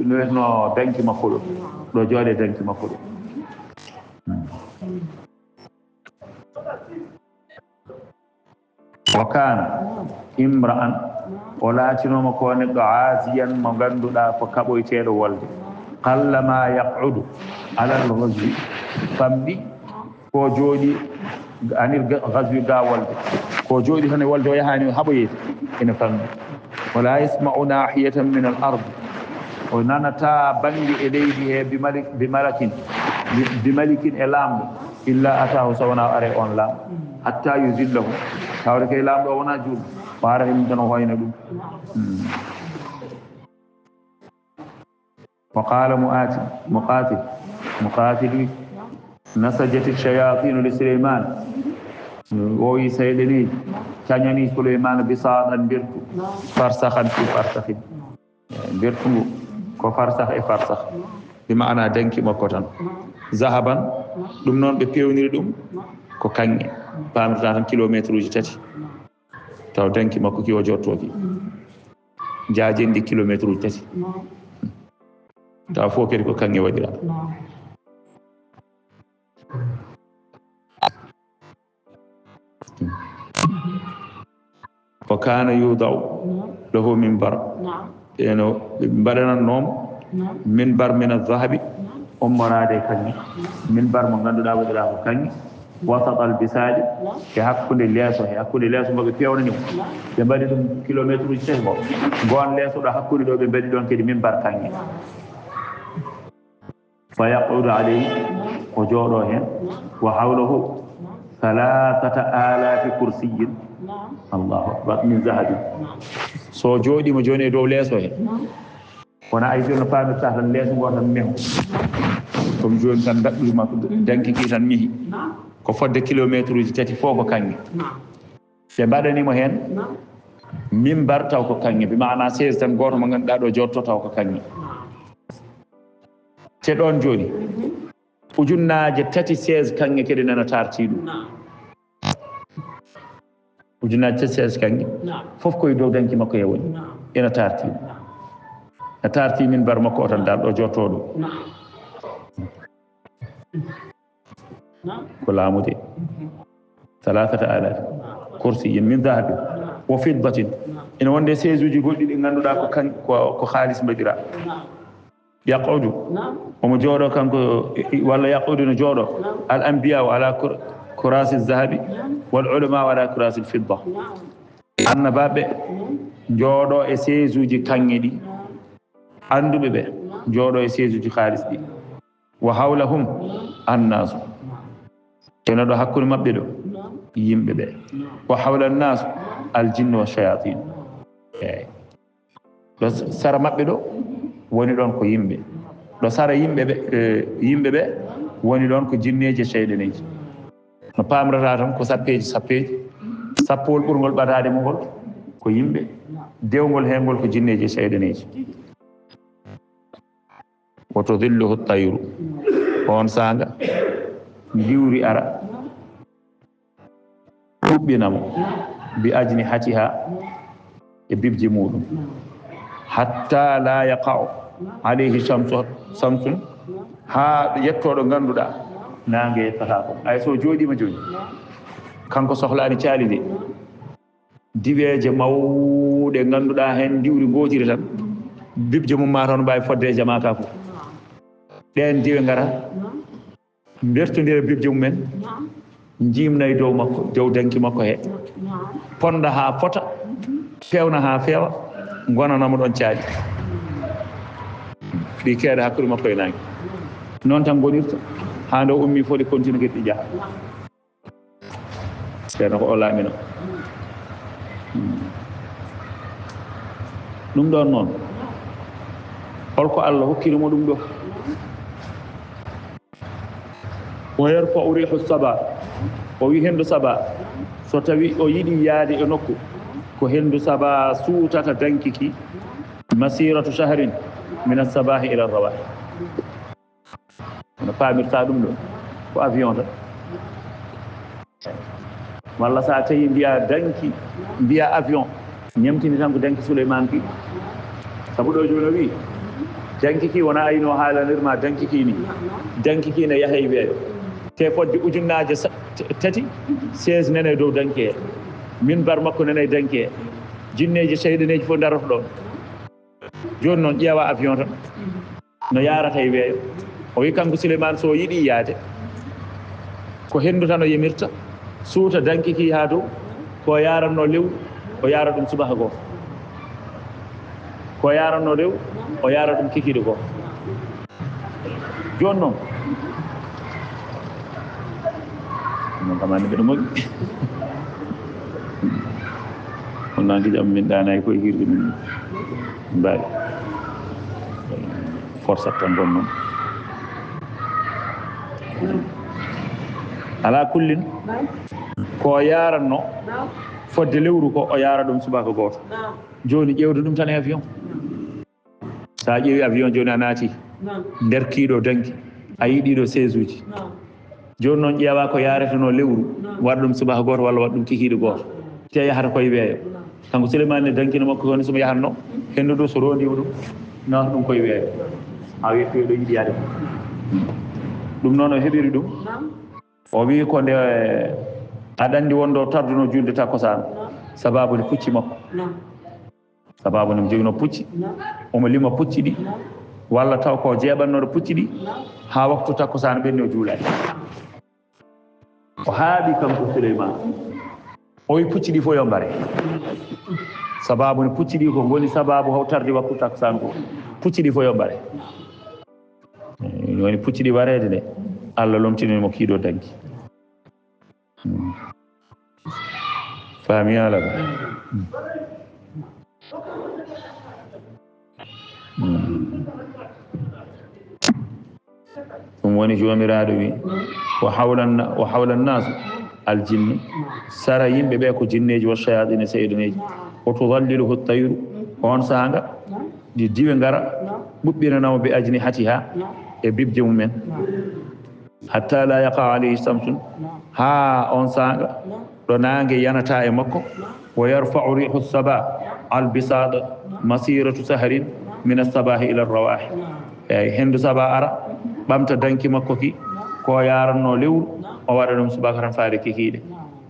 no wiyetnoo danki makko ɗo, ɗo jooɗe danki makko ɗo. Hmm. Wa kana imra'an, o laatinooma ko neɗɗo, aasiyan, mo ngannduɗaa ko kaɓoyteeɗo wolde. Qalla ma yaq'udu alal ghazwi, famɗi Ko jooɗi anir gazwi ga wolde. Ko jooɗi tan e wolde o yahaani o haɓoyeede. Ene fammi. Wala yasma'u nahiyatan min al ard. O nanata bannge e leydi he bi malik-, bi malakin, bi, bi malikin e laamɗo. Illa atahu so wona o are on laamɗo. Hatta yuzillahu. Tawde kay laamɗo o wona juulɗo. O ara heen tan o hoyna ɗum. Hmm. Wa qala Mu'ati-, Muqatil, Muqatil wi, "Nasajati shayatinu li Suleyman." O wi seyɗeneeji cañani Suleyman bisaɗan mbertu, farsakhan fi farsakhin. Mbertu ngu ko farsakh e farsakh. Bi ma'ana danki makko tan. Zahaban, ɗum noon ɓe pewniri ɗum ko kaŋŋe. Paamirta tan kilometre uji tati. Taw danki makko ki o jottoki. Jaajendi kilometre uji tati. Taw fof kadi ko kaŋŋe waɗira. Wa kana yudau lahu minbar. Ɓeno ɓe mbaɗanannoo mo minbar min azahabi, ummoraade e kaŋŋe. Minbar mo ngannduɗaa waɗiraa ko kaŋŋe. Wasat al bisaɗi, e hakkunde leeso, e hakkunde leeso mo ɓe peewnani mo. Ɓe mbaɗi ɗum kilometre uji tati mo. Ngoon leeso ɗo hakkunde ɗo ɓe mbaɗi ɗoon kadi minbar kaŋŋe. Fa yaqudu alayhi, o jooɗo heen. Wa hawlahu salasata alafi kursiyin. Allahu akbar, min zahabin. So jooɗiima jooni e dow leeso he, kono ay jooni no paamirta tan leeso ngo tan meho. Comme jooni tan daɗɗude makko danki ki tan mihi. Ko fodde kilometre uji tati fof ko kaŋŋe. Ɓe mbaɗani mo heen minbar taw ko kaŋŋe, bi maana chaise tan gooto mo ngannduɗaa ɗo jotto taw ko kaŋŋe. Te ɗoon jooni, ujunnaaje tati chaise kaŋŋe kadi nana taartii ɗum. Ujunnaaje tati chaise kaŋŋe, fof koye dow danki makko he woni. Ena taartii ɗum. Na taartii minbar makko o tan dal ɗo jotto ɗo. Ko laamude. Salasata alafi kursiyin min dahabin wa fiddatin. Ina wonde chaise uji goɗɗi ɗi ngannduɗaa ko kan-, ko, ko haalis mbaɗira. Yaqudu. Omo jooɗo kanko, walla yaqudu no jooɗo. Al anbiya ala kur-, kurasi zahabi wal ulama ala kurasi fidda. Annabaaɓe jooɗo e chaise uji kaŋŋe ɗi. Annduɓe ɓe jooɗo e chaise uji haalis ɗi. Wa hawlahum annaasu. Ena ɗo hakkunde maɓɓe ɗo, yimɓe ɓe. Wa hawla annaasu, al jinnu wa shayatin. Eey. Ɗo sara maɓɓe ɗo, woni ɗoon ko yimɓe. Ɗo sara yimɓe ɓe, eh, yimɓe ɓe, woni ɗoon ko jinneeji e seyɗaneeji. No paamirata tan ko sappeeji, sappeeji. Sappowol ɓurngol ɓadaade mo ngol ko yimɓe. Dewngol heen ngol ko jinneeji e seyɗaneeji. Wa tudilluhu tayru. Oon saanga, ndiwri ara, ɗuɓɓina mo, bi ajnihatiha, e bibje muɗum. Hatta la yaqa'u alayhi shamsu, shamsun, haa yetto ɗo ngannduɗaa naange yettataa ko. Ay so jooɗiima jooni, kanko sohlaani caali de. Diweeje mawɗe ngannduɗaa heen ndiwri ngootiri tan, bibje mum maa taw no mbaawi fodde e jamaaka fof. Ɗeen diwe ngara, mbertondira bibje mumen, njiimna e dow makko, dow danki makko he, ponda haa fota, feewna haa feewa, ngonana mo ɗoon caali. Ɗi keeda hakkunde makko e naange. Noon tan ngonirta, haa nde o ummii fof ɗi continue kadi ɗi njaha. Ceerno ko o laamino. Ɗum ɗoon noon, holko Allah hokkiri mo ɗum ɗo? Wa yarfa'u rihu saba, o wi henndu saba, so tawi o yiɗi yaade e nokku, ko henndu saba suutata danki ki, masiratu shahrin min as-sabahi ila ar-rawahi. No paamirta ɗum ɗo, ko avion tan. Walla so a tawi mbiya danki, mbiya avion, ñamtini tan ko danki Souleymane ki. Sabu ɗo jooni o wi, danki ki wona ayno haalanir ma danki ki ni. Danki ki ne yaha e weeyo. Te fodde ujunnaaje sa-, t-, tati, seize nene dow danki he. Minbar makko nene danki he. Jinneeji, seyɗaneeji fof daroto ɗon. Jooni noon, ƴeewa avion tan. No yaarata e weeyo. O wi kanko Souleymane, so o yiɗi yaade, Ko henndu tan o yemirta, suuta danki ki haa dow, ko o yaranno lewru, o yara ɗum subaka gooto. Ko o yaranno lewru, o yara ɗum kikiiɗe gooto. Jooni noon, non kam anndi mbeɗa moƴƴi. On nanndi jam min ɗaanaay koye hirde min mbaɗi. Forsat tan gon noon. Alaa kullin, ko o yaranno fodde lewru ko o yara ɗum subaka gooto. Jooni ƴeewde ɗum tan e avion. So a ƴeewi avion jooni a naati nder kiiɗo danki, a yiɗi ɗo seesuuji. Jooni noon ƴeewa ko yaretenoo lewru, waɗa ɗum subaka gooto walla waɗa ɗum kikiiɗe gooto. Te yahata koye weeyo. Kanko Suleymaani ne dankino makko woni so mo yahatno, henndu ndu so roondiima ɗum, nawata ɗum koye weeyo. A wiya ko ɗo yiɗi yaade. Ɗum noon o heɓiri ɗum. O wii ko nde aɗa anndi wonde o tarduno julde takkusaan. Sababu ne pucci makko. Sababu ne mo joginoo pucci. Omo lima pucci ɗi. Walla taw ko jeeɓannooɗo pucci ɗi. Haa waktu takkusaan ɓenni o juulaani. O haaɓi kanko Suleymaan. O wi pucci ɗi fof yo mbare. Sababu ne pucci ɗi ko ngoni sababu haw tardi waktu takkusaan ko. Pucci ɗi fof yo mbare. Eh, woni pucci ɗi wareede de. Allah lomtini mo kiiɗo danki. Hmm. Faami ala ba? Hmm. Hmm. Ɗum woni Joomiraaɗo wi, "Wa hawlan na-, wa hawlan naasu aljinni." Sara yimɓe ɓe ko jinneeji, wa shayaatiina, seyɗaneeji. "Wa tudalliluhu tayru." On saanga, ɗi diwe ngara, ɓuɓɓinanamo bi ajnihatiha, e bibje mumen. Hatta la yaqa alayhi shamsun, haa on saanga ɗo naange yanata e makko. Wa yarfa'u rihu saba al bisada masiratu sahrin min as-sabahi ila ar-rawahi. Eyi, hendu saba ara, ɓamta danki makko ki, ko yaranno lewru, o waɗa ɗum subaka tan faade kikiiɗe.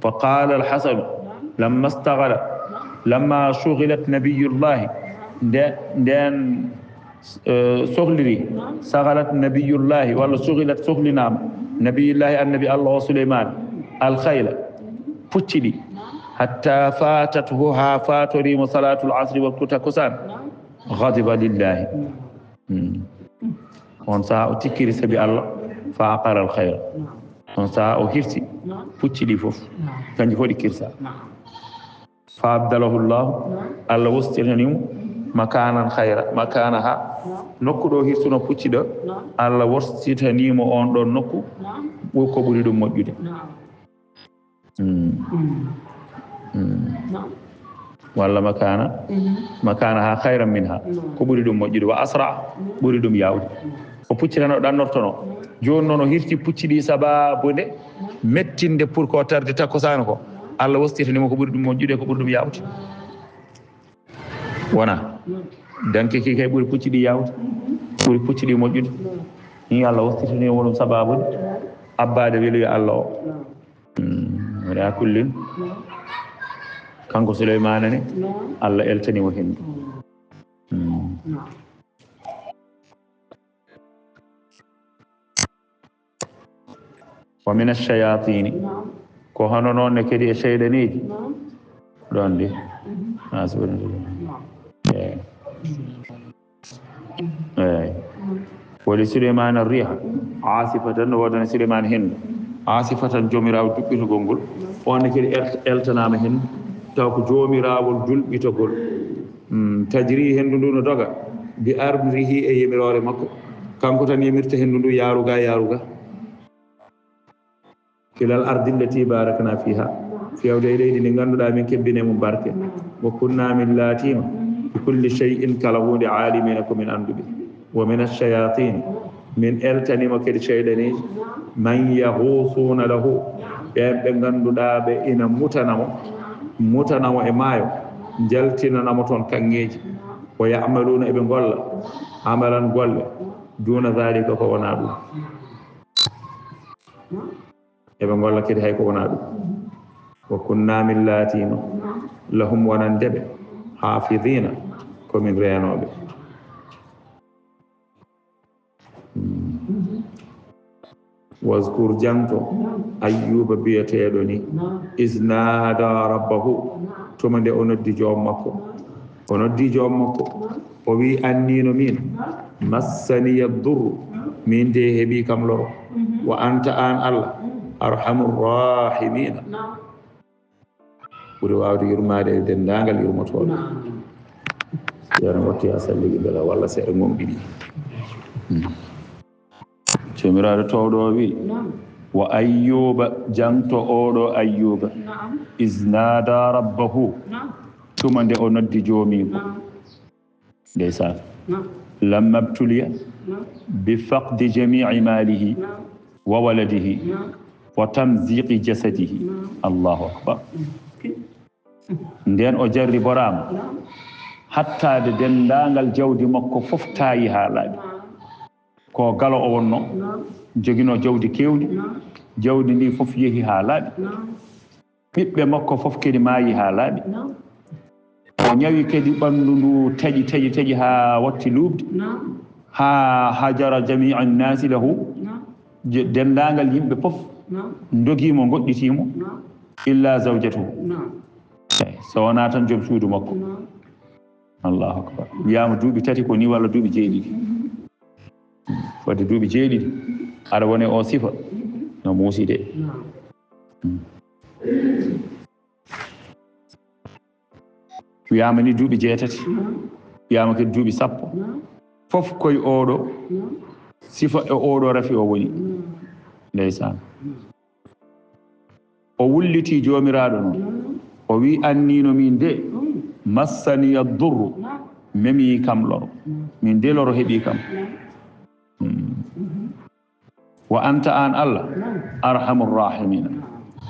Fa qala al-Hasan, lamma staghala, lamma shughilat nabiyullahi, nde, nden, eh, sohliri, saghalat nabiyullahi, walla shughilat, sohlinaama, nabiyullahi, annabi Allah o Suleymaan, al-khayla, pucci ɗi, hatta fatathu, haa fatorimo salatul asri, waktu takkusaan, ghadiba lillahi. Hmm. On saha o tikkiri sabi Allah, fa aqara al khayra. On saha o hirsi pucci ɗi fof. Kanji fof ɗi kirsa. Fa abdalahu llahu, Allah wostitani mo makanan khayra, makanaha. Nokku ɗo hirsuno pucci ɗo, Allah wostitani mo on ɗon nokku, ɓu-, ko ɓuri ɗum moƴƴude. Mm. Mm. Mm. Naam. Walla makana, mhm, makanaha khayran minha. Naam. Ko ɓuri ɗum moƴƴude. Wa asra, mhm, ɓuri ɗum yaawde. Naam. Ko pucci tan o ɗannortono. Naam. Jooni noon o hirti pucci ɗi sababu nde, naam, mettinde pour ko tarde takkusaan ko. Naam. Allah wostitani mo ko ɓuri ɗum moƴƴude, ko ɓuri ɗum yaawde. Naam. Wona. Naam. Danki ki kay ɓuri pucci ɗi yaawde. Mhm. Ɓuri pucci ɗi moƴƴude. Naam. Ni Allah wostitani mo ɗum sababu nde. Naam. Abbaade weluyo Allah o. Naam. Mm, woni a kullin. Naam. Kanko Suleymaana ne, naam, Allah eltani mo henndu. Mm. Mm. Naam. Wa mina shayatini. Naam. Ko hono noon ne kadi e seyɗaneeji. Naam. Ɗon de. Mhm. Ah, subhanallah. Naam. Eh. Mhm. Eey. Wali Suleymaana riiha aasifatan, no woodani Suleymaana henndu aasifatan, joomiraawo juɓɓitagol ngol. On ne kadi el-, eltanaama henndu, taw ko joomirawol julɓitagol. Mm, tajri, henndu ndu no doga, bi amrihi, e yamiroore makko. Kanko tan yamirta henndu ndu yaaruga, yaaruga. Ilal ardi allati barakna fiha, fewde e leydi ndi ngannduɗaa min kebbini e mum barke. Wa kunna, min laatiima, bi kulli shay'in, kala huunde, aalimina, ko min annduɓe. Wa min ash-shayatin, min eltaniima kadi seyɗaneeji, man yahuusuuna lahu, ɓeen ɓe ngannduɗaa ɓe ina mutana mo, mutana mo e maayo, njaltinana mo toon kaŋŋeeji. Wa ya'maluuna, eɓe ngolla, amalan, golle, duuna dhalika, ko wonaa ɗum. Eɓe ngolla kadi hay ko wonaa ɗum. Wa kunna, min laatiima, lahum, wonande ɓe, haafidiina, ko min reenooɓe. Waskur, jangto, Ayyuba biyeteeɗo ni, is naada rabbahu, tuma nde o noddi joom makko. O noddi joom makko, o wi, "Anniino min, massaniya durru, min de heɓi kam loro. Wa anta, an Allah, arhamur rahimina, ɓuri waawde yurmaade e denndaangal yurmotooɓe." Ceerno watti a salli ɗiɗi walla seeɗa ngom ɗiɗi. Joomiraaɗo toowɗo o wi, "Wa Ayyuba, jangto oɗo Ayyuba, is naada rabbahu, tuma nde o noddi joomiiko." Ndeysaan. Lamma btuliya bi faqdi jamii maalihi wa waladihi wa tamziqi jasadihi. Allahu akbar. Nden o jarriboraama hattaade denndaangal jawdi makko fof taayi haa laaɓi. Ko galo o wonno, jogino jawdi keewndi, jawdi ndi fof yehi haa laaɓi. Ɓiɓɓe makko fof kadi maayi haa laaɓi. O ñawi kadi ɓanndu ndu taƴi, taƴi, taƴi haa watti luuɓde. Haa hajara jamii annaasi lahu. Je-, denndaangal yimɓe fof ndogii mo, ngoɗɗitii mo. Illa zawjatahu. Eh, so wonaa tan joom suudu makko. Allahu akbar. Wiyaama duuɓi tati ko ni walla duuɓi jeeɗiɗi. Fodde duuɓi jeeɗiɗi. Aɗa wone o sifa. No muusi de. Mm. Wiyaama ni duuɓi jeetati. Wiyaama kadi duuɓi sappo. Fof koye oɗo sifa e oɗo rafi o woni. Ndeysaan. O wulliti Joomiraaɗo noon. O wi, "Anniino min de, massaniya durru, memi kam loro. Min de loro heɓi kam." Mm. "Wa anta, an Allah, arhamur rahimina.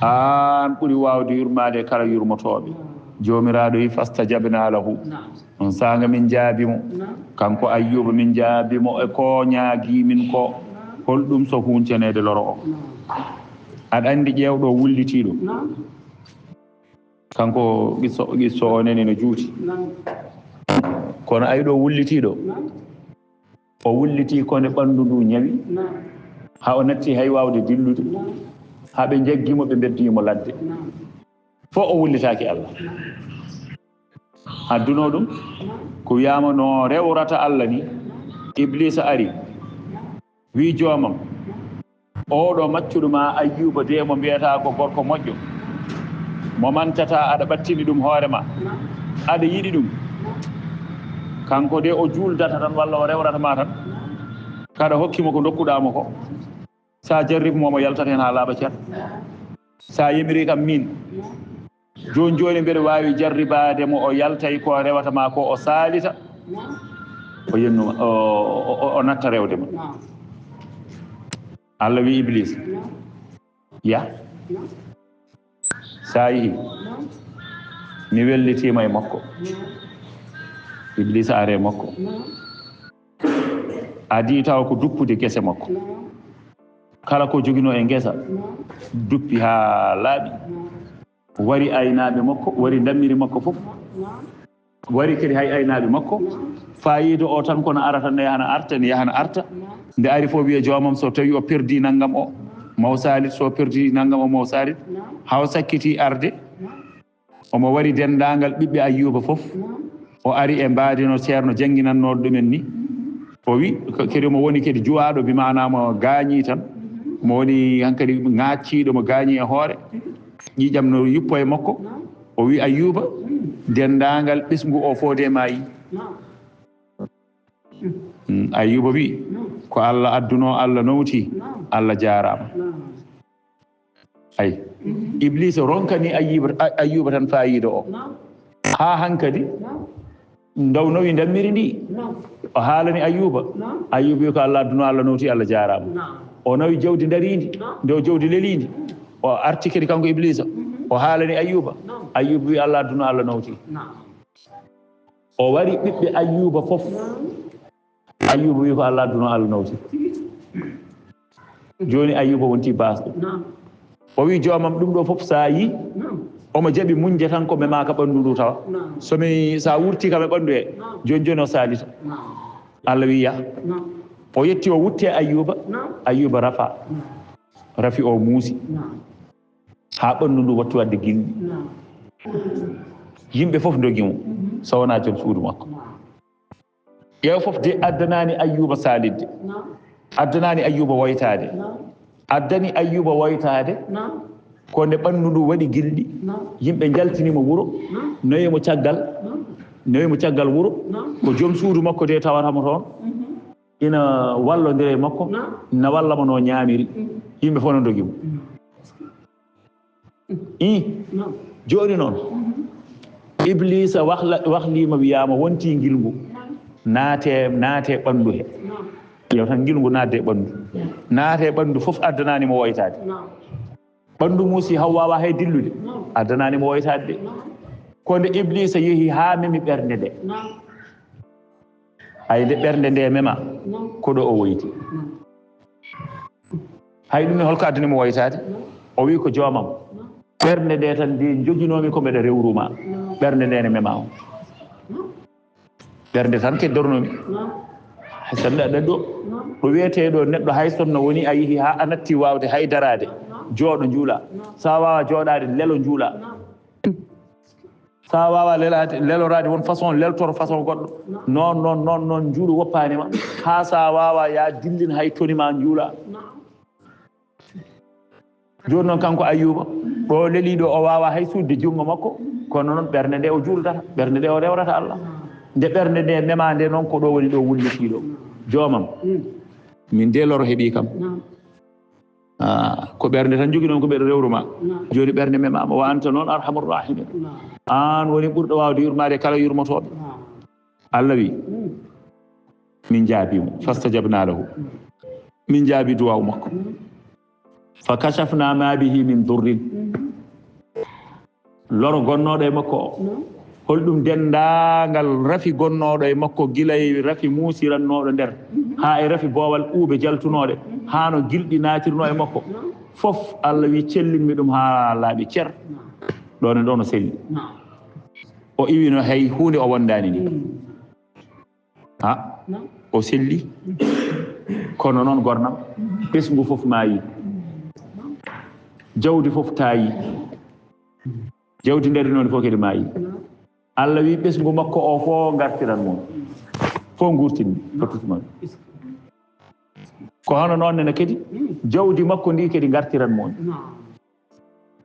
An ɓuri waawde yurmaade kala yurmotooɓe." Joomiraaɗo wi, "Fastajabna lahu." On saanga min jaabi mo. Kanko Ayyuba min jaabi mo e ko ñaagi min ko. Holɗum so huunceneede loro o? Aɗa anndi ƴeewɗo wullitiiɗo. Kanko qisso, qisso o nene no juuti. Kono ay ɗo wullitiiɗo. O wulliti kone ɓanndu ndu ñawi. Haa o natti hay waawde dillude. Haa ɓe njaggi mo, ɓe mbeddi mo ladde. Fo o wullitaaki Allah. Adduno ɗum, ko wiyaama no rewrata Allah ni, Ibliisa ari, wi joomam, "Oɗo maccuɗo ma Ayyuba de mo mbiyata ko gorko moƴƴo, mo mantata aɗa ɓattini ɗum hoore ma, aɗa yiɗi ɗum. Kanko de o juuldata tan walla o rewrata ma tan. Kaɗa hokki mo ko ndokkuɗa mo ko. Sa jarrib mo, mo yaltat heen haa laaɓa cer. Sa yamiri kam min, jooni jooni mbeɗa waawi jarribaade mo, o yaltay ko rewata ma ko, o saalita." O yennuma, o, o, o, o natta rewde ma. Allah wi Iblis, "Ya, sa yihi, mi wellitiima e makko." Iblis are makko. Adi tawa ko duppude gese makko. Kala ko jogino e ngesa, duppi haa laaɓi. Wari aynaaɓe makko, wari ndammiri makko fof. Wari kadi hay aynaaɓe makko. Faayiida o tan kono arata, nde yahana arta, nde yahana arta. Nde ari fof wiya joomam, so tawi o perdi nanngam o, maw saalit, so perdi nanngam o, maw saalit. Haa o sakkiti arde. Omo wari denndaangal ɓiɓɓe Ayyuba fof. O ari e mbaadi no ceerno jannginannooɗo ɗumen ni. O wi, ko-, kadi omo woni kadi juwaaɗo, bi maanaa mo gaañii tan. Mo woni hankadi ŋaacciiɗo, mo gaañii e hoore. Ƴiiƴam no yuppo e makko. O wi, "Ayyuba, denndaangal ɓesngu o fof de maayi." Mm, Ayyuba wi, "Ko Allah adduno, Allah nowti, Allah jaaraama." Ay, Ibliisa ronkani Ayyuba, A-, Ayyuba tan faayiida o. Haa hankadi, ndaw nawi ndammiri ndi. O haalani Ayyuba. Ayyuba wi, "Ko Allah adduno, Allah nowti, Allah jaaraama." O nawi jawdi ndariindi, nde o jawdi leliindi. O arti kadi kanko Ibliisa. O haalani Ayyuba. Ayyuba wi, "Allah adduno, Allah nowti." O wari ɓiɓɓe Ayyuba fof. Ayyuba wi, "Ko Allah adduno, Allah nowti." Jooni Ayyuba wonti baasɗo. O wi joomam, "Ɗum ɗo fof sa yi, omo jaɓi muñde tan ko mema ka ɓanndu ndu tawa. So mi, sa wurti kam e ɓanndu he, jooni jooni o salita." Allah wi, "Yah." O yetti, o wutte Ayyuba. Ayyuba rafa. Rafi o muusi. Haa ɓanndu ndu watti waɗde gilɗi. Yimɓe fof ndogi mo, so wonaa joom suudu makko. Ƴeew fof de addanaani Ayyuuba saalidde. Addanaani Ayyuuba woytaade. Addani Ayyuuba woytaade. Ko nde ɓanndu ndu waɗi gilɗi. Yimɓe njaltini mo wuro. Nawi mo caggal. Nawi mo caggal wuro. Ko joom suudu makko de tawata mo toon. Ina wallondira e makko. Na walla mo no ñaamiri. Yimɓe fof no ndogi mo. I jooni noon, Ibliisa wahla-, wahliima, wiyaama wontii ngilngu. Naatee, naatee ɓanndu he. Yo tan ngilngu naatde e ɓanndu. Naatee ɓanndu fof addanaani mo woytaade. Ɓanndu muusi haw waawaa hay dillude. Addanaani mo woytaade de. Ko nde Ibliisa yehi haa memi ɓernde nde. Hay nde ɓernde nde mema, ko ɗo o woyti. Hay ɗum ne holko addani mo woytaade? O wi ko joomam. Ɓernde nde tan nde joginoomi ko mbeɗa rewru ma. Ɓernde nde ne mema on. Ɓernde tan keddornoomi. Hay so neɗɗo ɗo, ɗo wiyetee ɗo neɗɗo hay sonno woni a yihi haa a natti waawde hay daraade. Jooɗo njuula. So a waawaa jooɗaade lelo njuula. So a waawaa lelaade, leloraade won façon, leltoro façon goɗɗo. Noon, noon, noon, noon njuulu woppaani ma. Haa so a waawaa yaa dillin hay toni ma njuula. Jooni noon kanko Ayyuuba, ɗo leliiɗo o waawaa hay suuɗde junngo makko, kono noon ɓernde nde o juultata, ɓernde nde o rewrata Allah. Nde ɓernde nde mema nde noon ko ɗo woni ɗo wullitiiɗo. Joomam, min de loro heɓii kam. Ah, ko ɓernde tan jogi noon ko mbeɗa rewru ma. Jooni ɓernde memaama, wa anta noon arhamur rahimin. Aan woni ɓurɗo waawde yurmaade kala yurmotooɓe. Allah wi, min jaabii mo, fastajabna lahu. Min jaabii duwaawu makko. Fa kashafna ma bihi min durrin. Loro gonnooɗo e makko o. Holɗum denndaangal rafi gonnooɗo e makko, gila e rafi muusirannooɗo nder, haa e rafi boowal uube jaltunooɗe, haa no gilɗi naatirnoo e makko. Fof, Allah wi, cellinmi ɗum haa laaɓi cer. Ɗoon e ɗoon o selli. O iwino hay huunde o wondaani ni. Ha? O selli. Kono noon, gornam, ɓesngu fof maayi. Jawdi fof taayi. Jawdi nder noon fof kadi maayi. Allah wi ɓesngu makko o fof ngartiran mo. Fof ngurtinmi, fof tutmo. Ko hono noon nene kadi, jawdi makko ndi kadi ngartiran mo.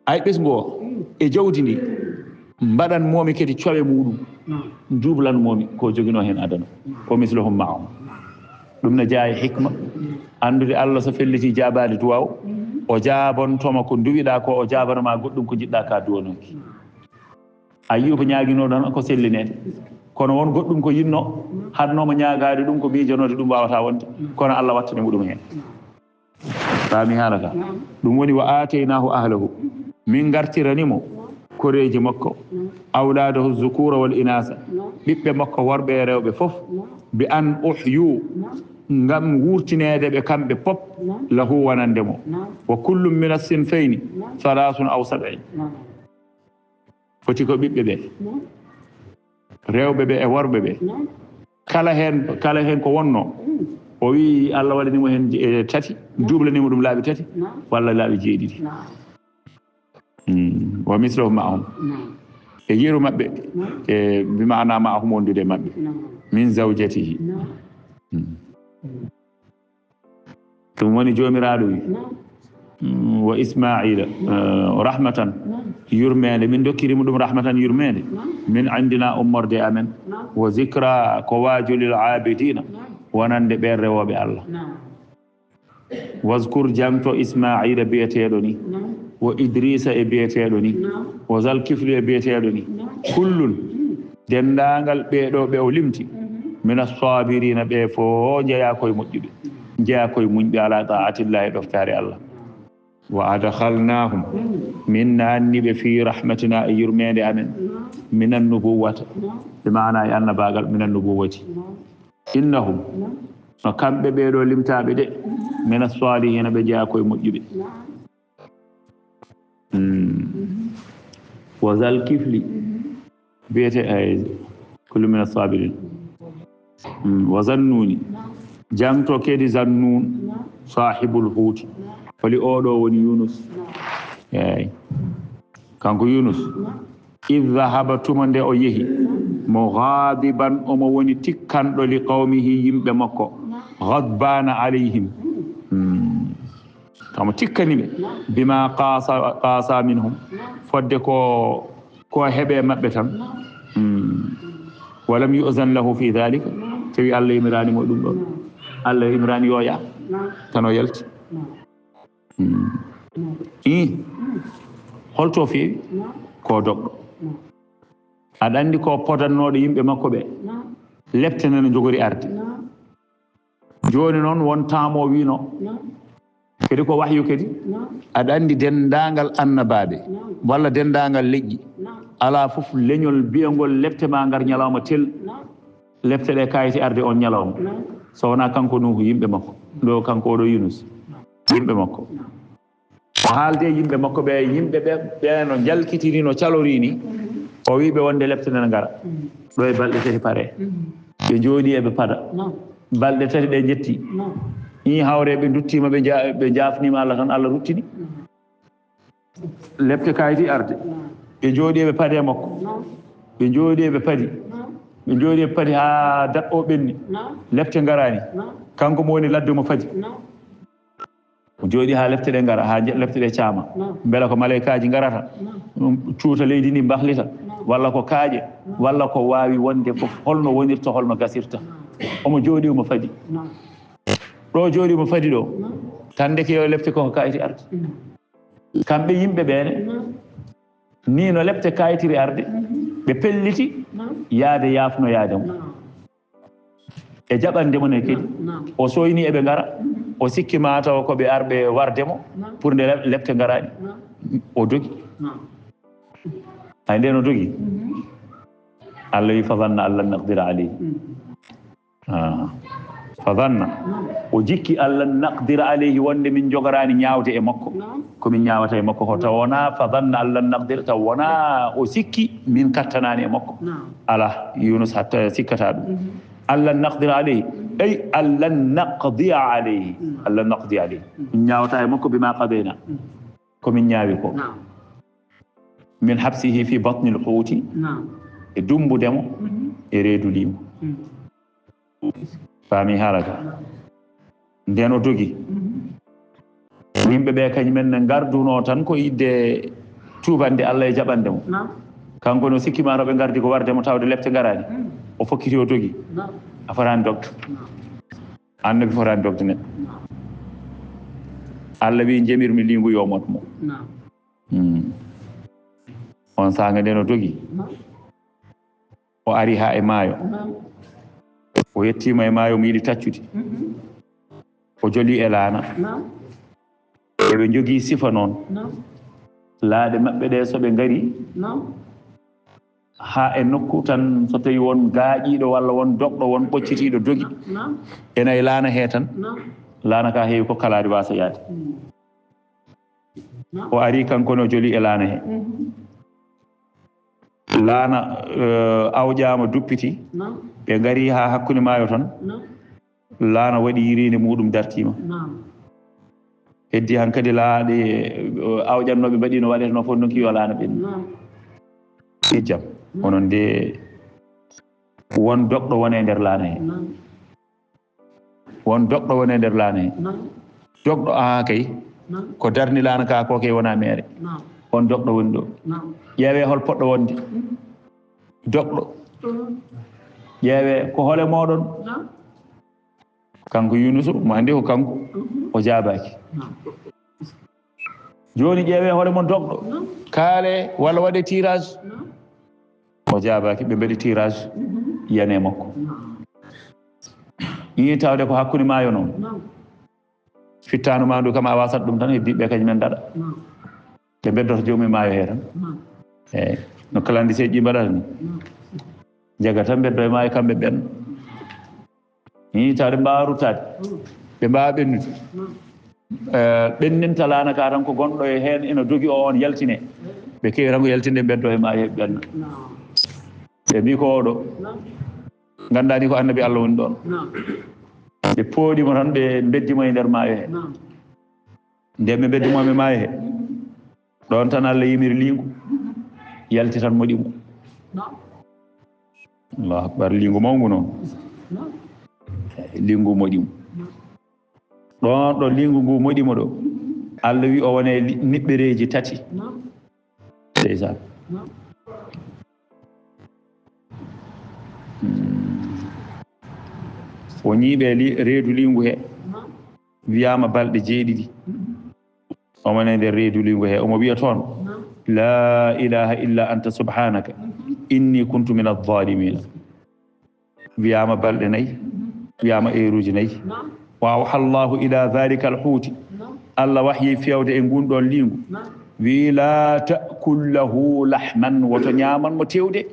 Ay ɓesngu o e jawdi ndi, mbaɗan moomi kadi cowe muɗum, njublan moomi ko joginoo heen adana, ko mislahum ma'ahum. Ɗum ne jeyaa e hikma, anndude Allah so felliti jaabaade duwaaw, o jaabontoma ko nduwiɗaa ko, o jaabana ma goɗɗum ko njiɗɗaa ka duwanooki. Ayyuba ñaaginoo ɗon ko sellineede. Kono won goɗɗum ko yinnoo, haɗnooma ñaagaade ɗum, ko miijanoode ɗum waawataa wonde. Kono Allah wattani mo ɗum heen. Faami haala ka? Ɗum woni, "Wa aataynaahu ahlahu." Min ngartirani mo koreeji makko, awlaadahu zukuura wal inaasa, ɓiɓɓe makko worɓe e rewɓe fof, bi an uhyu, ngam wuurtineede ɓe kamɓe pop, lahu wonande mo. Wa kullum min as-sinfayni salaasun aw sab'in. Foti ko ɓiɓɓe ɓe, rewɓe ɓe e worɓe ɓe. Kala heen, kala heen ko wonnoo, o wii Allah waɗani mo heen je-, e tati, juublani mo ɗum laabi tati, walla laabi jeeɗiɗi. Mm. Wa mislahu ma'ahum. E yeru maɓɓe, e bi ma'ana ma'ahum wondude e maɓɓe. Min zawjatihi. Mm. Ɗum woni Joomiraaɗo wi, mm, wa Ismaa'iila, eh, rahmatan, yurmeende. Min ndokkiri mo ɗum rahmatan, yurmeende. Min indina, ummorde e amen. Wa zikra, ko waaju lil aabidiina, wonande ɓeen rewooɓe Allah. Wazkur, jaŋto Ismaa'iila biyeteeɗo ni. Wa Idriisa e biyeteeɗo ni. Wa zal kifli e biyeteeɗo ni. Kullun, denndaangal ɓee ɗoo ɓe o limti. Mina saabiriina, ɓe fof njeyaa koye moƴƴuɓe. Njeyaa koye muñɓe, ala taa'atillaahi, e ɗoftaare Allah. Wa adkhalnaahum, min naanni ɓe fii rahmatina, e yurmeende amen. Minan nubuwwata, bi maana e annabaagal, minan nubuwwati. Innahum, no kamɓe ɓee ɗoo limtaaɓe de, mina saalihiina, ɓe njeyaa koye moƴƴuɓe. Mm. Wa zal kifli, biyete, ay, kullu mina sabirin. Mm. Wa zannuuni, jaŋto kadi Zannuun, saahibul huuti, Holi oɗo woni Yunus? Eey. Kanko Yunus, id dahaba, tuma nde o yehi, mo gaadiban, omo woni tikkanɗo li qawmihi, yimɓe makko, gadbana alayhim. Hmm. Kamo tikkani ɓe, bima qasa, qasa minhum, fodde ko, ko heɓe maɓɓe tan. Hmm. Walam yu'zan lahu fi dhalika, tawi Allah imiraani mo ɗum ɗon. Allah imiraani yo ya, tan o yalti. Hmm. Ii, holto feewi? Ko doɗɗo. Aɗa anndi ko podannooɗo yimɓe makko ɓe? Lepte nana njogori arde. Jooni noon won taamo wiino. Kadi ko wahyu kadi. Aɗa anndi denndaangal annabaaɓe, walla denndaangal leƴƴi, alaa fof leñol biyangol lepte ma ngar ñalawma tel. Lepte ɗe kayiti arde on ñalawma. So wonaa kanko Nuuhu, yimɓe makko. Ɗo kanko oɗo Yunus, yimɓe makko. O haalde yimɓe makko ɓe, yimɓe ɓe, ɓe no njalkitiri, no calori ni. O wi ɓe wonde lepte nana ngara. Ɗo e balɗe tati pare. Ɓe jooɗi eɓe pada. Balɗe tati ɗe njetti. Ii hawre ɓe nduttima, ɓe ja-, ɓe jafnima Allah tan, Allah ruttini. Lepte kayiti arde. Ɓe jooɗi eɓe padi e makko. Ɓe jooɗi eɓe padi. Ɓe jooɗi eɓe padi haa daɗɗo ɓenni. Lepte ngarani. Kanko mo woni ladde mo fadi. O jooɗi haa lepte ɗe ngara, haa je-, lepte ɗe caama. Mbela ko malaykaaji ngarata, ɗum cuuta leydi ndi mbahlita, walla ko kaaƴe, walla ko waawi wonde fof, holno wonirta, holno gasirta. Omo jooɗi, omo fadi. Ɗo jooɗi, omo fadi ɗo. Tan ndeke yo lepte ko kayiti arde. Kamɓe yimɓe ɓeene, ni no lepte kayitiri arde, ɓe pelliti yaade yaafnoyaade mo. E jaɓande mon e kadi. Naam. O soyni eɓe ngara. O sikki ma taw ko ɓe arɓe warde mo. Naam. Pour nde le-, lepte ngaraɗi. Naam. O dogi. Naam. Hay nden o dogi. Allah wi, "Fa zanna an lan naqdira alayhi." Ah. Fa zanna. Naam. O jikki an lan naqdira alayhi, wonde min jogarani ñaawde e makko. Naam. Ko min ñaawata e makko ko taw wona fa zanna an lan naqdira, taw wona o sikki min kattanani e makko. Naam. Ala, Yunus hatta sikkata ɗum. An lan naqdira alayhi, ay an lan naqdiya alayhi. An lan naqdiya alayhi. Min ñaawata e makko bima qadayna. Ko min ñaawi ko. Naam. Min habsihi fi batnil huuti. Naam. E dumbudemo e reedu liimo. Faami haala ka? Nden o dogi. Yimɓe ɓe kañum en ne ngarduno tan ko yidde tuubande Allah e jaɓande mo. Naam. Kanko no sikki ma to ɓe ngardi ko warde mo tawde lepte ngaraani. O fokkiti o dogi. Naam. A fotaani dogde. Naam. Annabi fotaani dogde neɗɗo. Naam. Allah wi, "Njemirmi lingu yo moɗ mo." Naam. Hmm. On saanga nden o dogi. Naam. O ari haa e maayo. Naam. O yettiima e maayo, omo yiɗi taccude. O joli e laana. Naam. Eɓe njogii sifa noon. Naam. Laaɗe maɓɓe ɗe, so ɓe ngari, naam, haa e nokku tan, so tawi won gaaƴiiɗo walla won doqɗo, won ɓoccitiiɗo dogi, naam, ena e laana hee tan, naam, laana ka heewi ko kalaari waasa yaade. Hmm. O ari kanko ne o joli e laana he. Mhm. Laana, eh, awƴaama, duppiti. Naam. Ɓe ngari haa hakkunde maayo toon. Naam. Laana waɗi yiriinde muuɗum, dartiima. Naam. Heddi hankadi laaɗe, eh, awƴannooɓe mbaɗi no waɗeteno fof, ndonki yo laana ɓennu. Naam. Ijjam. Naam. Kono nde won doqɗo woni e nder laana he. Naam. Won doqɗo woni e nder laana he. Naam. Doqɗo, aha kay. Naam. Ko darni laana ka ko kay wona meere. Naam. On doqɗo woni ɗo. Naam. Ƴeewe hol poɗɗo wonde. Mm. Doqɗo. Mm. Ƴeewe ko hole mooɗon. Naam. Kanko Yunusu, mo andi ko kanko. Mhm. O jaabaaki. Naam. Jooni ƴeewe hoore mon doqɗo. Naam. Kaale walla waɗe tirage. Naam. O jaabaaki, ɓe mbaɗi tirage, mhm, yiyane makko. Naam. Ii, tawde ko hakkunde maayo noon. Naam. Fittaandu ma ndu kam a wasat ɗum tan, heddiiɓe kañum en daɗa. Naam. Ɓe mbeddoto joomum maayo hee tan. Naam. Eey. No kalandise ji mbaɗata ni. Naam. Jaga tan mbeddo e maayo kamɓe ɓen. Nii tawde mbaawa ruttaade. Ɓe mbaawa ɓennude. Eh, ɓenninta laana ka tan ko gonɗo e heen ina dogi o, on yaltine. Ɓe keewi tan ko yaltinde mbeddo e maayo he ɓenna. Ɓe mbii ko oɗo. Nganndaa ni ko annabi Allah woni ɗoon. Ɓe pooɗi mo tan, ɓe mbeddi mo e nder maayo he. Nden ɓe mbeddi mo ɓe maayi he. Ɗon tan Allah yimiri liingu. Yalti tan moɗi mo. Allahu akbar, liingu mawngu noon. Liingu moɗi mo. Ɗon ɗo liingu ngu moɗi mo ɗo. Allah wi o wone li-, niɓɓereeji tati. Ndeysaan. Hmm. O ñiiɓe li-, reedu liingu he. Wiyaama balɗe jeeɗiɗi. Omo nani nder reedu liingu he. Omo wiya toon, "La ilaha illa anta subhanaka. Inni kuntu min adh-dhalimina." Wiyaama balɗe nayi. Wiyaama eeruuji nayi. Wa awha Allahu ila dhalika al-huuti. Allah wahyi fewde e ngun ɗon liingu. Wi, "La ta'kul lahu lahman." Woto ñaaman mo tewde.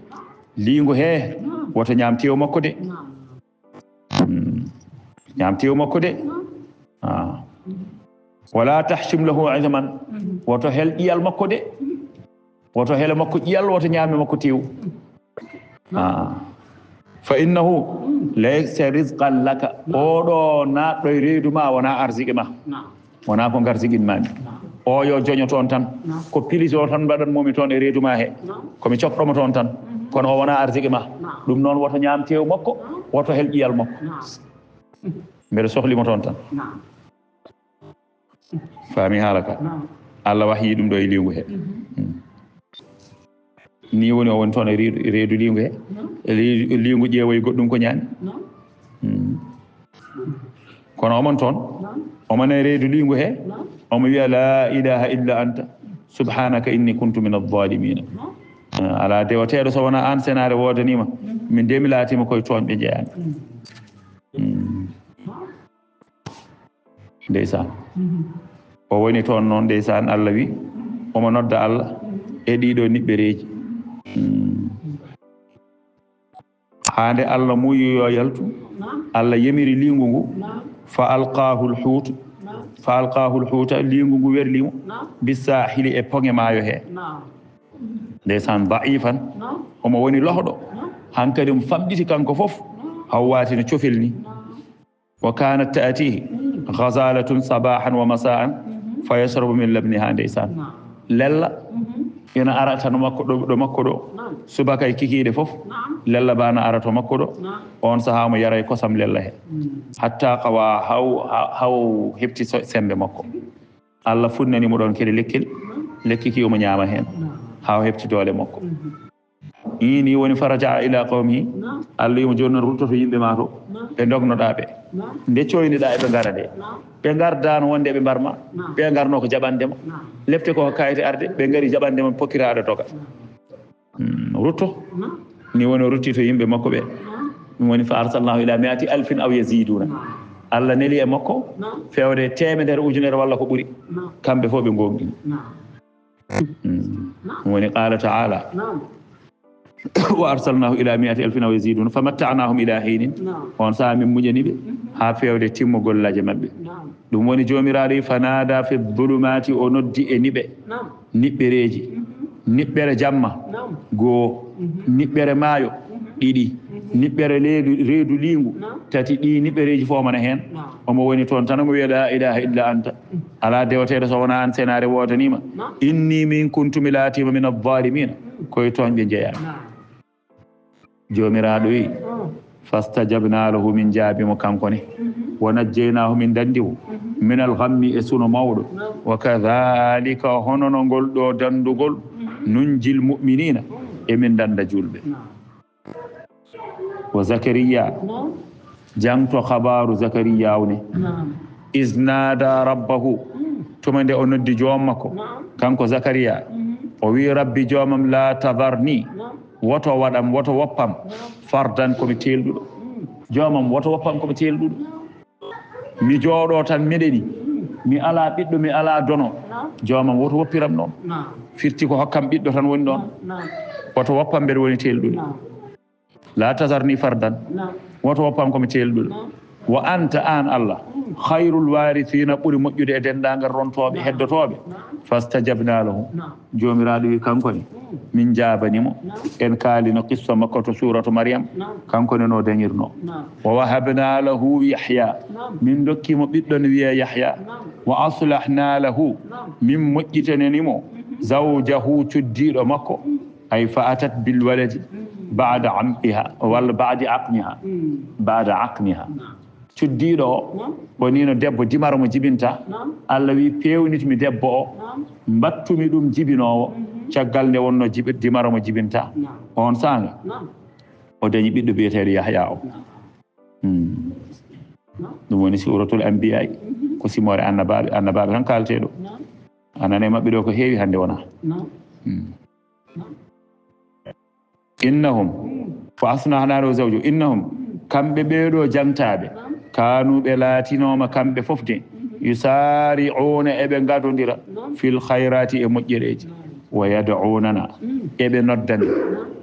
Liingu he. Woto ñaam tew makko de. Hmm. Ñaam tew makko de. Ah. "Wala tahshim lahu idhman." Woto hel ƴiyal makko de. Woto hele makko ƴiyal, woto ñaame makko tew. Ah. "Fa innahu laysa rizqan laka." Oɗo naatɗo e reedu ma wona arziki ma. Wona ko ngarsiɗin mami. O yo joño toon tan. Ko pilis o tan mbaɗan momi toon e reedu ma he. Ko mi cokɗo mo toon tan. Kono o wona arziki ma. Ɗum noon woto ñaam tew makko, woto hel ƴiyal makko. Mbeɗa sohli mo toon tan. Faami haala ka. Allah wahyi ɗum ɗo e liingu he. Hmm. Ni woni o woni toon e reedu, reedu liingu he. Li-, liingu ƴeewoyi goɗɗum ko ñaami. Hmm. Kono omon toon, omon e reedu liingu he, omo wiya, "La ilaha illa anta, subhanaka inni kuntu min adh-dhalimina." Ah, alaa dewateeɗo so wonaa aan, senaare woodanima. Min de mi laatima koye tooñɓe jeyaami. Hmm. Ndeysaan. O woni toon noon, ndeysaan, Allah wi, omo nodda Allah e ɗiɗo niɓɓereeji. Hmm. Haa nde Allah muuyi yo yaltu, Allah yemiri liingu ngu, fa alqaahu lhuutu, fa alqaahu lhuuta, liingu ngu werli mo, bissaahili e poŋe maayo he. Ndeysaan, da'iifan, omo woni lohɗo, hankadi mo famɗiti kanko fof, hawwaati no cofel ni. Wa kanat ta'tihi ghazalatun sabahan wa masa'an fa yashrabu min labniha, ndeysaan. Lella ina ara tan makko ɗo, ɗo makko ɗo. Subaka e kikiiɗe fof, lella ba na ara to makko ɗo. On sahaa omo yara e kosam lella he. Hatta qawa, haw, haw, haw heɓti so-, sembe makko. Allah funnani mo ɗon kadi lekkel, lekki ki omo ñaama heen, haa o heɓti doole makko. Ii, ni woni faraja'a ila qawmihi. Allah wi'i mo, "Jooni noon ruttoto yimɓe ma to, ɓe ndognoɗaa ɓe. Nde coyniɗaa eɓe ngara de. Ɓe ngardaano wonde eɓe mbar ma, ɓe ngarno ko jaɓande ma. Lepte ko kayte arde, ɓe ngari jaɓande ma, pokkiraaɗo doga." Hmm, rutto. Ni woni o rutti to yimɓe makko ɓe. Ɗum woni fa arsalnahu ila mi'ati alfin aw yaziduna. Allah neli e makko fewde teemedere ujunere walla ko ɓuri. Kamɓe fof ɓe ngoongɗini. Hmm. Ɗum woni qala ta'ala. Wa arsalnahu ila mi'ati alfin aw yaziduna fa matta'nahum ila hinin. On saha min muƴani ɓe haa fewde timmugol laje maɓɓe. Ɗum woni Joomiraaɗo wi, fanada fi dhulumati, o noddi e niɓe. Niɓɓereeji. Niɓɓere jamma, goo. Niɓɓere maayo, ɗiɗi. Niɓɓere reedu, reedu liingu, tati. Ɗi niɓɓereeji fof mana heen. Omo woni toon tan, omo wiya, "La ilaha illa anta." Alaa dewateeɗo so wonaa aan, senaare woodaniima. "Inni min kuntu, mi laatiima min adh-dhalimina." Koye tooñɓe njeyaa. Joomiraaɗo wi, "Fastajabna lahu," min jaabi mo kanko ne. "Wa najjaynaahu," min danndi mo, "minal ghammi," e suno mawɗo. "Wa kadhalika," hono no ngol ɗo danndugol, "nunjil mu'minina," e min dannda juulɓe. Wa Zakariya, jangto khabaru Zakariya ne. "Iz nada rabbahu," tuma nde o noddi joom makko, kanko Zakariya, o wi, "Rabbi, joomam, la tadharni, woto waɗam, woto woppam, fardan, ko mi teelɗuɗo. Joomam, woto woppam, ko mi teelɗuɗo. Mi jooɗo tan, miɗeni. Mi ala ɓiɗɗo, mi ala dono. Joomam, woto woppiram noon." Firti ko hokkam ɓiɗɗo tan woni ɗon. "Woto woppam, mbeɗa woni teelɗuɗo. La tazarni fardan." Woto woppam, ko mi teelɗuɗo. Wa anta, an Allah, khayrul warithina, ɓuri moƴƴude e denndaangal rontooɓe, heddotooɓe. Fastajabna lahu. Joomiraaɗo wi, kanko ne, min njaabani mo. En kaalino qissa makko to suuratu Maryam. Kanko ne no dañirno. Wa wahabna lahu Yahya. Min ndokki mo ɓiɗɗo ne wiyee Yahya. Wa aslahna lahu. Min moƴƴitanani mo. Zawjahu, cuddiiɗo makko. Ay fa atat bil waladi ba'da aqmiha, walla ba'di aqmiha. Ba'da aqmiha. Cuddiiɗo o, o ni no debbo dimaro mo jibinta. Allah wi, peewnitmi debbo o, mbattumi ɗum jibinoowo, caggal nde wonno jibi-, dimaro mo jibinta. On saanga, o dañi ɓiɗɗo biyeteeɗo Yahya o. Hmm. Ɗum woni suuratul Anbiya, ko simoore annabaaɓe, annabaaɓe tan kaaletee ɗo. A nana e maɓɓe ɗo ko heewi hannde wona. Hmm. Innahum, fa aslahna lahu zawjahu, innahum, kamɓe ɓeeɗo jangtaaɓe, kaanu, ɓe laatinooma kamɓe fof de, yusaari'uuna, eɓe ngadondira, fil khayraati, e moƴƴereeji, wa yad'uunana, eɓe noddani,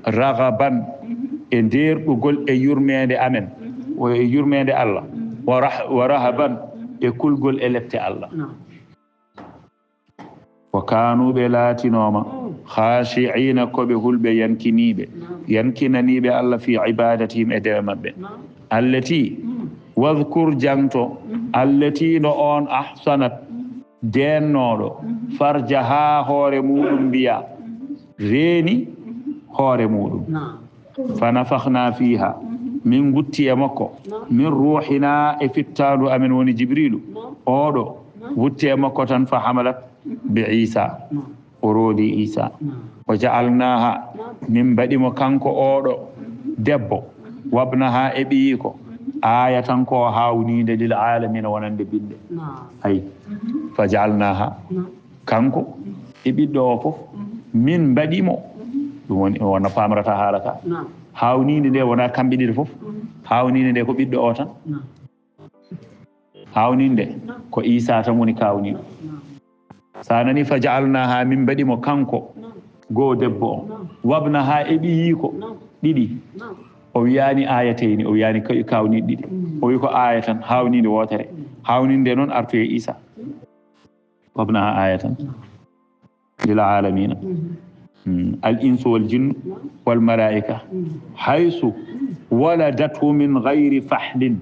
raghaban, e ndeerɗugol e yurmeende amen, o e yurmeende Allah, wa rah-, wa rahaban, e kulgol e lepte Allah. Wa kaanu, ɓe laatinooma, khashi'ina, ko ɓe hulɓe yankiniiɓe, yankinaniiɓe Allah fi ibadatihim, e dewe maɓɓe. Allati, wadhkur, jangto, allati, no on, ahsanat, deennooɗo, farjaha, hoore muuɗum mbiya, reeni hoore muuɗum. Fa nafakhna fiha, min gutti e makko, min ruhina, e fittaandu amen woni Jibriilu, oɗo wutti e makko tan, fa hamalat bi Isa, o roodi Isa. Wa ja'alnaha, min mbaɗi mo kanko oɗo debbo, wabnaha, e ɓiyiiko, ayatan, ko haawniinde, lil alamina, wonande binde. Ay, fa ja'alnaha, kanko e ɓiɗɗo o fof, min mbaɗi mo. Ɗum woni, wona faamrata haala ka. Haawniinde nde wona kamɓe ɗiɗo fof. Haawniinde nde ko ɓiɗɗo o tan. Haawniinde ko Isa tan woni kaawniiɗo. So a nani, fa ja'alnaha, min mbaɗi mo kanko, goo debbo o, wabnaha, e ɓiyiiko ɗiɗi. O wiyaani ayatayni, o wiyaani ka-, kaawniiɗi ɗiɗi. O wi ko aya tan, haawniinde wootere. Haawniinde noon artoyi e Isa. Wabnaha ayatan lil alamina. Mm. Al insu wal jinnu wal malaika. Haysu waladathu min ghayri fahlin.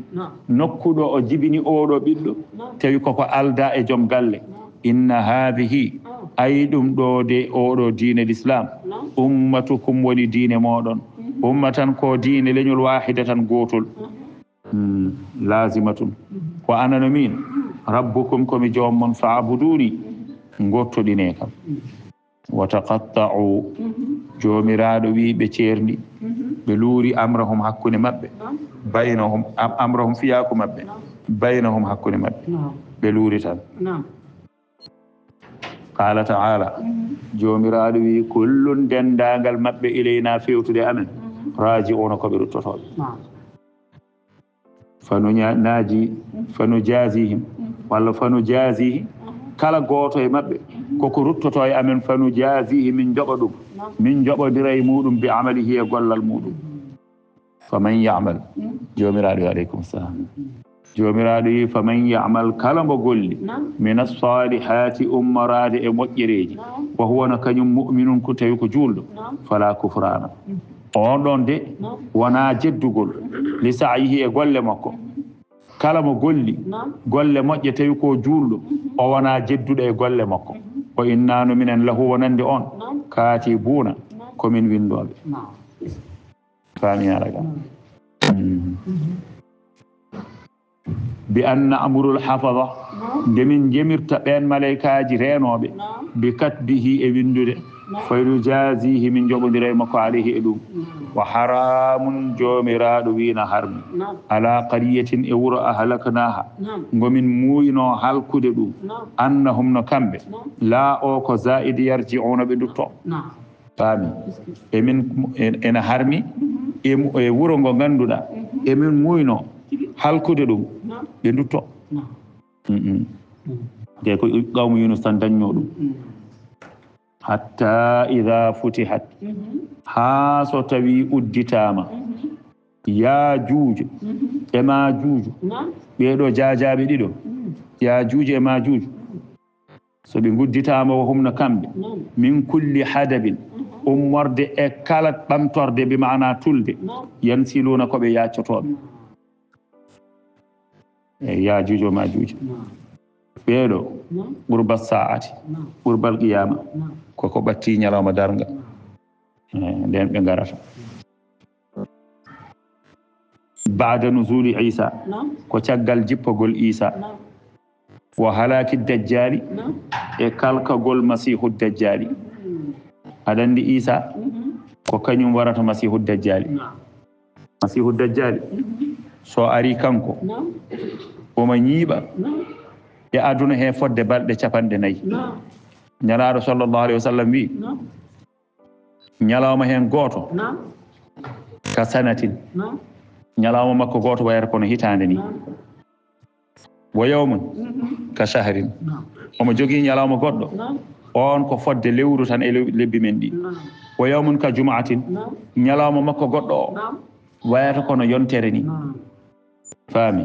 Nokku ɗo o jibini oɗo ɓiɗɗo, tawi koko alda e joom galle. Inna hadhihi, ay ɗum ɗo de, oɗo diine l'islam, ummatukum, woni diine moɗon. Ummatan, ko diine leñol, wahidatan, gotol. Mm, lazimatun. Ko anano min, rabbukum, ko mi joom mon, fa'buduni, ngottoɗine kam. Wa taqatta'u, Joomiraaɗo wi, ɓe ceerndi, ɓe luuri, amrahum, hakkunde maɓɓe, baynahum, am-, amrahum, fiyaaku maɓɓe, baynahum, hakkunde maɓɓe, ɓe luuri tan. Qaala ta'ala, Joomiraaɗo wi, kullun, denndaangal maɓɓe, ilayna, fewtude amen, raaji'uuna, ko ɓe ruttotooɓe. Fanu ña-, naaji, fanu jaazihim, walla fanu jaazihi, kala gooto e maɓɓe, koko ruttoto e amen, fanu jaazihi, min njoɓa ɗum, min njoɓondira e muɗum, bi amalihi, e gollal muɗum. Faman ya'mal, Joomiraaɗo, wa aleykum salam. Joomiraaɗo wi, faman ya'mal, kala mbo golli, min as-salihati, ummoraade e moƴƴereeji, wa huwa, no kañum, mu'minun, ko tawi ko juulɗo, fala kufrana. On ɗon de, wonaa jeddugol, li sa'yihi, e golle makko. Kala mo golli golle moƴƴe, tawi ko juulɗo, o wonaa jedduɗo e golle makko. O innaano minen lahu, wonande on, kaatibuuna, ko min winndooɓe. Faami haala ka? Mm. Bi an na'murul hafaza, nde min njemirta ɓeen malaykaaji reenooɓe, bi katbihi, e winndude, fa yujaazihi, min njoɓondira e makko, alayhi, e ɗum. Wa haraamun, Joomiraaɗo wi na harmi, ala qaryatin, e wuro, ahlaknaha, ngo min muuyno halkude ɗum, annahum, no kamɓe, laa, o ko zaa'id, yarji'una, ɓe ndutto. Faami. E min, en-, ena harmi e mu-, e wuro ngo ngannduɗaa, e min muuyno halkude ɗum, ɓe ndutto. Mm-mm. Nde ko qawmu Yunus tan dañno ɗum. Hatta idha futihat, haa so tawi udditaama, Yaajuuju e Maajuuju, ɓee ɗoo jaajaaɓe ɗiɗo, Yaajuuju e Maajuuju, so ɓe ngudditaama, wa hum, no kamɓe, min kulli hadabin, ummorde e kala ɓamtorde, bi maana tulde, yansiluuna, ko ɓe yaaccotooɓe. E Yaajuuju e Maajuuju. Ɓee ɗoo, qurba saa'ati, qurbal qiyaama, ko ko ɓatti ñalawma darnga. Eh, nden ɓe ngarata. Baada nuzuuli Iisa, ko caggal jippagol Iisa. Wa halaaki Dajjaali, e kalkagol Masiihu Dajjaali. Aɗa anndi Iisa, ko kañum warata Masiihu Dajjaali. Masiihu Dajjaali, so ari kanko, omo ñiiɓa e aduna he fodde balɗe capanɗe nayi. Nelaaɗo sallallahu alayhi wa sallam wi'i, ñalawma heen gooto ka sanatin, ñalawma makko gooto wayata kono hitaande ni. Wa yawmun ka shahrin, omo jogii ñalawma goɗɗo, oon ko fodde lewru tan e lew-, lebbi men ɗi. Wa yawmun ka jumaatin, ñalawma makko goɗɗo o wayata kono yontere ni. Faami?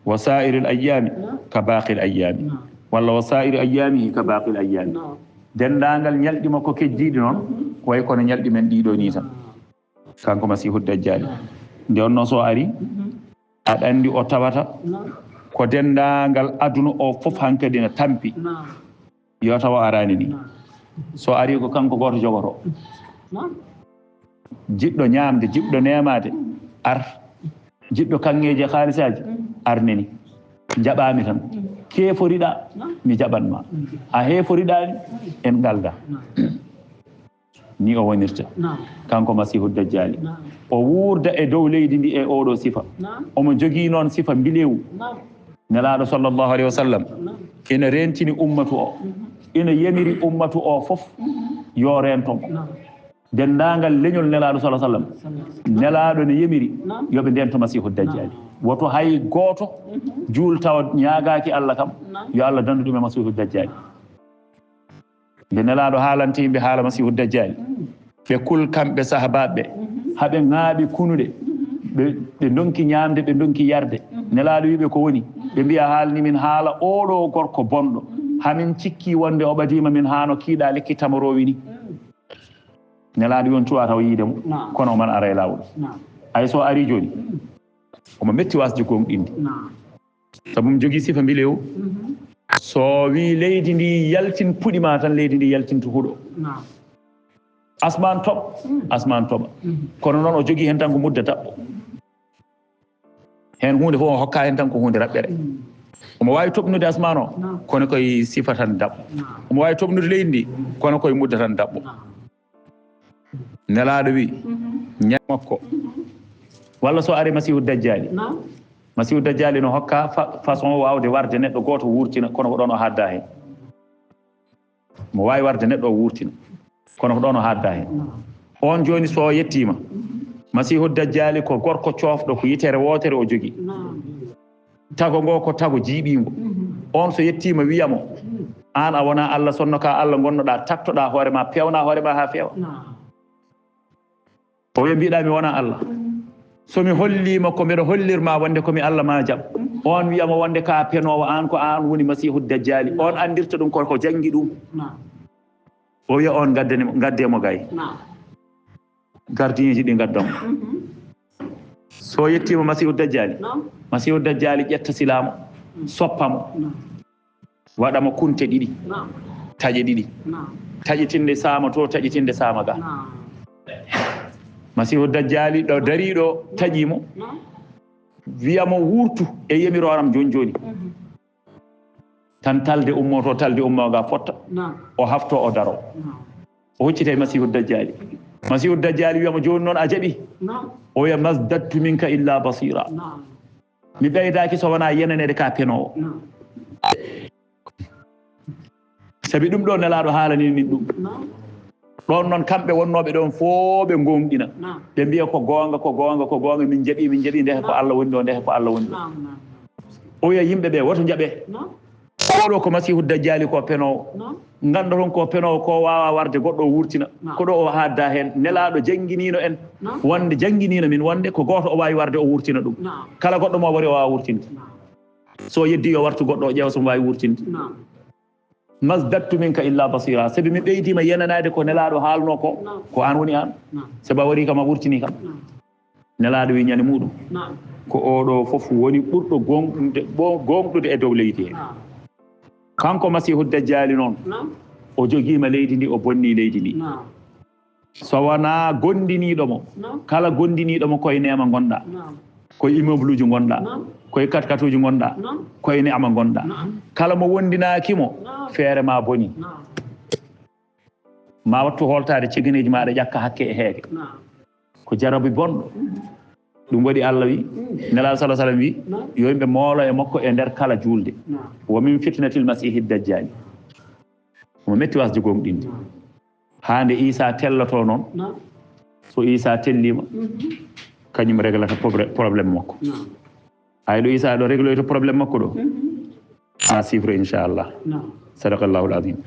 Wa saa'iril ayyaami ka baaqil ayyaami. Walla wa saa'iri ayyaamihi ka baaqil ayyaami. Denndaangal ñalɗi makko keddiiɗi noon, ko way kono ñalɗi men ɗiɗo nii tan. Kanko Masiihu Dajjaali. Nde wonnoo so ari, aɗa anndi o tawata ko denndaangal aduna o fof hankadi na tampi. Yo taw o araani ni. So ari ko kanko gooto jogoto. Jiɗɗo ñaamde, jiɗɗo neemaade, ar. Jiɗɗo kaŋŋeeji e haalisaaji, ar neni. Jaɓaami tan. Keeforiɗaa, mi jaɓan ma. A heeforiɗaani, en ngalda. Ni o wonirta. Kanko Masiihu Dajjaali. O wuurda e dow leydi ndi e oɗo sifa. Omo jogii noon sifa mbilewu. Nelaaɗo sallallahu alayhi wa sallam ina reentini ummatu o, ina yamiri ummatu o fof yo reento mo. Denndaangal leñol Nelaaɗo sallallahu alayhi wa sallam, Nelaaɗo ne yamiri yo ɓe ndeento Masiihu Dajjaali. Woto hay gooto juul tawa ñaagaaki Allah kam, yo Allah dandu ɗum e Masiihu Dajjaali. Nde Nelaaɗo haalanti yimɓe haala Masiihu Dajjaali, ɓe kul kamɓe sahabaaɓe ɓe, haa ɓe ŋaaɓi kunuɗe, ɓe, ɓe ndonki ñaamde, ɓe ndonki yarde. Nelaaɗo wi'i ɓe ko woni? Ɓe mbi'a haalni min haala oɗo gorko bonɗo. Haa min cikki wonde o ɓadiima min haa no kiiɗa lekki tamaroowi ni. Nelaaɗo wi'i on cuwaa taw yiide mo, kono oman ara e laawol. Ay so ari jooni, omo metti wasde gooŋɗinde. Sabu omo jogii sifa mbilewu. So wii leydi ndi yaltin puɗi ma tan, leydi ndi yaltinta huɗo. Asmaan toɓa, asmaan toɓa. Kono noon o jogii heen tan ko mudda daɓɓo. Heen huunde fof o hokka heen tan ko huunde raɓɓere. Omo waawi toɓnude asmaan o, kono koye sifa tan daɓɓo. Omo waawi toɓnude leydi ndi, kono koye mudda tan daɓɓo. Nelaaɗo wi, ñande makko, walla so ari Masiihu Dajjaali. Masiihu Dajjaali no hokka fa-, façon waawde warde neɗɗo gooto wuurtina, kono ko ɗoon o haadda heen. Mo waawi warde neɗɗo o wuurtina, kono ko ɗoon o haadda heen. On jooni so o yettiima, Masiihu Dajjaali ko gorko coofɗo, ko yitere wootere o jogii. Tago ngo ko tago jiiɓiingo. On so yettiima wiya mo, aan a wonaa Allah, sonno ka Allah ngonnoɗaa, taktoɗaa hoore ma, peewnaa hoore ma haa feewa. O wiya mbiɗa mi wonaa Allah. So mi holliima ko mbeɗa hollirma wonde ko mi Allah ma jaɓ. On wiya mo wonde ka penoowo, aan ko aan woni Masiihu Dajjaali. On anndirta ɗum ko, ko janngi ɗum. O wiya on ngaddani mo, ngadde mo gay. Gardiyeeji ɗi ngadda mo. So yettiima Masiihu Dajjaali, Masiihu Dajjaali ƴetta silaamu, soppa mo, waɗa mo kunte ɗiɗi, taƴe ɗiɗi. Taƴitinde saama to, taƴitinde saama ga. Masiihu Dajjaali ɗo darii ɗo taƴii mo, wiya mo wuurtu e yamirooram jooni jooni. Tan talde ummoto, talde ummo ga fotta. O hafto, o daro. O huccita e Masiihu Dajjaali. Masiihu Dajjaali wiya mo, jooni noon a jaɓi? O wiya, mazdattu minka illa basira. Mi ɓeydaaki so wonaa yenaneede ka penoowo. Sabi ɗum ɗo Nelaaɗo haalani min ɗum. Ɗoon noon kamɓe wonnooɓe ɗoon fof ɓe ngoongɗina. Ɓe mbiya ko goonga, ko goonga, ko goonga, min njaɓi, min njaɓi, ndeke ko Allah woni ɗo, ndeke ko Allah woni ɗo. O wiya yimɓe ɓe, woto njaɓe. Oɗo ko Masiihu Dajjaali, ko penoowo. Nganndoton ko penoowo, ko waawa warde goɗɗo o wurtina. Ko ɗo o haadda heen. Nelaaɗo jannginiino en wonde, jannginiino min wonde ko gooto o waawi warde o wurtina ɗum. Kala goɗɗo mo wari o waawa wurtinde. So o yeddi yo wartu goɗɗo o ƴeewa so mo waawi wurtinde. Mazdattu minka illa basira. Sabi mi ɓeydiima yenanaade ko Nelaaɗo haalnoo ko, ko aan woni aan. Sabi a warii kam a wurtinii kam. Nelaaɗo wi ñande muɗum ko oɗo fof woni ɓurɗo gonɗude, ɓo-, gonɗude e dow leydi he. Kanko Masiihu Dajjaali noon, o jogiima leydi ndi, o bonni leydi ndi. So wonaa gondiniiɗo mo, kala gondiniiɗo mo koye neema ngonɗa, koye immeuble uji ngonɗa, koye katkatuuji ngonɗa, koye neema ngonɗa. Kala mo wondinaaki mo, feere ma boni. Ma wattu holtaade cegeneeji maaɗa, ƴakka hakke e heege. Ko jarabi bonɗo. Ɗum waɗi Allah wi, Nelaaɗo sallallahu alaihi wasallam wi, yo yimɓe moolo e makko e nder kala juulde. Wa min fitnatil masiihi dajjaali. Omo metti wasde gonɗinde. Haa nde Iisaa telloto noon, so Iisaa telliima, kañum reglata pobre-, problème makko. Ay ɗo Iisaa ɗo regloyta problème makko ɗo, a sifre inchallah. Sadaqallahu alazim.